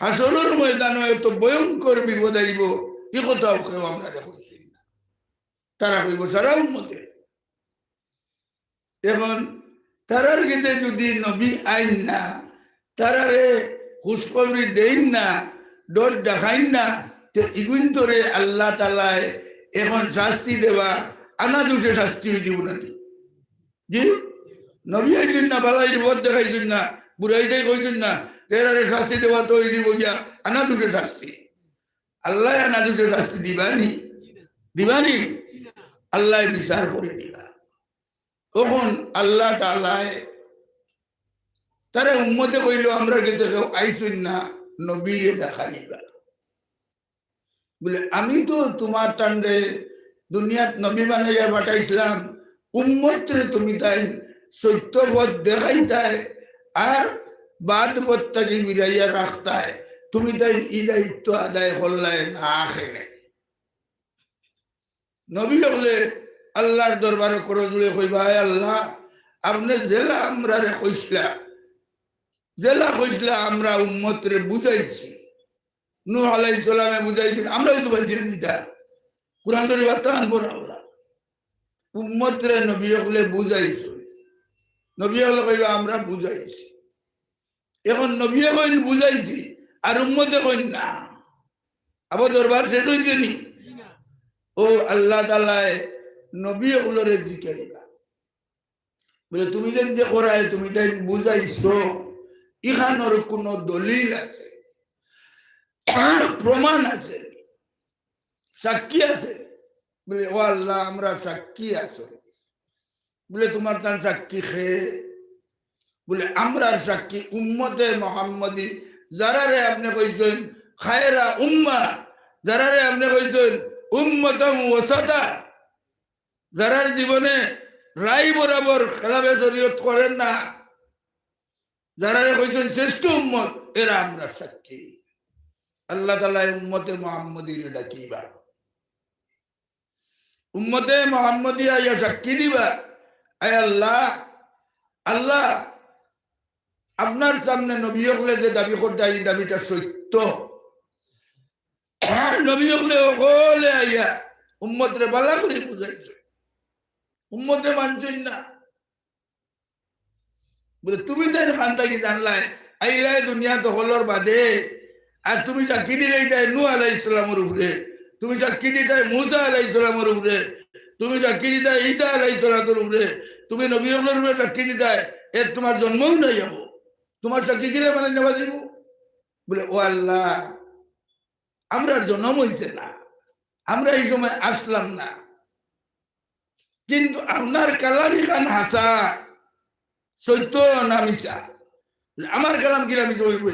হাশরর ময়দানো এত ভয়ঙ্কর বিপদ আইবো, ই কথাও কেউ আমরারে কইছইন না। তারা কইবো সারা উম্মতে। এখন তারার গেছে যুদি নবী আইন না, তারারে খুশখবরি দেইন না, ডর দেখাইন না, তে ইগুইন্তরে আল্লাহ তাআলায় এখন শাস্তি দেওয়া, আনা দুষে শাস্তি অই দিবো না নি? জি? নবী আইছইন না, বালাইর পথ দেখাইছইন না, বুরাইটাই কইছইন না, তে এরারে শাস্তি দেওয়া তো অই দিবো গিয়া আনা দুষে শাস্তি। আল্লায় আনা দুষে শাস্তি দিবা নি? দিবা নি? আল্লায় বিচার করি দিবা। তখন আল্লাহ তাআলায় তারা উম্মতে কইলো, "আমরার গেছে কেউ আইছইন না, নবীরে দেখাইবা।" বলে, "আমি তো তুমার তানরে দুনিয়াত নবী বানাইয়া পাঠাইছলাম, উম্মতরে তুমি তাইন সত্য পথ দেখাইতায়, আর বাদ পথ থাকি ফিরাইয়া রাখতায়, তুমি তাইন ই দায়িত্ব আদায় করলায় না কেনে?" নবী অকলে আল্লাহর দরবারো করজোড়ে কইবা, "আয় আল্লাহ, আপনে যেলা আমরারে কইছলা, যেলা কইছলা আমরা উম্মতরে বুঝাইছি।" নূহ আলাইহিস সালামে বুঝাইছইন, আমরাও তো পাইছি না ইতা। কোরআন শরীফ আস্তা আনবো না আমরা। উম্মতরে নবী অকলে বুঝাইছইন। নবী অকলে কইবা, "আমরা বুঝাইছি।" এখন নবীয়ে কইন, "বুঝাইছি", আর উম্মতে কইন, "না।" আবার দরবার শেষ অইছে নি? ও আল্লাহ তাআলায় নবী অকলরে জিকাইবা। বলে, "তুমি যেন যে করায়, তুমি তাইন বুঝাইছো, ইখানোর কোনো দলিল আছে, প্রমাণ আছে, সাক্ষী আছে?" বলে, "ও আল্লাহ, আমরা সাক্ষী আছে।" বলে, "তুমার তান সাক্ষী খে?" বলে, "আমরার সাক্ষী উম্মতে মোহাম্মদী, যারারে আপনে কইছইন খায়রা উম্মা, যারারে আপনে কইছইন উম্মতাম ওয়াসাতা, যারার জীবনে রায় বরাবর খেলাফে শরীয়ত করেন না, যারারে কইছইন শ্রেষ্ঠ উম্মত, এরা আমরার সাক্ষী।" আল্লাহ তাআলায় উম্মতে মোহাম্মদীরে ডাকিবা। উম্মতে মোহাম্মদী আইয়া সাক্ষী দিবা, "আয় আল্লাহ, আল্লাহ, আপনার সামনে নবী অকলে যে দাবি করতা, ই দাবিটা সত্য।" নবী অকলে অকলে আইয়া উম্মতরে বালা করি বুঝাইছইন, উম্মতে মানছইন না। বলে, "তুমি তাইন কান থাকি জানলায়, আইলায় দুনিয়াত হকলর বাদে, আর তুমি সাক্ষী দিলাইতায় নূহ আলাইহিস সালামর উপরে, তুমি সাক্ষী দিতায় মুসা আলাইহিস সালামর উপরে, তুমি সাক্ষী দিতায় ঈসা আলাইহিস সালামর উপরে, তুমি নবী অকলর উপরে সাক্ষী দিতায়, এর তুমার জন্মও নাই অইবো, তুমার সাক্ষী কিলা মানি নেওয়া যাইবো?" বলে, "ও আল্লাহ, আমরার জন্ম অইছে না, আমরা ই সময় আছলাম না, কিন্তু আপনার কালাম ইখান হাছা, সত্য না মিছা? আমার কালাম কিলা মিছা অইবো?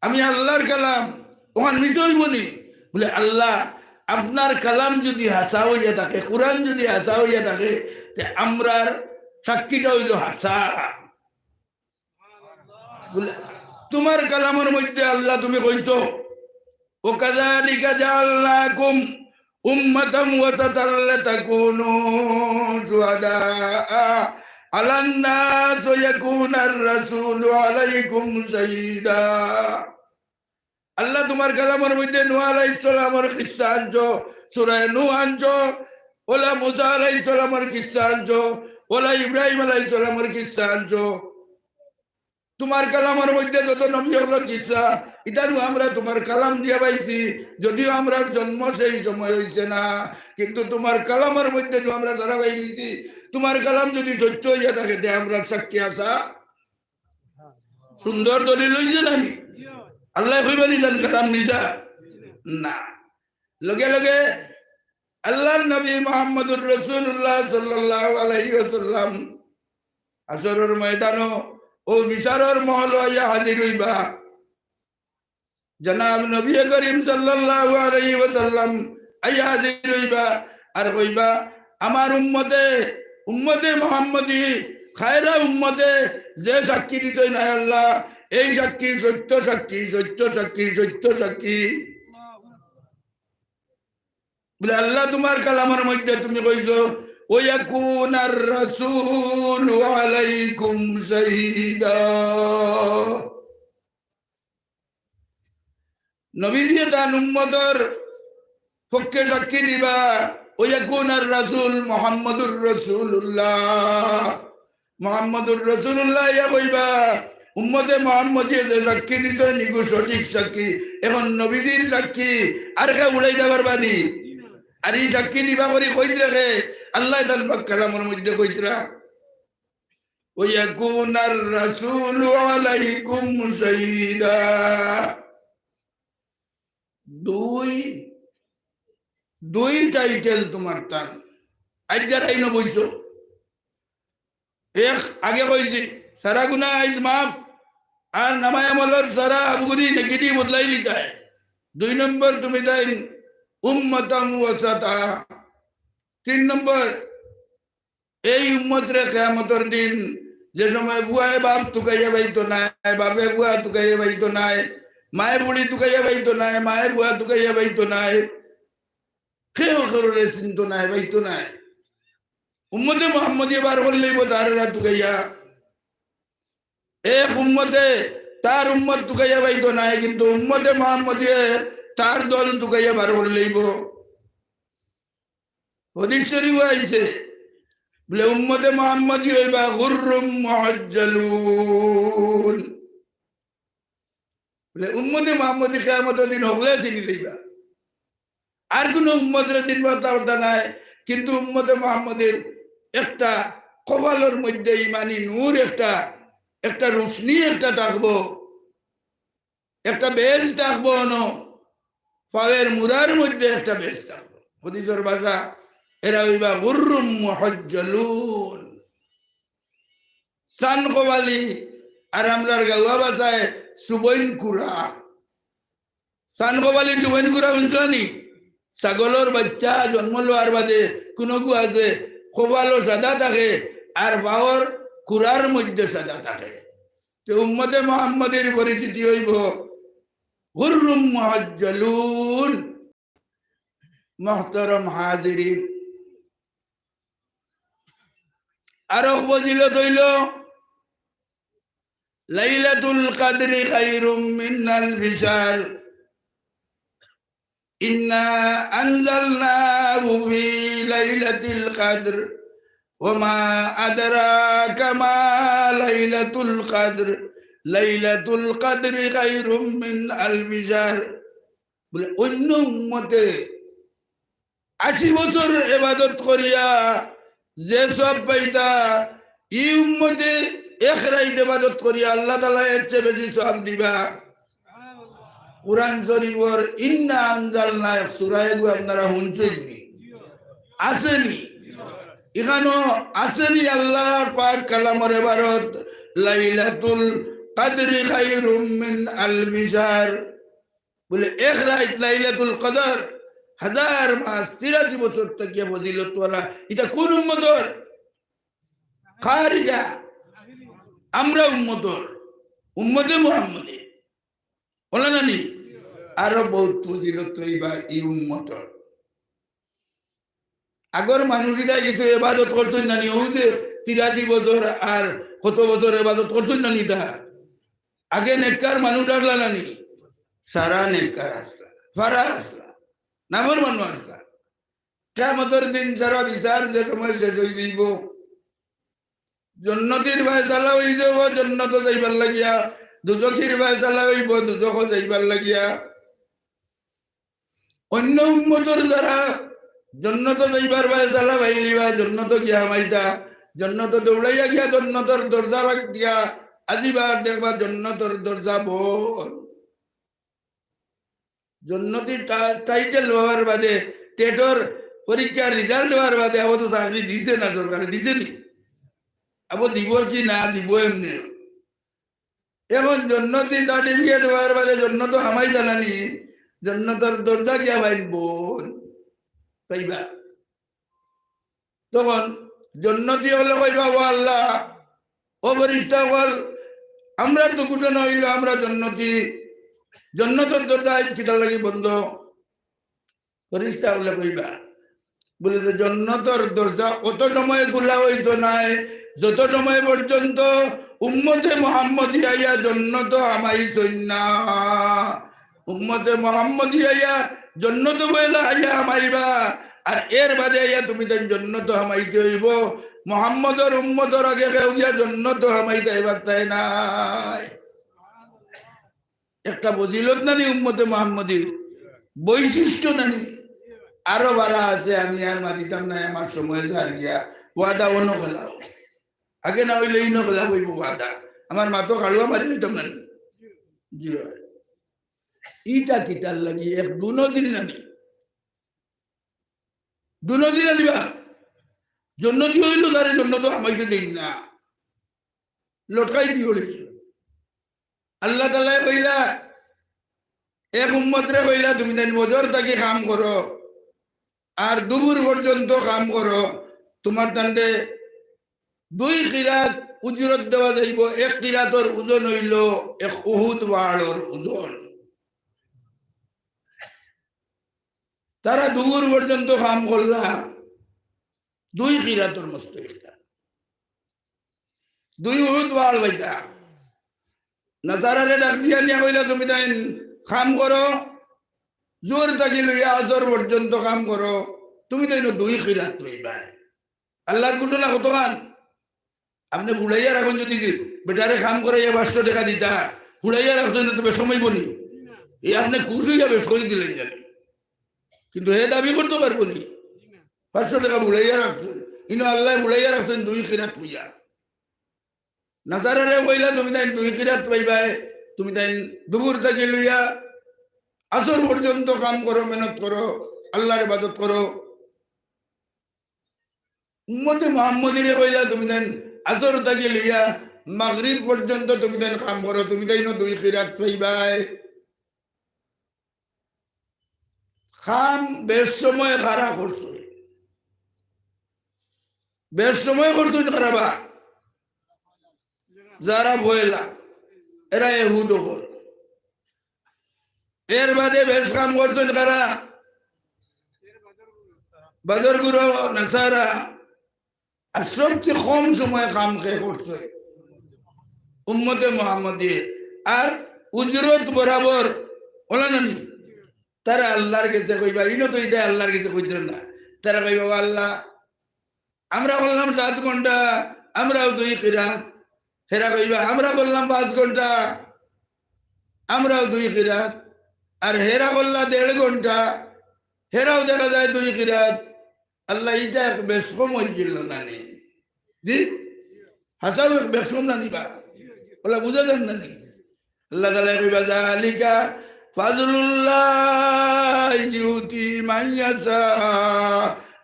আমি আল্লাহর কালাম, অখান মিছা অইবো নি?" বলে, "আল্লাহ, আপনার কালাম যুদি হাছা অইয়া থাকে, কোরআন যুদি হাছা অইয়া থাকে, তে আমরার সাক্ষীটা অইলো হাছা।" বলে, তুমার কালামর মধ্যে আল্লাহ তুমি কইছো, "ওয়াকাযালিকা জাআলনাকুম উম্মাতাম ওয়াসাতাল লিতাকুনু শুহাদাআ আলান নাস ওয়া ইয়াকুনার রাসূলু আলাইকুম শাহীদা।" আল্লাহ তুমার কালামর মধ্যে নূহ আলাইহিস সালামর কিসসা আনছো, সূরা নূহ আনছো, ওলা মুসা আলাইহিস সালামর কিসসা আনছো, ওলা ইব্রাহিম আলাইহিস সালামর কিসসা আনছো। তুমার কালামর মধ্যে যত নবী অকলর কিসসা, ইতারে আমরা তুমার কালাম দিয়া পাইছি, যদিও আমরার জন্ম সেই সময় অইছে না, কিন্তু তুমার কালামর মধ্যে তো আমরা সারা পাইলিছি। তুমার কালাম যুদি সত্য অইয়া থাকে, তে আমরার সাক্ষী হাছা। সুন্দর দলিল অইছে না নি? আল্লায় কইবা নি তান কালাম মিছা? না। লগে লগে আল্লাহর নবী মুহাম্মদুর রাসূলুল্লাহ সাল্লাল্লাহু আলাইহি ওয়াসাল্লাম হাশরর ময়দানো অউ বিচারর মহলো আইয়া হাজির অইবা। জনাব নবী করিম সাল্লাল্লাহু আলাইহি ওয়াসাল্লাম আইয়া হাজির অইবা আর কইবা, "আমার উম্মতে, উম্মতে মুহাম্মদী, খায়রা উম্মতে যে সাক্ষী দিছইন, আয় আল্লাহ, এই সাক্ষী সত্য সাক্ষী, সত্য সাক্ষী, সত্য সাক্ষী।" বলে, "আল্লাহ, তুমার কালামর মধ্যে তুমি কইছো, 'ওয়াকুনার রাসূলু আলাইকুম শাহীদা।'" নবীজিয়ে তান উম্মতর পক্ষে সাক্ষী দিবা, "ওয়াকুনার রাসূল মুহাম্মদুর রাসূলুল্লাহ।" মুহাম্মদুর রাসূলুল্লাহ ইয়া কইবা, উম্মতে মোহাম্মদীয়ে যে সাক্ষী দিছইন, ইগু সঠিক সাক্ষী। এখন নবীজির সাক্ষী আর কেউ উড়াইতা পারবা নি? আর ই সাক্ষী দিবা করি কইতরা কে? আল্লায় তান পাক কালামর মধ্যে কইতরা, "ওয়া ইয়াকুনার রাসূলু আলাইকুম শাহীদা।" দুই, দুই টাইটেল তুমার তান। আইজ যারা ইনো বইছো, এক, আগে কইছি, সারা গুনা আইজ মাফ, আর নামায় আমলর সারা আবগুরি নেকিদি বদলাই লিতায়। দুই নম্বর, তুমি তাইন উম্মতাম ওয়াসাতা। তিন নম্বর, এই উম্মতরে কিয়ামতর দিন, যে সময় ফুয়ায় বাপ তুকাইয়া পাইতো নায়, বাপে ফুয়া তুকাইয়া পাইতো নায়, মায়ে ফুড়ি তুকাইয়া পাইতো নায়, মায়ে ফুয়া তুকাইয়া পাইতো নায়, কেউ কেউরে চিনতো নায়, পাইতো নায়। উম্মতে মোহাম্মদীয়ে বার করি লইবো তারারে তুকাইয়া। এক উম্মতে তার উম্মত তুকাইয়া পাইতো নায়, কিন্তু উম্মতে মোহাম্মদীয়ে তার দল তুকাইয়া বার করি লইবো। হাদিস শরীফো আইছে, বলে, উম্মতে মোহাম্মদী অইবা গুররুম মুহাজ্জালুন। বলে, উম্মতে মোহাম্মদী কিয়ামতর দিন হকলে চিনি লইবা। আর কুনু উম্মতরে চিনবার তা অতা নায়, কিন্তু উম্মতে মোহাম্মদীর একটা কপালর মধ্যে ইমানি নূর, একটা, একটা রুশনি একটা থাকবো, একটা বেজ থাকবো, অনো পাওয়ের মুড়ার মধ্যে একটা বেজ থাকবো। হাদিসর ভাষা, এরা অইবা গুররুম মুহাজ্জালুন। সান কপালি, আর আমরার গাউয়া ভাষায় সুবইন কুরা। সান কপালি সুবইন কুরা হুনছো নি? ছাগলর বাইচ্চা জন্ম লওয়ার বাদে কুনুগু আছে, কপালো সাদা থাকে, আর পাওর কুরার মধ্যে সাদা থাকে। তে উম্মতে মোহাম্মদীর পরিচিতি অইবো গুররুম মুহাজ্জালুন। মুহতারাম হাজিরিন, আরক ফজিলত অইলো, লাইলাতুল কদরি খায়রুম মিন আলফি শাহর। ইন্না আনজালনাহু ফি লাইলাতিল কদর। ওয়া মা আদরাকা মা লাইলাতুল কদর। লাইলাতুল কদরি খায়রুম মিন আলফি শাহর। বলে, অইন্য উম্মতে আশি বছর এবাদত করিয়া যে সওয়াব পাইতা, ই উম্মতে এক রাইত এবাদত করিয়া আল্লাহ তাআলায় এর চেয়ে বেশি সওয়াব দিবা। কুরআন শরীফর ইন্না আনজালনা এক সূরা, এগু আপনারা হুনছইন নি? আছে নি? ইখানো আছে নি আল্লাহ পাক কালামর এবারত, লাইলাতুল কদরি খায়রুম মিন আলফি শাহর। বলে, এক রাইত লাইলাতুল কদর, হাজার মাস, তিরাশি বছর থাকিয়া ফজিলতওয়ালা। ইটা কুন উম্মতর? কার ইটা? আমরা উম্মতর, উম্মতে মুহাম্মদে। অলা নানি? আরো বউত ফজিলত অইবা ই উম্মতর। আগর মানুষ ইতায় কিছু এবাদত করছইন নানি, অউ যে তিরাশি বছর আর কত বছর এবাদত করছইন নানি ইতা? আগে নেককার মানুষ আছলা নানি? সারা নেককার আছলা, ফারা আছলা, নাফরমান আছলা। কিয়ামতর দিন সারা বিচার যে সময় শেষ অই যাইবো, জন্নতির ফয়সালা অই যাইবো জন্নতো যাইবার লাগিয়া, দুজখির ফয়সালা অইবো দুজখো যাইবার লাগিয়া। অইন্য উম্মতর যারা জন্নতো যাইবার ফয়সালা পাইলিবা, জন্নতো গিয়া হামাইতা, জন্নতো দৌড়াইয়া গিয়া জন্নতর দরজা রাখ দিয়া আজিবা, আর দেখবা জন্নতর দরজা বন্ধ। জন্নতি টা-, টাইটেল পাওয়ার বাদে, টেটর পরীক্ষার রেজাল্ট অওয়ার বাদে আবো তো চাকরি দিছে না সরকারে, দিছে নি? আবো দিবো কি না দিবো এমনে। এখন জন্নতি সার্টিফিকেট অওয়ার বাদে জন্নতো হামাইতা নানি, জন্নতর দরজা গিয়া বাইন বন্ধ পাইবা। তখন জন্নতি অকলে কইবা, "ও আল্লাহ, ও ফিরিস্তা অকল, আমরার তো ঘোষণা অইলো আমরা জন্নতি, জন্নতর দরজা আইজ কিতার লাগি বন্ধ?" ফিরিস্তা অকলে কইবা, বলে যে, "জন্নতর দরজা অত সময় খুলা অইতো নায়, যত সময় পর্যন্ত উম্মতে মুহাম্মদী আইয়া জন্নতো হামাইছইন না।" উম্মতে মুহাম্মদী আইয়া জন্নতো পয়লা আইয়া হামাইবা, আর এর বাদে আইয়া তুমি তাইন জন্নতো হামাইতে অইবো। মোহাম্মদর উম্মতর আগে কেউ গিয়া জন্নতো হামাইতায় পারতায় নায়। একটা ফজিলত নানি উম্মতে মোহাম্মদীর, বৈশিষ্ট্য নানি। আরো বারা আছে, আমি আর মাতিতাম নায়, আমার সময় যার গিয়া। ওয়াদা অনো খেলাও, আগে না অইলে ইনো খেলাও অইবো ওয়াদা। আমার মাতো কালুয়া মারি দিতাম নানি। জি অয়। ইটা কিতার লাগি এক দুনদিন নানি, দুনদিন আনিবা। জন্নতি অইলো তারে জন্নতো হামাইতে দেইন না, লটকাই দি অইছে। আল্লাহ তাআলায় কইলা, এক উম্মতরে কইলা, "তুমি তাইন ফজর থাকি কাম করো, আর দুপুর পর্যন্ত কাম করো, তুমার তানরে দুই কিরাত উজরত দেওয়া যাইবো।" এক কিরাতর ওজন অইলো এক উহুদ পাহাড়র ওজন। তারা দুপুর পর্যন্ত কাম করলা, দুই কিরাতর মস্ত একটা, দুই উহুদ পাহাড় পাইতা। নাসারারে ডাক দিয়া নিয়া কইলা, "তুমি তাইন কাম করো, জোহর থাকি লইয়া আসর পর্যন্ত কাম করো, তুমি তাইন দুই কিরাত পাইবায়।" আল্লাহর ঘোষণা কতখান? আপনে বুলাইয়া রাখইন যদি কি, বেটারে কাম করাইয়া পাঁচশো টেকা দিতা, বুলাইয়া রাখছইন না, তো বেশ সময় বনি। এই আপনে খুশ অইয়া বেশ করি দিলেন জানি, কিন্তু হে দাবি করতো পারবো নি। পাঁচশো টেকা বুলাইয়া রাখছইন, ইনো আল্লায় বুলাইয়া রাখছইন দুই কিরাত পাইয়া। নাসারারে কইলা, "তুমি তাইন দুই কিরাত পাইবায়, তুমি তাইন দুপুর থাকি লইয়া আসর পর্যন্ত কাম করো, মেহনত করো, আল্লাহর ইবাদত করো।" উম্মতে মুহাম্মদীরে কইলা, "তুমি তাইন আসর থাকি লইয়া মাগরিব পর্যন্ত তুমি তাইন কাম করো, তুমি তাইনও দুই কিরাত পাইবায়।" কাম বেশ সময় কারা করছে, বেশ সময় করছে কারা বা? যারা পয়লা, এরা ইহুদ অকল। এর বাদে বেশ কাম করছইন কারা? বদরগুরু নাসারা। আর সবচেয়ে কম সময় কাম কে করছে? উম্মতে মুহাম্মদী। আর উজরত বরাবর, অলা নানি? তারা আল্লাহর গেছে কইবা, ইনো তো ইতা আল্লাহর গেছে কইতা না। তারা কইবা, "ও আল্লাহ, আমরা করলাম সাত ঘন্টা, আমরাও দুই কিরাত।" হেরা কইবা, "আমরা করলাম পাঁচ ঘন্টা, আমরাও দুই কিরাত।" আর হেরা করলা দেড় ঘন্টা, হেরাও দেখা যায় দুই কিরাত। আল্লাহ, ইটা এক বেশ কম অইগেল না নি? জি? হাছাউ এক বেশ কম না নি বা? অলা বুঝা যার না নি? আল্লাহ তাআলায় কইবা, "যালিকা ফাজলুল্লাহি ইউতি মান ইয়াশা,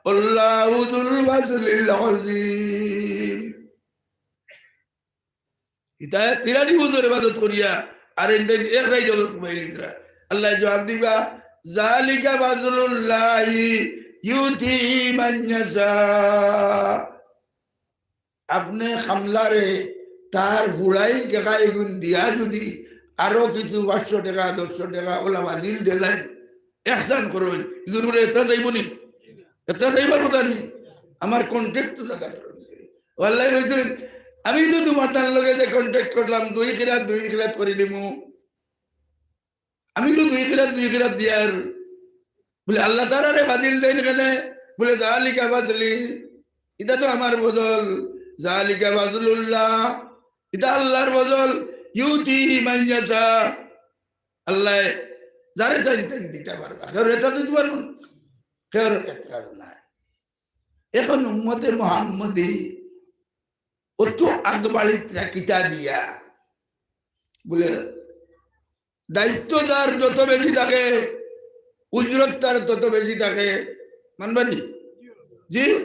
আল্লাহু যুল ফাজলিল আযীম।" ইতা তিরাশি বছর ইবাদত করিয়া, আর এনদিন এক রাইত ইবাদত করিয়া আল্লাহ জবাব দিবা, "যালিকা ফাজলুল্লাহি ইউতি মান ইয়াশা।" আপনে কামলারে তার ফুড়াইল টেকা এগুন দিয়া যদি আরো কিছু পাঁচশো টেকা, দশশো টেকা অলা ফাজিল দিলাইন, ইহসান করইন, ইগুর উপরে এতরা যাইবো নি? এতরা যাইবার কথা নি? আমার contract তো জাগাত রইছে। ও আল্লায় কইছইন, "আমি তো তুমার তান লগে যে contract করলাম, দুই কিরাত, দুই কিরাত করি দিমু।" আমি তো দুই কিরাত, দুই কিরাত দিয়ার। বলে, "আল্লাহ তারারে ফাজিল দেন কেনে?" বলে, "যালিকা ফাজলি, ইটা তো আমার ফজল।" যালিকা ফাজলুল্লাহ, ইটা আল্লাহর ফজল। ইউতিহি মান ইয়াশা, আল্লাহ যারে চাইন তাইন দিতা পারবা, কেউর এতরা দিতা পারবা না, কেউর এতরা নাই। এখন উম্মতে মুহাম্মদী অত আগবাড়িত রাখিতা দিয়া, বলে, দায়িত্ব যার যত বেশি থাকে, উজরত তার তত বেশি থাকে। মানবা নি? জি?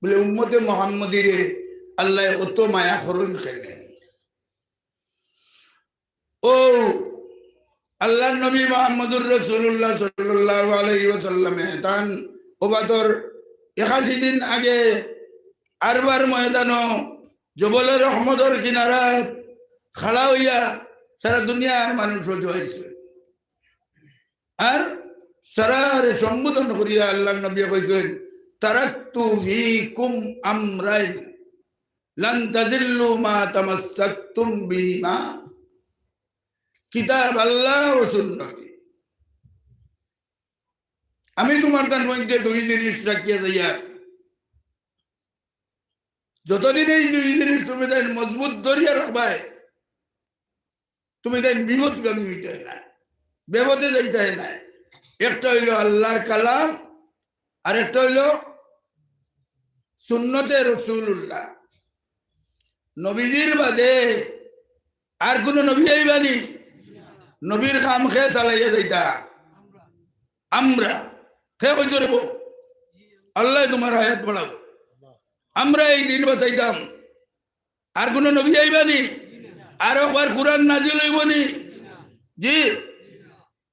বলে, উম্মতে মুহাম্মদীরে আল্লায় অত মায়া করইন কেনে? ও আল্লাহর নবী মুহাম্মদুর রাসূলুল্লাহ সাল্লাল্লাহু আলাইহি ওয়াসাল্লামে তান ওফাতর একাশি দিন আগে আরবার ময়দানো জবলে রহমতর কিনারাত খাড়া অইয়া সারা দুনিয়ার মানুষ অজু অইছে। আর সারারে সম্বোধন করিয়া আল্লাহর নবী কইছইন, "তারাকতু ফীকুম আমরাইন লান তাদিল্লু মা তামাসসাকতুম বিহিমা, কিতাবাল্লাহ ওয়া সুন্নতি।" আমি তুমার তান মধ্যে দুই জিনিস রাখিয়া যাইয়ার। যতদিন এই দুই জিনিস তুমি তাইন মজবুত ধরিয়া রাখবায়, তুমি তাইন বিপথগামী অইতায় নায়, বেপথে যাইতায় নায়। একটা অইলো আল্লাহর কালাম, আর একটা অইলো সুন্নতে রসুলুল্লাহ। নবীজির বাদে আর কুনু নবী আইবানি? নবীর কাম কে চালাইয়া যাইতা? আমরা। কে কইতো রেবো? আল্লায় তুমার হায়াত বাড়াউক। আমরা এই দিন বাঁচাইতাম। আর কুনু নবী আইবানি? আর একবার কুরআন নাজিল অইবোনি? জি।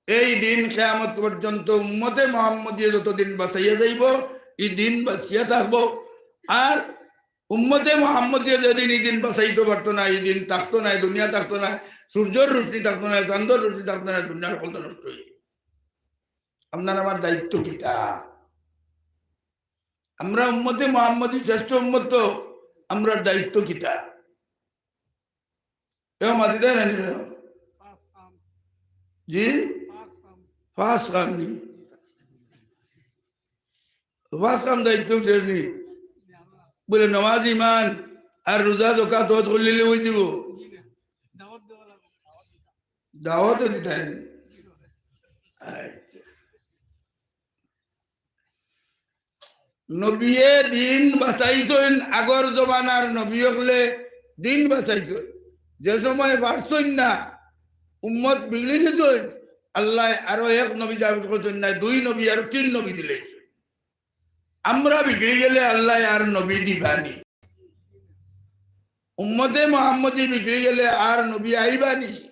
এই দিন কিয়ামত পর্যন্ত উম্মতে মুহাম্মদিয়ে যতদিন বাঁচাইয়া যাইবো, ই দিন বাঁচিয়া থাকবো। আর উম্মতে মুহাম্মদিয়ে যেদিন ই দিন বাঁচাইতো পারতো না, ই দিন থাকতো না, দুনিয়া থাকতো না, সূর্যর রোশনি থাকতো না, চান্দর রোশনি থাকতো না, দুনিয়ার হকলতা নষ্ট অইযিবো। আপনার আমার দায়িত্ব কিতা? আমরা উম্মতে মুহাম্মদী শ্রেষ্ঠ উম্মত তো, আমরার দায়িত্ব কিতা? এও মাতি দেয় না নি? জি? পাঁচ কাম নি? পাঁচ কাম দায়িত্ব শেষ নি? বুলে, নমাজ, ইমান আর রোজা, যাকাত, হজ করলে অইযিবো? দাওয়াতও দিতায় নি। আচ্ছা। নবীয়ে দিন বাঁচাইছইন, আগর জমানার নবী অকলে দিন বাঁচাইছইন। যে সময় পারছইন না, উম্মত বিগড়ি গেছইন, আল্লায় আরো এক নবী জাহির করছইন না, দুই নবী, আরো তিন নবী দিলাইছইন। আমরা বিগড়ি গেলে আল্লায় আর নবী দিবানি? উম্মতে মুহাম্মদী বিগড়ি গেলে আর নবী আইবানি?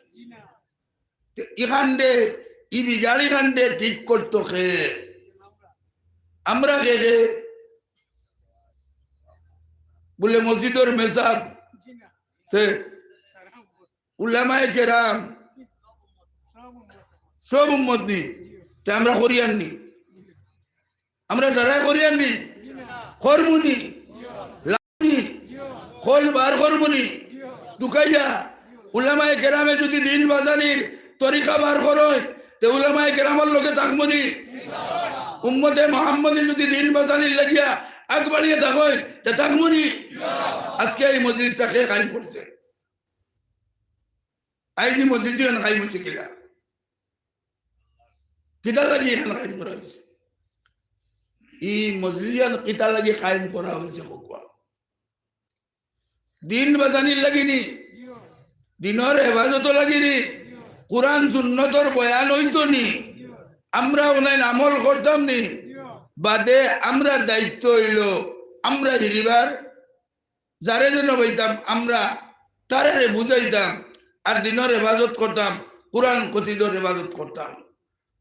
তে ইখানরে, ই বিগাড়ি খানরে ঠিক করতো কে? আমরা কে কে? বুলে মসজিদর মেসাব, তে উলামায়ে কেরাম, সব উম্মত নি? তে আমরা করিয়ার নি? আমরা যারা করিয়ার নি? করমু নি? লামু নি? কল বার করমু নি? দুকাইয়া উলামায়ে কেরামে যুদি দিন বাঁচানির তরিকা বার করইন, তে উলামায়ে কেরামর লগে থাকমু নি? উম্মতে মুহাম্মদী যুদি দিন বাঁচানির লাগিয়া আগ বাড়িয়া থাকইন, তে থাকমু নি? আজকে এই মজলিসটা কে কায়েম করছে? আইজ ই মজলিস ইখান কায়েম অইছে কিলা? কিতার লাগি ইখান কায়েম করা অইছে? ই মজলিস ইখান কিতার লাগি কায়েম করা অইছে কউক্কা? দিন বাঁচানির লাগি নি? দিনর হেফাজতর লাগি নি? কুরআন সুন্নতর বয়ান অইতো নি? আমরা অনলাইন আমল করতাম নি? বাদে আমরার দায়িত্ব অইলো আমরা হিরিবার যারে যেন পাইতাম, আমরা তারারে বুঝাইতাম, আর দিনর হেফাজত করতাম, কুরআন কসিদর হেফাজত করতাম।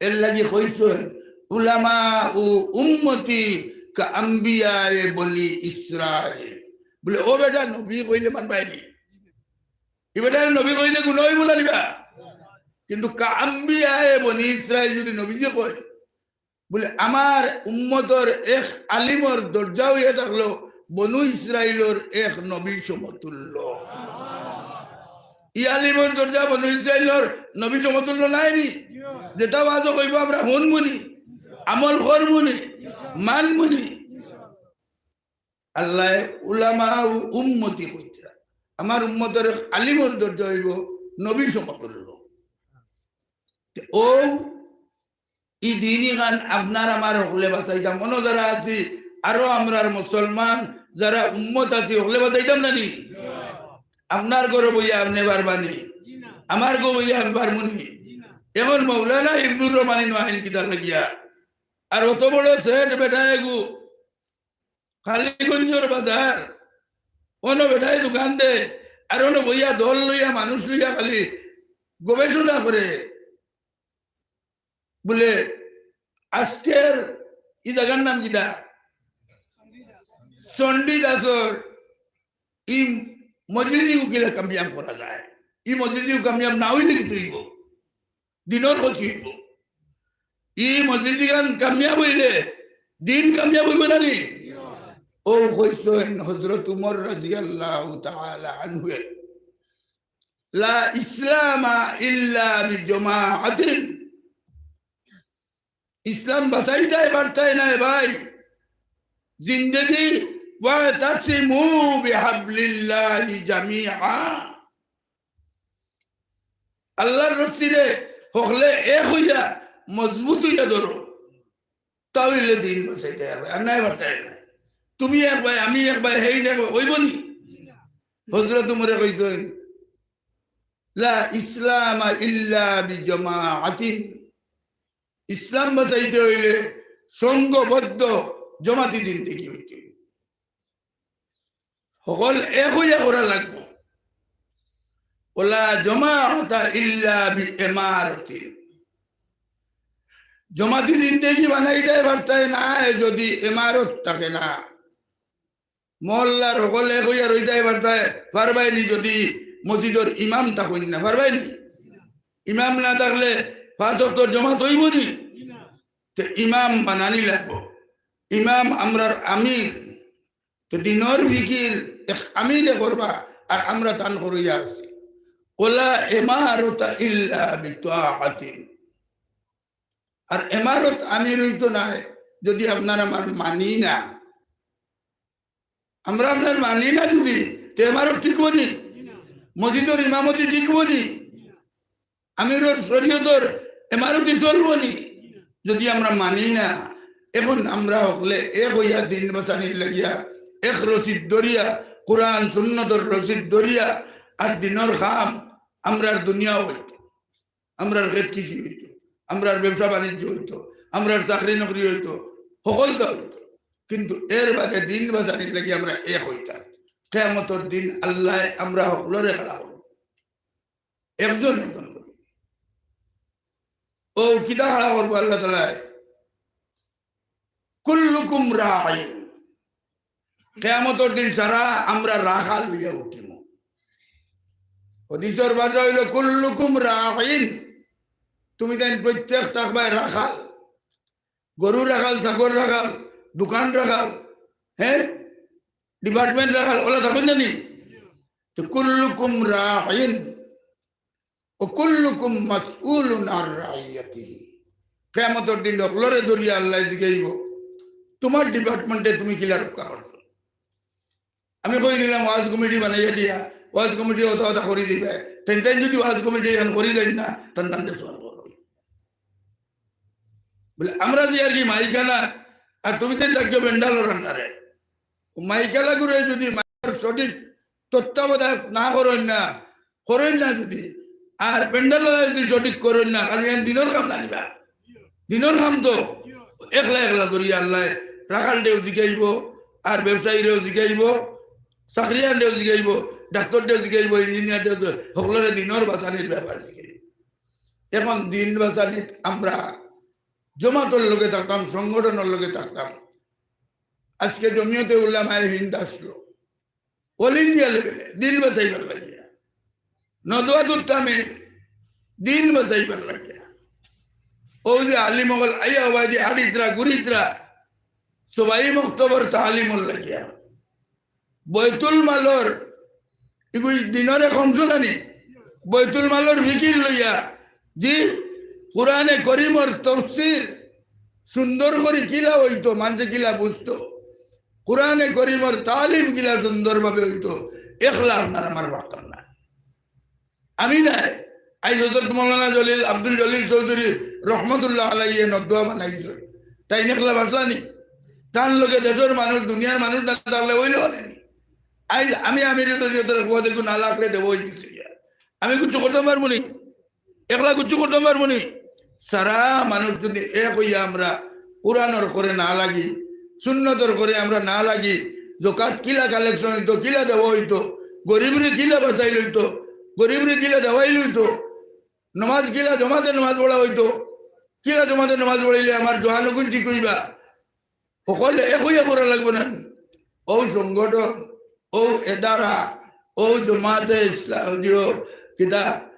এর লাগি কইছইন, "উলামাউ উম্মতি কাআম্বিয়ায়ে বনি ইসরাইল।" বুলে, ও বেটা, নবী কইলে মানবায় নি? ই বেটারে নবী কইলে গুনা অইবো না নি বা? কিন্তু কাআম্বিয়ায়ে বনি ইসরাইল যুদি নবীজি কয়, বুলে, আমার উম্মতর এক আলিমর দরজা অইয়া থাকলো বনু ইসরাইলর এক নবী সমতুল্য। ই আলিমর দরজা বনু ইসরাইলর নবী সমতুল্য নায় নি? যেটা ওয়াজো কইবো আমরা হুনমু নি, আমল করমু নি, মানমু নি। আল্লায় উলামাউ উম্মতি কইতরা। আমার উম্মতর এক আলিমর দরজা অইবো নবী সমতুল্য। তে অউ ই দিন ইখান আপনার আমার হকলে বাঁচাইতাম। অনো যারা আছি, আরো আমরার মুসলমান যারা উম্মত আছি, হকলে বাঁচাইতাম না নি? আপনার ঘরো বইয়া আপনে পারবা নি? আমার ঘরো বইয়া আমি পারমু নি? এখন মৌলানা হিফজুর রহমানি নু আইন কিতার লাগিয়া? আর অত বড় সেট বেটা এগু, কালীগঞ্জর বাজার, অনো বেটায় দোকান দে, আর অনো বইয়া দল লইয়া, মানুষ লইয়া খালি গবেষণা করে। বুলে, আজকের ই জাগার নাম কিতা? চণ্ডীদাসর ই মজলিসিগু কিলা কামিয়াব করা যায়? ই মজলিসিগু কামিয়াব না অইলে কিতা অইবো? দিনর ক্ষতি অইবো। ই মজলিসিখান কামিয়াব অইলে দিন কামিয়াব অইবো না নি? অউ কইছইন হযরত উমর রাদিয়াল্লাহু তাআলা আনহু, "লা ইসলামা ইল্লা বিজামাআতিন।" ইসলাম বাঁচাইতায় পারতায় নায় ভাই, জিন্দেগি ওয়াতাসিমু বিহাবলিল্লাহি জামিআ। আল্লাহর রশিরে হকলে এক অইয়া মজবুত অইয়া ধরো, তাইলে দিন বাঁচাইতায় পারবায়, আর নায় পারতায় নায়। তুমি এক ভাই, আমি এক ভাই, হেইন এক ভাই, অইবো নি? হযরত উমরে কইছইন, "লা ইসলামা ইল্লা বিজামাআতিন।" ইসলাম বাঁচাইতে অইলে সংঘবদ্ধ জমাতি জিন্দেগি অইতে অইবো। হকল এক অইয়া করা লাগবো। ওয়ালা জামাআতা ইল্লা বিইমারাতিন। জমাতি জিন্দেগি বানাইতায় পারতায় নায় যুদি ইমারত থাকে না। মহল্লার হকল এক অইয়া রইতায় পারতায়, পারবায় নি যুদি মসজিদর ইমাম থাকইন না, পারবায় নি? ইমাম না থাকলে পাঁচ ওয়াক্তর জমাত অইবো নি? তে ইমাম বানানি লাগবো। ইমাম আমরার আমির, তে দিনর ফিকির এক আমিরে করবা, আর আমরা তান করিয়া আছি। ওয়ালা ইমারাতা ইল্লা বিতাআতিন। আর ইমারত আমির অইতো নায় যুদি আপনার আমার মানি না। আমরা আপনার মানি না যুদি, তে ইমারত টিকবো নি? মসজিদর ইমামতি টিকবো নি? আমিরর শরীয়তর ইমারতি চলবো নি? যুদি আমরা মানি না, এখন আমরা হকলে এক অইয়া দিন বাঁচানির লাগিয়া, এক রশিদ ধরিয়া, কোরআন সুন্নতর রশিদ ধরিয়া, আর দিনর কাম, আমরার দুনিয়া অইতো, আমরার খেত কৃষি অইতো, আমরার ব্যবসা বাণিজ্য অইতো, আমরার চাকরি নকরি অইতো, হকলতা অইতো। কিন্তু এর বাদে দিন বাঁচানির লাগি আমরা এক অইতাম। কিয়ামতর দিন আল্লায় আমরা হকলরে খাড়া করবো, একজন একজন করি। ও কিতা খাড়া করবো আল্লাহ তাআলায়? কুল্লুকুম রাইন। কিয়ামতর দিন সারা আমরা রাখাল অইয়া উঠিমু। হাদিসর ভাষা অইলো, "কুল্লুকুম রাইন।" তুমি তাইন প্রত্যেক থাকবায় রাখাল। গরু রাখাল, ছাগল রাখাল, দোকান রাখাল, হ্যাঁ, department রাখাল, অলা থাকইন না নি? তো কুল্লুকুম রাইন ওয়া কুল্লুকুম মাসউলুন আন রাইয়াতিহি। কিয়ামতর দিন হকলরে ধরিয়া আল্লায় জিগাইবো, "তুমার department-এ তুমি কিলা রক্ষা করছো?" আমি কই দিলাম, "ওয়াজ কমিটি বানাইয়া দিয়া, ওয়াজ কমিটি অতা অতা করি দিবা।" তাইন তাইন যুদি ওয়াজ কমিটি এখন করি যাইন না, তান তানরে সওয়াল করো। বলে, "আমরা যে আর কি মাইকানা, আর তুমি তাইন থাকিও প্যান্ডেলর আন্ডারে।" মাইকালা গুরে যুদি মাইকার সঠিক তত্ত্বাবধায়ক না করইন না, করইন না যুদি, আর প্যান্ডেলর যুদি সঠিক করইন না, কারণ ইয়ান দিনর কাম না নিবা, দিনর কাম তো একলা একলা ধরিয়া আল্লায় রাখালরেও জিগাইবো, আর ব্যবসায়ীরেও জিগাইবো, চাকরিয়ানরেও জিগাইবো, ডাক্তাররেও জিগাইবো, ইঞ্জিনিয়াররেও জিগাইবো, হকলরে দিনর বাঁচানির ব্যাপার জিগাইবো। এখন দিন বাঁচানিত আমরা জমাতর লগে থাকতাম, সংগঠনর লগে থাকতাম। আজকে জমিয়তে উলামায়ে হিন্দ আসলো, all India level-এ দিন বাঁচাইবার লাগিয়া, নদওয়াতুত তামির দিন বাঁচাইবার লাগিয়া। অউ যে আলিম অকল আইয়া অবায়দি আড়িতরা, গুড়িতরা, সবাই মক্তবর তালিমর লাগিয়া। বয়তুল মালর, ইগু দিনর এক অংশ নানি, বয়তুল মালর ফিকির লইয়া, জি, কোরআনে করিমর তফসির সুন্দর করি কিলা অইতো, মানষে কিলা বুঝতো, কোরআনে করিমর তালিম কিলা সুন্দরভাবে অইতো, একলা আপনার আমার পারতাম না। আমি নায়, আইজ হযরত মাওলানা জলিল, আব্দুল জলিল চৌধুরী রহমতুল্লাহ আলাইহি নদওয়া বানাইছইন। তাইন একলা বাঁচলা নি? তান লগে দেশর মানুষ, দুনিয়ার মানুষ না থাকলে অইলো অনে নি। আইজ আমি আমিরে শরীয়তর কুয়া দেখুন আলাকরে দেওয়া অই গেছে গিয়া। আমি কিচ্ছু করতাম পারমু নি? একলা কিচ্ছু করতাম পারমু নি? সারা মানুষ যুদি এক অইয়া আমরা কোরআনর করে না লাগি, সুন্নতর করে আমরা না লাগি, জকাত কিলা collection অইতো, কিলা দেওয়া অইতো, গরিবরে কিলা বাঁচাইল অইতো, গরিবরে কিলা দেওয়াইল অইতো, নমাজ কিলা জমাতে নমাজ পড়া অইতো, কিলা জমাতে নমাজ পড়াইলে আমার জোয়ানগুন ঠিক অইবা, হকলে এক অইয়া করা লাগবো না? অউ সংগঠন, অউ এদারা, অউ জমাতে ইসলাম, দিও, কিতা,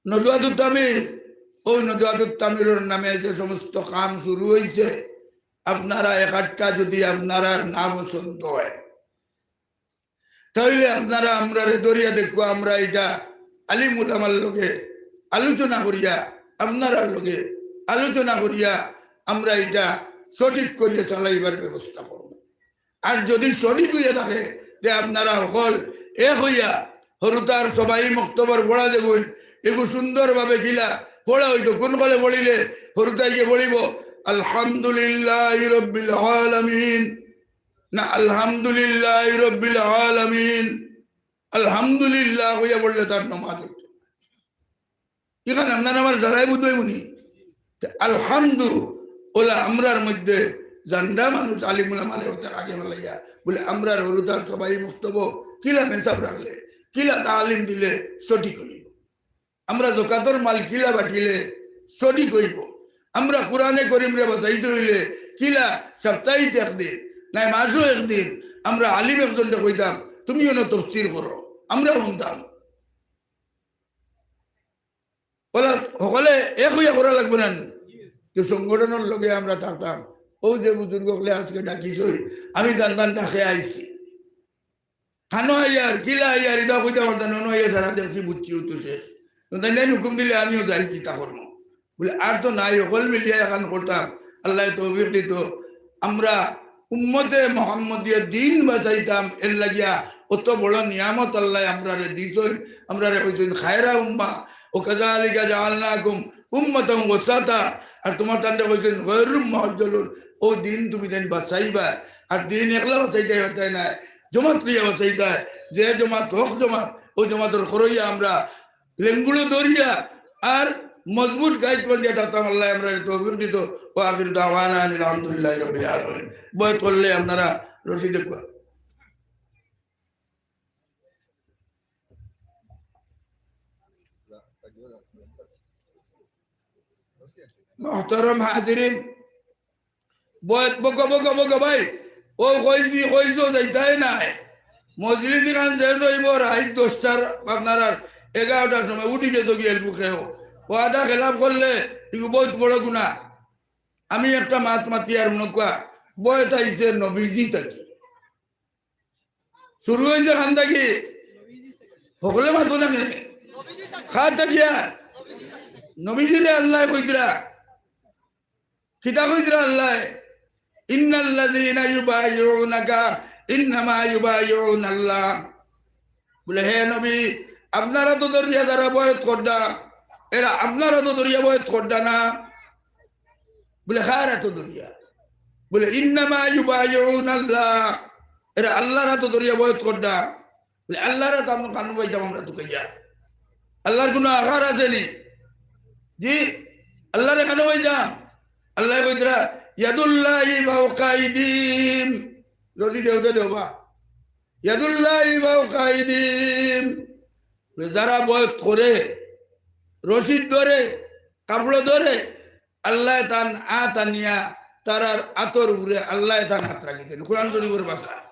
নদওয়াতুত তামির, অউ নদওয়াতুত তামিরর নামে যে সমস্ত কাম শুরু অইছে, আপনারা একাট্টা যুদি আপনারার না পছন্দ অয়, তাইলে আপনারা আমরারে ধরিয়া দেখবা, আমরা ইটা আলিম উলামার লগে আলোচনা করিয়া, আপনারার লগে আলোচনা করিয়া আমরা ইটা সঠিক করিয়া চালাইবার ব্যবস্থা করমু। আর যদি সঠিক অইয়া থাকে, তে আপনারা হকল এক অইয়া হুরুতার সবাই মক্তবর পড়া যেগুইন, এগু সুন্দরভাবে কিলা পড়া অইতো, কোন কলে পড়িলে হুরুতায় গিয়া পড়িবো, "আলহামদুলিল্লাহি রাব্বিল আলামিন", না, "আলহামদুলিল্লাহি রাব্বিল আলামিন", আলহামদুলিল্লাহ কইয়া পড়লে তার নমাজ অইতো। ইখান আপনার আমার যারাই বুঝ অইবো নি। তে আলহামদু ওলা আমরার মধ্যে জানরা মানুষ আলিম উলামারে ওটার আগে ফালাইয়া বলে, "আমরার হুরুতার সবাই মক্তবো কিলা মেসাব রাখলে, কিলা তালিম দিলে সঠিক অইবো? আমরা জকাতর মাল কিলা বাটিলে সঠিক অইবো? আমরা কোরআনে করিমরে বাঁচাইতে অইলে কিলা সাপ্তাহিক একদিন, নায় মাসো একদিন আমরা আলিম একজনরে কইতাম, তুমি অনো তফসির করো, আমরা হুনতাম।" ওলা হকলে এক অইয়া করা লাগবো না নি? তো সংগঠনর লগে আমরা থাকতাম। অউ যে বুজুর্গ অকলে আজকে ডাকিছইন, আমি তান তান ডাকে আইছি। কানো আইয়ার, কিলা আইয়ার, ইতা কইতা পারতা না, অনো আইয়া সারা দেখছি, বুঝছি, অউ তো শেষ। তো তাইন হুকুম দিলে আমিও যাই, কিতা করমু? বলে, আর তো নাই, হকল মিলিয়া এখান করতাম, আল্লায় তৌফিক দিতো। আমরা উম্মতে মোহাম্মদীয় দিন বাঁচাইতাম, এর লাগিয়া অত বড় নিয়ামত আল্লায় আমরারে দিছইন, আমরারে কইছইন খায়রা উম্মা, "ওয়া কাযালিকা জাআলনাকুম উম্মাতান ওয়াসাতা", আর তুমার তানরে কইছইন "গায়রুম মুআজ্জালুন", অউ দিন তুমি যেন বাঁচাইবা, আর দিন একলা বাঁচাইতায় পারতায় নায়, জমাত লইয়া বাঁচাইতায়, যে জমাত হক জমাত, অউ জমাতর করইয়া আমরা লেঙ্গুড়ো ধরিয়া আর মজবুত গাইড করিয়া থাকতাম। আল্লায় আমরারে তৌফিক দিতো। ওয়া আখিরু দাওয়ানা আনিল হামদুলিল্লাহি রাব্বিল আলামিন। বয়ত করলে আপনারা রশিদে কুয়া। মুহতারাম হাজিরিন, বয়ত বকো, বকো, বকো ভাই। অউ কইছি, কইছো, যাইতায় নায়। মজলিস ইখান শেষ অইবো রাইত দশটার, আপনারার এগারোটার সময় উঠি গেছো গিয়া এলবু খেও। ওয়াদা খেলাফ করলে ইগু বউত বড় গুনা। আমি একটা মাত মাতি আর মনে কয়া, বয়ত আইছে নবীজি থাকি। শুরু অইছে কান থাকি? হকলে মাতো না কেনে? কার থাকিয়া? নবীজিরে আল্লায় কইতরা। কিতা কইতরা আল্লায়? "ইন্নাল্লাযীনা ইউবায়িউনাকা ইন্নামা ইউবায়িউনাল্লাহ।" বলে, "হে নবী, আপনার আতো ধরিয়া যারা বয়ত কররা, এরা আপনার আতো ধরিয়া বয়ত কররা না।" বলে, "কার আতো ধরিয়া?" বলে, "ইন্নামা ইউবায়িউনাল্লাহ, এরা আল্লার আতো ধরিয়া বয়ত কররা।" বলে, "আল্লার আত আমরা কানো পাইতাম আমরা তুকাইয়া? আল্লার কুনু আকার আছে নি? জি, আল্লারে কানো পাইতাম?" আল্লায় কইতরা, "ইয়াদুল্লাহি ফাওকা আইদিহিম।" রশি দেও, দেও, দেও বা। "ইয়াদুল্লাহি ফাওকা আইদিহিম।" যারা বয়ত করে, রশিদ ধরে, কাপড় ধরে, আল্লায় তান আত আনিয়া তারার আতর উপরে আল্লায় তান আত রাখি দেন। কোরআন শরীফর ভাষা।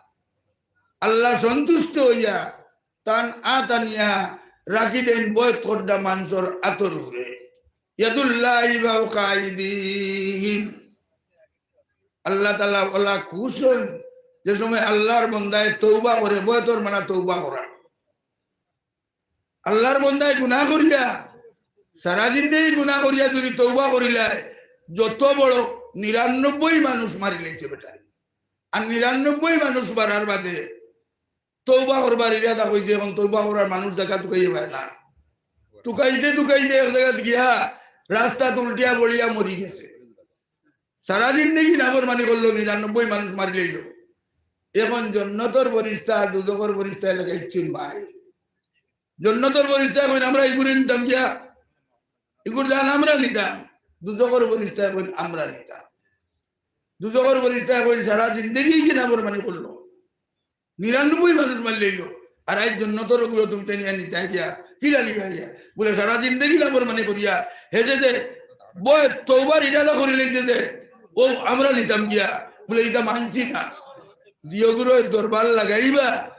আল্লাহ সন্তুষ্ট অইয়া তান আত আনিয়া রাখি দেন বয়ত কররা মানষর আতর উপরে। ইয়াদুল্লাহি ফাওকা আইদিহিম। আল্লাহ তাআলা ওলা খুশ অইন যে সময় আল্লার বন্দায় তওবা করে, বয়তর মানা তওবা করা। আল্লার বন্দায় গুনা করিয়া, সারা জিন্দেগি গুনা করিয়া যদি তওবা করিলায়, যত বড় নিরানব্বই মানুষ মারিলাইছে বেটায়। আর নিরানব্বই মানুষ মারার বাদে তওবা করবার ইরাদা কইছে, এখন তওবা করার মানুষ জাগা তুকাইয়া পায় না। তুকাইতে তুকাইতে এক জাগাত গিয়া রাস্তাত উল্টিয়া পড়িয়া মরি গেছে। সারা জিন্দেগি নাফরমানি করলো, নিরানব্বই মানুষ মারিলাইলো। এখন জন্নতর ফিরিস্তা আর দুজখর ফিরিস্তা এলাকা ইচ্ছুন ভাই। জন্নতর ফিরিস্তায় কইন, "আমরা ইগুরে নিতাম গিয়া, ইগুর জান আমরা নিতাম।" দুজখর ফিরিস্তায় কইন, "আমরা নিতাম।" দুজখর ফিরিস্তায় কইন, "সারা জিন্দেগি কি নাফরমানি করলো, নিরানব্বই মানুষ মারিলাইলো, আর আইজ জন্নতর গুলো তুমি তাইন নিতায় গিয়া, কিলা নিবায় গিয়া?" বলে, "সারা জিন্দেগি নাফরমানি করিয়া, হে যে যে বয় তওবার ইরাদা করিলাইছে যে, অউ আমরা নিতাম গিয়া।" বলে, "ইটা মানছি না।" দিয়গুরো দরবার লাগাইবা,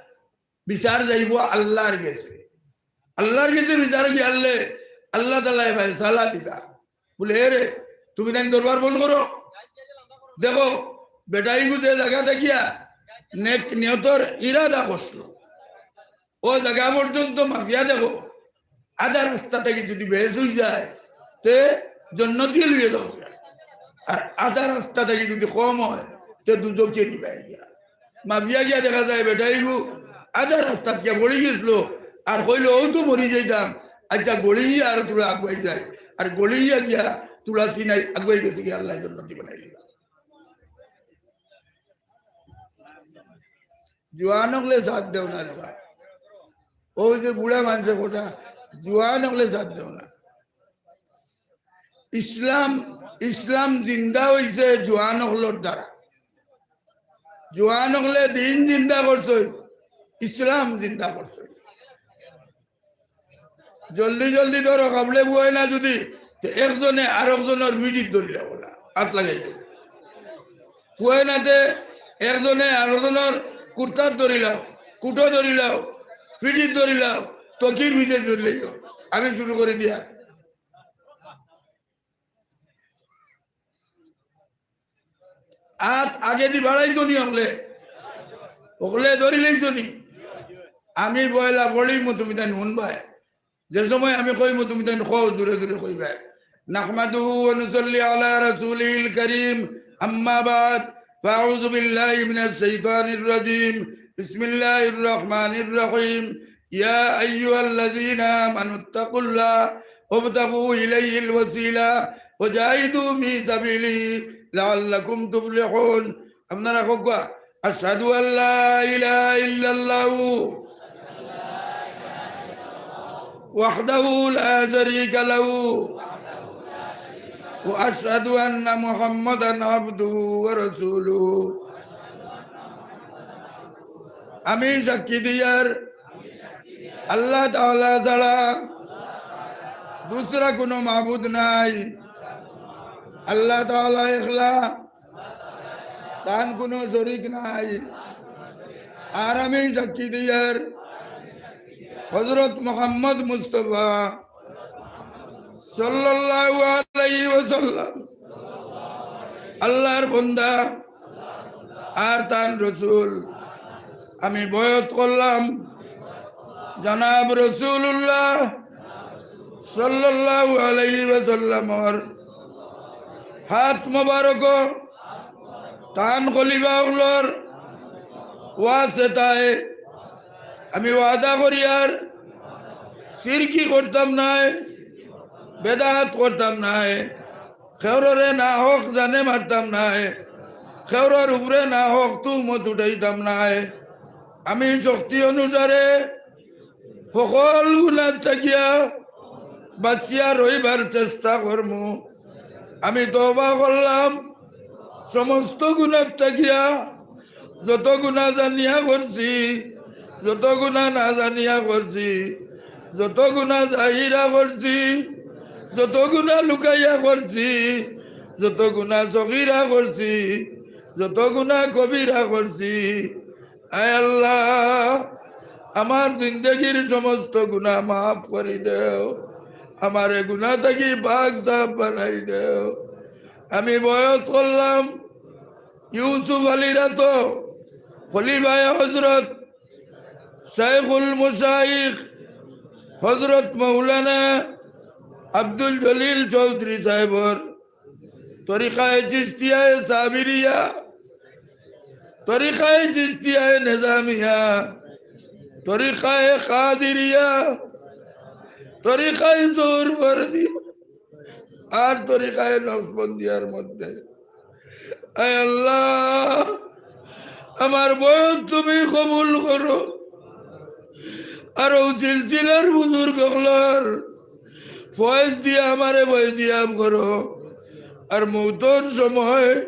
বিচার যাইবো আল্লার গেছে। আল্লার গেছে বিচার গিয়ালে আল্লাহ তাআলায় ফয়সালা দিবা। বলে, "এ রে, তুমি তাইন দরবার বন্ধ করো। দেখো, বেটাইগু যে জাগা থাকিয়া নেক নিয়তর ইরাদা করছিল, অউ জাগা পর্যন্ত মাপিয়া দেখো, আধা রাস্তা থাকি যদি বেশ অইযায়, তে জন্নতি লইয়া যাও, আর আধা রাস্তা থাকি যদি কম অয়, তে দুজখে নিবায় গিয়া।" মাফিয়া গিয়া দেখা যায় বেটাইগু আধা রাস্তাত গিয়া পড়ি গেছিল, আর কইল, "ও তো মরি যাইতাম।" আচ্ছা, গড়িয়া আর তুলা আগুয়াই যায়, আর গড়িয়া গিয়া তুলা তিনাই আগুয়াই গেছে গিয়া আল্লাহ জন্নতি বানাই দিবা। জোয়ান অকলে সাথ দেও না রে ভাই, ওই যে বুড়া মানুষের কথা, জোয়ান অকলে সাথ দেও না। ইসলাম, ইসলাম জিন্দা হইছে জোয়ান অকলর দ্বারা। জোয়ান অকলে দিন জিন্দা করছে, ইসলাম জিন্দা করছে। জলদি জলদি ধরো, কাবলে বুয়ায় না যদি, তে একজনে আরকজনর পিঠিত ধরিলাও, ওলা, আত লাগাই দেও। বুয়ায় না তে একজনে আরকজনর কুর্তাত ধরিলাও, কুটো ধরিলাও, পিঠিত ধরিলাও, তকির পিঠিত ধরিলাইও। আমি শুরু করি দিয়া। আত আগেদি বাড়াইছো নি অকলে? অকলে ধরি লইছো নি? আমি পয়লা পড়িমু, তুমি তাইন হুনবায়। যে সময় আমি কইমু, তুমি তাইন কও, জোরে জোরে কইবায়। نحمده ونصلي على رسوله الكريم. أما بعد، فأعوذ بالله من الشيطان الرجيم. بسم الله الرحمن الرحيم. يا أيها الذين آمنوا اتقوا الله وابتغوا إليه الوسيلة وجاهدوا في سبيله لعلكم تفلحون. আপনারা কউক্কা, أشهد أن لا إله إلا الله وحده لا شريك له وأشهد أن محمدا عبده ورسوله. আমি সাক্ষী দিয়ার আল্লাহ তাআলা ছাড়া দুসরা কোনো মাবুদ নাই। আল্লাহ তাআলা একলা, তান কোনো শরিক নাই। আর আমি সাক্ষী দিয়ার হযরত মুহাম্মদ মুস্তাফা সাল্লাল্লাহু আলাইহি ওয়াসাল্লাম আল্লাহর বন্দা আর তান রসুল। আমি বয়াত করলাম জনাব রাসূলুল্লাহ সাল্লাল্লাহু আলাইহি ওয়াসাল্লামর হাত মোবারক, তান খলিফা অকলর ওয়াসিতায় আমি ওয়াদা করিয়ার শিরকি করতাম নায়, বেদাত করতাম নায়, কেউররে নাহক জানে মারতাম নায়, কেউরর উপরে নাহক তুহমত উঠাইতাম নায়। আমি শক্তি অনুসারে হকল গুনাহ থাকিয়া বাঁচিয়া রইবার চেষ্টা করমু। আমি তওবা করলাম সমস্ত গুনাহ থাকিয়া, যত গুনাহ জানিয়া করছি, যত গুনাহ না জানিয়া করছি, যত গুনাহ জাহিরা করছি, যত গুনাহ লুকাইয়া করছি, যত গুনাহ সগীরা করছি, যত গুনাহ কবিরা করছি, আয় আল্লাহ, আমার জিন্দেগির সমস্ত গুনাহ মাফ করি দেও, আমারে গুনাহ থাকি পাক সাফ বানাই দেও। আমি বয়াত করলাম ইউসুফ আলীর আতো, খলিফায়ে হযরত শাইখুল মাশায়েখ হযরত মাওলানা আব্দুল জলিল চৌধুরী সাহেবর তরিকায়ে চিশতিয়ায়ে সাবিরিয়া, তরিকায়ে চিশতিয়ায়ে নিজামিয়া, তরিকায়ে কাদিরিয়া, তরিকায়ে জহুরবর্দিয়া, আর তরিকায়ে নকশবন্দিয়ার মধ্যে, আয় আল্লাহ, আমার বয়াত তুমি কবুল করো। আর অউ সিলসিলার বুজুর্গ অকলর ফয়েজ দিয়া আমারে ফয়েজিয়াব করো। আর মউতর সময়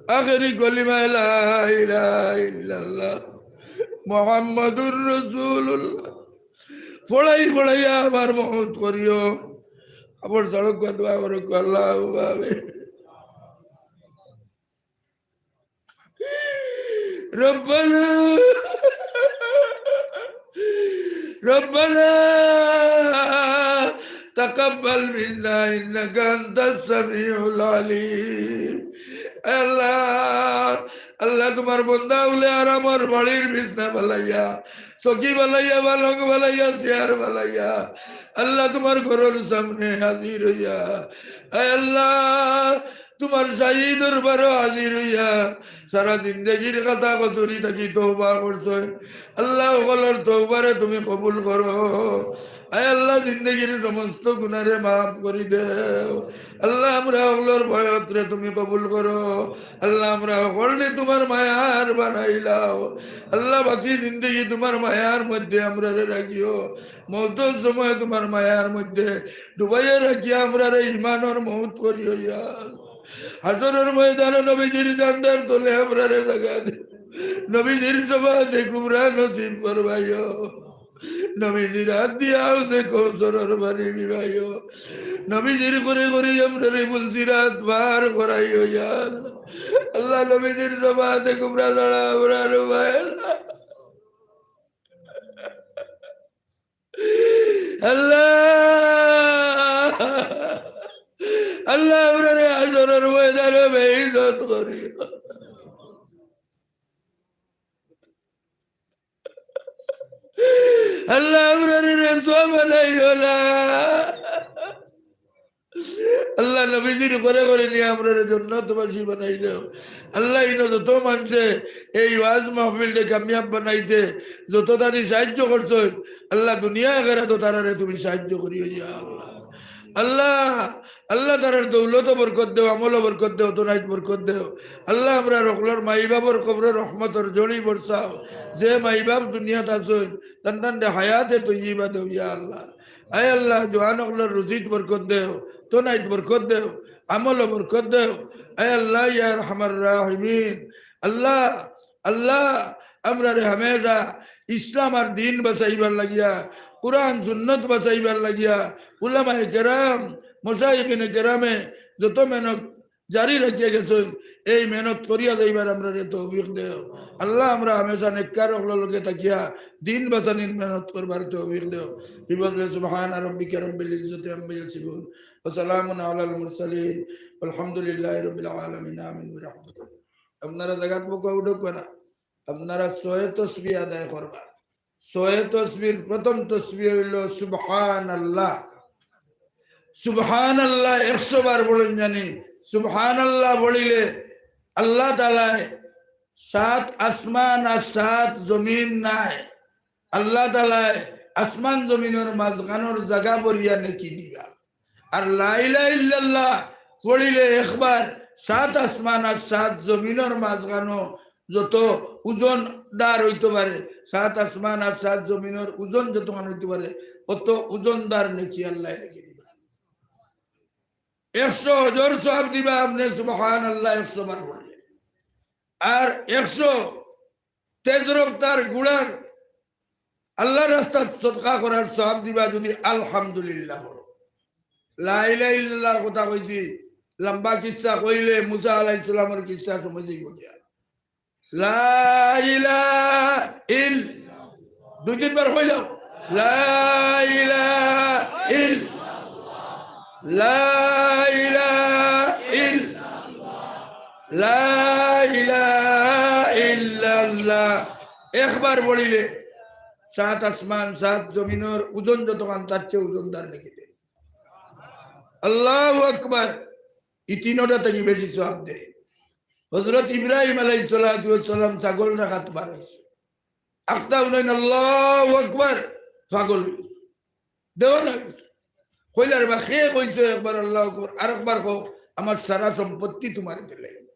আখেরি কলিমা লা ইলাহা ইল্লাল্লাহ মুহাম্মাদুর রাসূলুল্লাহ পড়াই পড়াইয়া আমার মউত করিও। আবার সড়ক দোয়া করো, আল্লাহ, আমিন। ربنا، ربنا تقبل منا إنك أنت السميع العليم. আল্লাহ, আল্লাহ, তুমার বন্দা অকলে আরামর বাড়ির বিছনা বানাইয়া, চকি বানাইয়া, পালং বানাইয়া, চেয়ার বানাইয়া, আল্লাহ, তুমার ঘরর সামনে হাজির অইয়া, আয় আল্লাহ, তুমার শাহী দরবারো হাজির অইয়া সারা জিন্দেগির খাতা কসুরি থাকি তওবা করছইন। আল্লাহ, হকলর তওবারে তুমি কবুল করো। আয় আল্লাহ, জিন্দেগির সমস্ত গুনারে মাফ করি দেও। আল্লাহ, আমরা হকলর বয়তরে তুমি কবুল করো। আল্লাহ, আমরা হকলরে তুমার মায়ার বানাইলাও। আল্লাহ, বাকি জিন্দেগি তুমার মায়ার মধ্যে আমরারে রাখিও। মউতর সময় তুমার মায়ার মধ্যে ডুবাইয়া রাখিয়া আমরারে ইমানর মউত করিও, ইয়া আল্লাহ। হাশরর ময়দানো নবীজির ঝান্ডার তলে আমরারে জাগা দেও। নবীজির শাফাআতে কুবরা নসিব করবাইও। নবীজির হাত দিয়া হাউজে কৌসরর পানি পিবাইও। নবীজির ঘুরে ঘুরে আমরারে পুলসিরাত পার করাইও, ইয়া আল্লাহ। আল্লাহ, নবীজির শাফাআতে কুবরা ছাড়া আমরার উপায় নাই। আল্লাহ, আল্লাহ, আমরারে হাশরর ময়দানো বেইজ্জত করিও। আল্লাহ, আমরারে রুসওয়া বানাইও না। আল্লাহ, নবীজির ঘরে ঘরে নিয়া আমরারে জন্নতবাসী বানাই দেও। আল্লাহ, ইনো যত মানষে এই ওয়াজ মাহফিলরে কামিয়াব বানাইতে যত তারি সাহায্য করছইন, আল্লাহ, দুনিয়া আখেরাতো তারারে তুমি সাহায্য করিও, ইয়া আল্লাহ। আল্লাহ, আল্লাহ, তারার দৌলতো বরকত দেও, আমলো বরকত দেও, অতনাইত বরকত দেও। আল্লাহ, আমরার হকলর মাই বাফর কবরো রহমতর ঝড়ি বরসাও। যে মাই বাফ দুনিয়াত আছইন, তান তানরে হায়াতে তৈয়বা দেও, ইয়া আল্লাহ। আয় আল্লাহ, জোয়ান অকলর রুজিত বরকত দেও, অতনাইত বরকত দেও, আমলো বরকত দেও। আয় আল্লাহ, ইয়া আরহামার রাহিমিন। আল্লাহ, আল্লাহ, আমরারে হামেশা ইসলাম আর দ্বীন বাচাইবার লাগিয়া, কুরআন সুন্নত বাচাইবার লাগিয়া, উলামায়ে কেরাম, মাশায়েখিনে কেরামে যত মেহনত জারি রাখিয়া গেছইন, এই মেহনত করিয়া যাইবার আমরারে তৌফিক দেও। আল্লাহ, আমরা হামেশা নেককার অকলর লগে থাকিয়া দ্বীন বাচানির মেহনত করবার তৌফিক দেও। বিফজলি সুবহানা রাব্বিকা রাব্বিল ইজ্জতি আম্মা ইয়াসিফুন, ওয়া সালামুন আলাল মুরসালিন, ওয়ালহামদুলিল্লাহি রাব্বিল আলামিন। আমিন বিরাহমাতিকা। আপনারা জাগাত বউক্কা উঠউক্কা না। আপনারা ছয় তসবিহ আদায় করবা। ছয় তসবিহর প্রথম তসবিহ অইলো সুবহানাল্লাহ। সুবহানাল্লাহ একশো বার পড়ইন জানি। সুবহানাল্লাহ পড়িলে আল্লাহ তাআলায় সাত আসমান আর সাত জমিন নাই, আল্লাহ তাআলায় আসমান জমিনর মাঝখানর জাগা ভরিয়া নেকি দিবা। আর লা ইলাহা ইল্লাল্লাহ পড়িলে একবার সাত আসমান আর সাত জমিনর মাঝখানো যত ওজনদার অইতো পারে, সাত আসমান আর সাত জমিনর ওজন যতখান অইতো পারে, অত ওজনদার নেকি আল্লায় লেখি দিবা। একশো হজর সওয়াব দিবা আপনে সুবহানাল্লাহ একশো বার পড়লে। আর একশো তেজ রফতার ঘোড়ার আল্লাহর রাস্তাত সদকা করার সওয়াব দিবা যদি আলহামদুলিল্লাহ পড়ো। লা ইলাহা ইল্লাল্লাহর কথা কইছি, লম্বা কিচ্ছা কইলে মুসা আলাইহিস সালামর কিচ্ছা সময় যাইবো গিয়া। লা ইলাহা ইল-, দুই তিনবার কইলাও। লা ইলাহা ইল-, লা ইলাহা ইল-, লা ইলাহা ইল্লাল্লাহ। একবার পড়িলে সাত আসমান, সাত জমিনর ওজন যতখান, তার চেয়ে ওজনদার নেকি দেয়। আল্লাহু আকবার। ই তিনোটা থাকি বেশি সওয়াব দেয়। হযরত ইব্রাহিম আলাইহিস সালাতু ওয়াস সালাম ছাগল রাখাত বার অইছে। আখতা হুনইন আল্লাহু আকবার, ছাগল অইছে। দেওয়ানা অইছে। কইলা, "রে বা, কে কইছো একবার আল্লাহু আকবার, আরেকবার কও, আমার সারা সম্পত্তি তুমারে দিলাই।"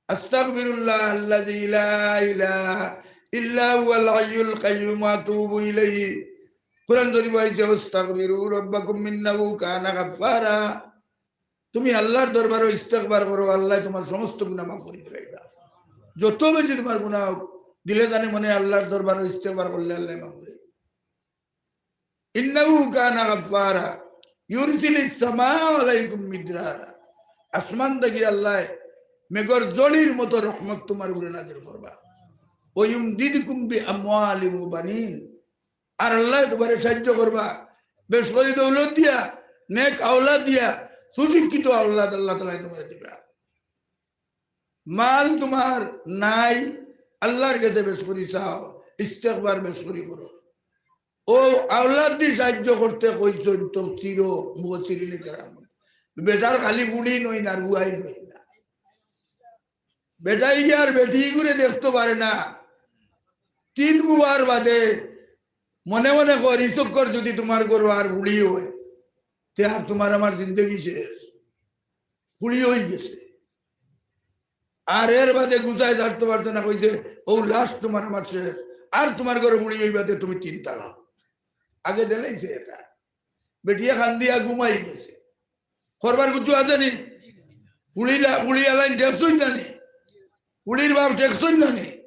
আস্তাগফিরুল্লাহ আল্লাযী লা ইলাহা ইল্লা হুয়াল হাইয়ুল কাইয়্যুম ওয়া আতুবু ইলাইহি। কোরআন শরীফ আইছে, "ওয়াস্তাগফিরু রাব্বাকুম ইন্নাহু কানা গাফফারা।" তুমি আল্লাহর দরবারো ইস্তেগফার করো, আল্লায় তুমার সমস্ত গুনাহ মাফ করি দিলাইবা। যত বেশি তুমার গুনাহ হোক, দিলে জানে মনে আল্লাহর দরবারো ইস্তেগফার করলে আল্লায় মাফ করি। ইন্নাহু কানা গাফফারা, ইউরসিলিস সামা আলাইকুম মিদরারা। আসমান থাকি আল্লায় মেঘর ঝড়ির মতো রহমত তুমার উপরে নাজিল করবা। ওয়া ইউমদিদকুম বি আমওয়ালিন ওয়া বানিন, আর আল্লায় তুমারে সাহায্য করবা বেশ করি দৌলত দিয়া, নেক আওলাদ দিয়া, সুশিক্ষিত আওলাদ আল্লাহ তাআলায় তুমারে দিবা। মাল তুমার নাই, আল্লাহর গেছে বেশ করি চাও, ইস্তেগফার বেশ করি করো। অউ আওলাদ দি সাহায্য করতে কইছইন তফসিরো মুফাসসিরিনে কেরাম। বেটার খালি ফুড়ি নইন আর বুয়াইন নইন না। বেটায় গিয়া আর বেটিগুরে দেখতো পারে না। তিন গুবার বাদে মনে মনে কয়, "ই চক্কর যুদি তুমার ঘরো আর ফুড়ি অয়, তে আর তুমার আমার জিন্দেগি শেষ, ফুড়ি অইগেছে।" আর এর বাদে গুছাই ছাড়তো পারছে না, কইছে, "অউ লাস্ট তুমার আমার শেষ, আর তুমার ঘরো ফুড়ি অইবা তে তুমি তিন তালাক।" আগে দিলাইছে এটা। বেটিয়ে কান্দিয়া ঘুমাই গেছে। করবার কিচ্ছু আছে নি? ফুড়িলা, ফুড়িআলাইন ঠেকছইন না নি? ফুড়ির বাপ ঠেকছইন না নি?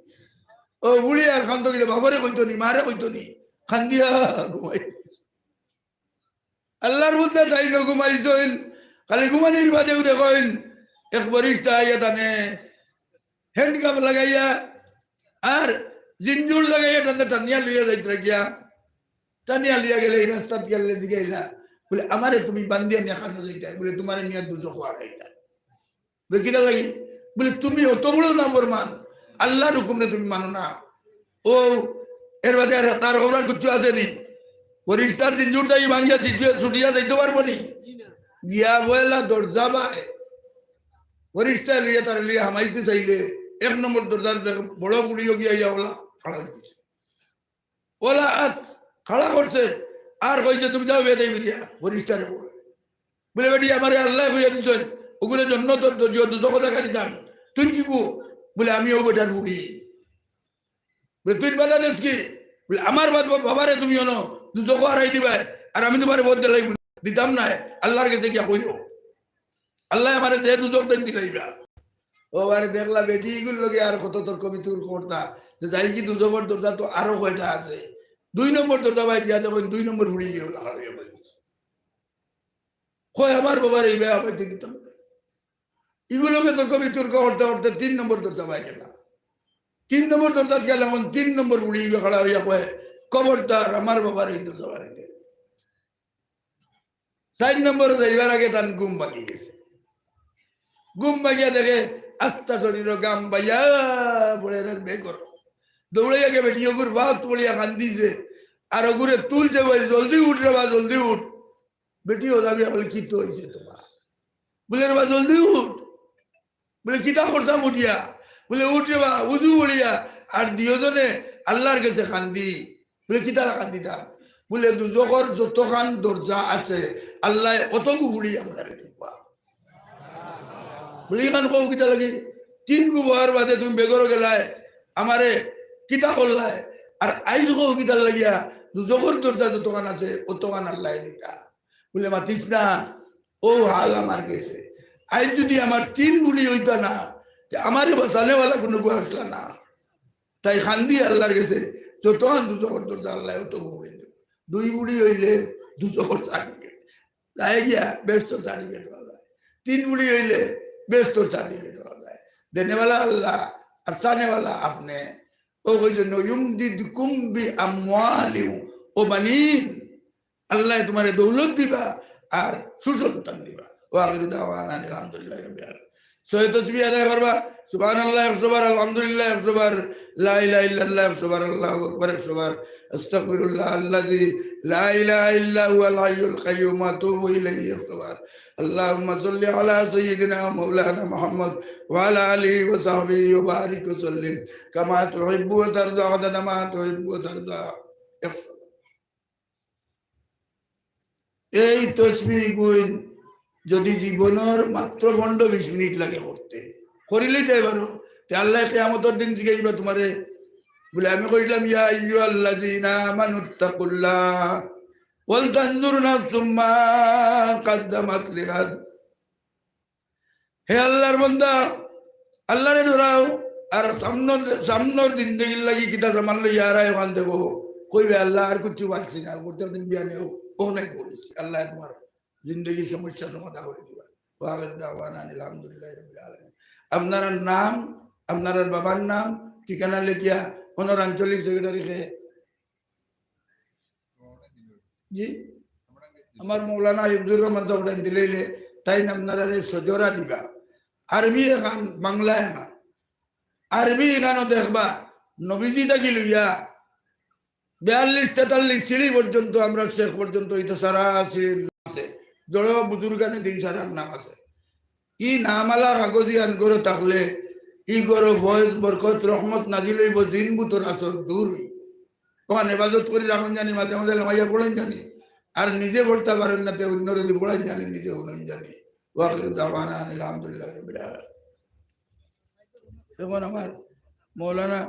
অউ ফুড়ি আর কান্দো কিতা, বাবারে কইতো নি, মারে কইতো নি, কান্দিয়া ঘুমাই গেছে। আল্লার বন্দা তাইন ঘুমাইছইন, খালি ঘুমানির বাদেউ দেখইন এক ফিরিস্তা আইয়া তানে handcuff লাগাইয়া আর জিঞ্জুর লাগাইয়া তানে টানিয়া লইয়া যাইতরা গিয়া। টানিয়া লইয়া গেলে ই রাস্তাত গেলে জিগাইলা, বুলে, "আমারে তুমি বান্দিয়া নিয়া কানো যাইতায়?" বুলে, "তুমারে নিয়া দুজখো হারাইতাম।" বুলে, "কিতার লাগি?" বুলে, "তুমি অত বড় নাফরমান, আল্লার হুকুমরে তুমি মানো না।" অউ এর বাদে আর তার খবর কিচ্ছু আছে নি? ফিরিস্তার জিঞ্জুর তাই ভাঙ্গিয়া ছুটিয়া, ছুটিয়া যাইতো পারবো নি? গিয়া বইলা দরজা বায়। ফিরিস্তায় লইয়া তারে লইয়া হামাইতে চাইলে এক নম্বর দরজার দেখে বড় ফুড়িও গিয়া ইয়া অলা খাড়া অইগেছে। অলা আত খাড়া করছে, আর কইছে, "তুমি যাও বেটায় ফিরিয়া, ফিরিস্তারে কও।" বুলে, "বেটি, আমারে আল্লায় কইয়া দিছইন, অগুরে জন্নতর দরজা, দুজখো জাগা দিতাম। তুই কিগু?" বুলে, "আমি অউ বেটার ফুড়ি।" বুলে, "তুই বাধা দেস কি?" বুলে, "আমার বাদ-, বাবারে তুমি অনো দুজখো হারাই দিবায়, আর আমি তুমারে বদ দিলাই দিতাম নায়, আল্লার গেছে গিয়া কইও।" আল্লায় আমারে যে দুজখ দেইন দিলাইবা। অউ বারে দেখলা বেটি ইগুর লগে আর কত তর্ক বিতর্ক করতা, যে যাইগি দুজখর দরজা তো আরো কয়টা আছে। দুই নম্বর দরজা বায় গিয়া দেখইন দুই নম্বর ফুড়ি গিয়া অলা খাড়া অইয়া বইছে। কয়, "আমার বাবারে ইবায় হামাইতে দিতাম না।" ইগুর লগে তর্ক বিতর্ক করতে করতে তিন নম্বর দরজা বায় গেলা। তিন নম্বর দরজাত গেলা, অখন তিন নম্বর ফুড়ি ইবায় খাড়া অইয়া কয়, "খবরদার, আমার বাবারে ই দরজা বায় হারাইতে।" চাইর নম্বরো যাইবার আগে তান ঘুম ভাগি গেছে। ঘুম ভাগিয়া দেখে আস্তা শরীরো ঘাম বাইয়া পড়ের আর বেগর। দৌড়াইয়া গিয়া বেটি অগুর পাওত পড়িয়া কান্দিছে। আর অগুরে তুলছে, "ওই জলদি উঠ রে বা, জলদি উঠ।" বেটি অলা গিয়া বুলে, "কিতা অইছে তুমার?" বুলে, "রে বা, জলদি উঠ।" বুলে, "কিতা করতাম উঠিয়া?" বুলে, "উঠ রে বা, উজু করিয়া আর দুইওজনে আল্লার গেছে কান্দি।" বুলে, "কিতার কান্দিতাম?" বুলে, "দুজখর যতখান দরজা আছে, আল্লায় অতগু ফুড়ি আমরারে দিবা।" বুলে, "ইখান কও কিতার লাগি? তিন গুবার বাদে তুমি বেগরো গেলায়, আমারে কিতা করলায়? আর আইজ কও কিতার লাগিয়া দুজখর দরজা যতখান আছে, অতখান আল্লায় দিতা।" বুলে, "মাতিস না, অউ হাল আমার গেছে। আইজ যুদি আমার তিন ফুড়ি অইতা না, তে আমারে বাচানেওয়ালা কুনুগু আছলা না।" তাই কান্দি আল্লার গেছে, যতখান দুজখর দরজা আল্লায় অতগু ফুড়ি দিবা। দুই ফুড়ি অইলে দুজখর certificate। যায় গিয়া বেহেস্তর certificate পাওয়া যায়। তিন ফুড়ি অইলে বেহেস্তর certificate পাওয়া যায়। দেনেওয়ালা আল্লা, আর চানেওয়ালা আপনে। অউ কইছে, "ইউমদিদকুম বিআমওয়ালিন ওয়া বানিন।" আল্লায় তুমারে দৌলত দিবা আর সুসন্তান দিবা। ওয়া আখিরু দাওয়ানা আলহামদুলিল্লাহি রাব্বিল আলামিন। ছয় তসবিহ আদায় করবা, সুবহানাল্লাহ একশো বার, আলহামদুলিল্লাহ একশো বার, লা ইলাহা ইল্লাল্লাহ একশো বার, আল্লাহু আকবার একশো বার, আস্তাগফিরুল্লাহ আল্লাযী লা ইলাহা ইল্লা হুয়াল হাইয়ুল কাইয়্যুম ওয়া আতুবু ইলাইহি একশো বার। আল্লাহুম্মা সাল্লি আলা সাইয়্যিদিনা ওয়া মাওলানা মুহাম্মদ ওয়া আলা আলিহি ওয়া সাহবিহি ওয়া বারিক ওয়া সাল্লিম কামা তুহিব্বু ওয়া তারদা আদাদা মা তুহিব্বু ওয়া তারদা একশো বার। এই তসবিহগুইন যুদি জীবনর মাত্র পনরো বিশ মিনিট লাগে করতে, করিলিতায় পারো, তে আল্লায় কিয়ামতর দিন জিগাইবা তুমারে, বুলে, "আমি কইলাম, ইয়া আইয়ুহাল্লাযীনা আমানুত্তাকুল্লাহ ওয়াল তানজুর নাফসুম মা কাদ্দামাত লিগাদ।" হে আল্লার বন্দা, আল্লারে ডরাও, আর সামনর, সামনর জিন্দেগির লাগি কিতা সামান লইয়া আরায় অখান দেখো। কইবে, "আল্লা, আর কিচ্ছু পারছি না, করতে দিন বিয়ানেও, অউ নাই করিছি।" আল্লায় তুমার জিন্দেগির সমস্যা সমাধান করি দিবা। ওয়া আখিরু দাওয়ানা আলহামদুলিল্লাহি রাব্বিল আলামিন। আপনারার নাম, আপনারার বাবার নাম, ঠিকানা লেখিয়া অনর আঞ্চলিক সেক্রেটারি কে জি, আমার মৌলানা হিফজুর রহমান সাহেব দিলাইলে তাইন আপনারারে সজরা দিবা। আরবি এখান, বাংলা এখান। আরবি এখানও দেখবা, নবীজি থাকি লইয়া বিয়াল্লিশ তেতাল্লিশ সিঁড়ি পর্যন্ত, আমরা শেখ পর্যন্ত, ইতা সারা আছে। জড়ো বুজুর্গানে দিন সারার নাম আছে। ই নামালা কাগজি আন ঘরো থাকলে ই ঘরো ফয়েজ, বরকত, রহমত নাজিল অইবো, জিন ভূতর আসর দূর অইবো। অখান হেফাজত করি রাখইন জানি, মাঝে মাঝে লামাইয়া পড়ইন জানি, আর নিজে পড়তা পারইন না, তে অন্যরে দি পড়াইন জানি, নিজে হুনইন জানি। ওয়া আখিরু দাওয়ানা আনিল হামদুলিল্লাহি রাব্বিল আলামিন। এখন আমার মৌলানা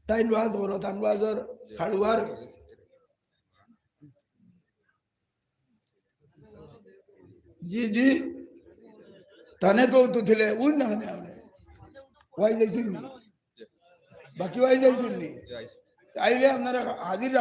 তাইন ওয়াজ করো, তান ওয়াজর খাড়ুয়ার। জি, জি। তানে তো তো দিলে উন না, না, না। ওয়াই যাইছইন নি? বাকি ওয়াই যাইছইন নি? আইলে আপনারা হাজির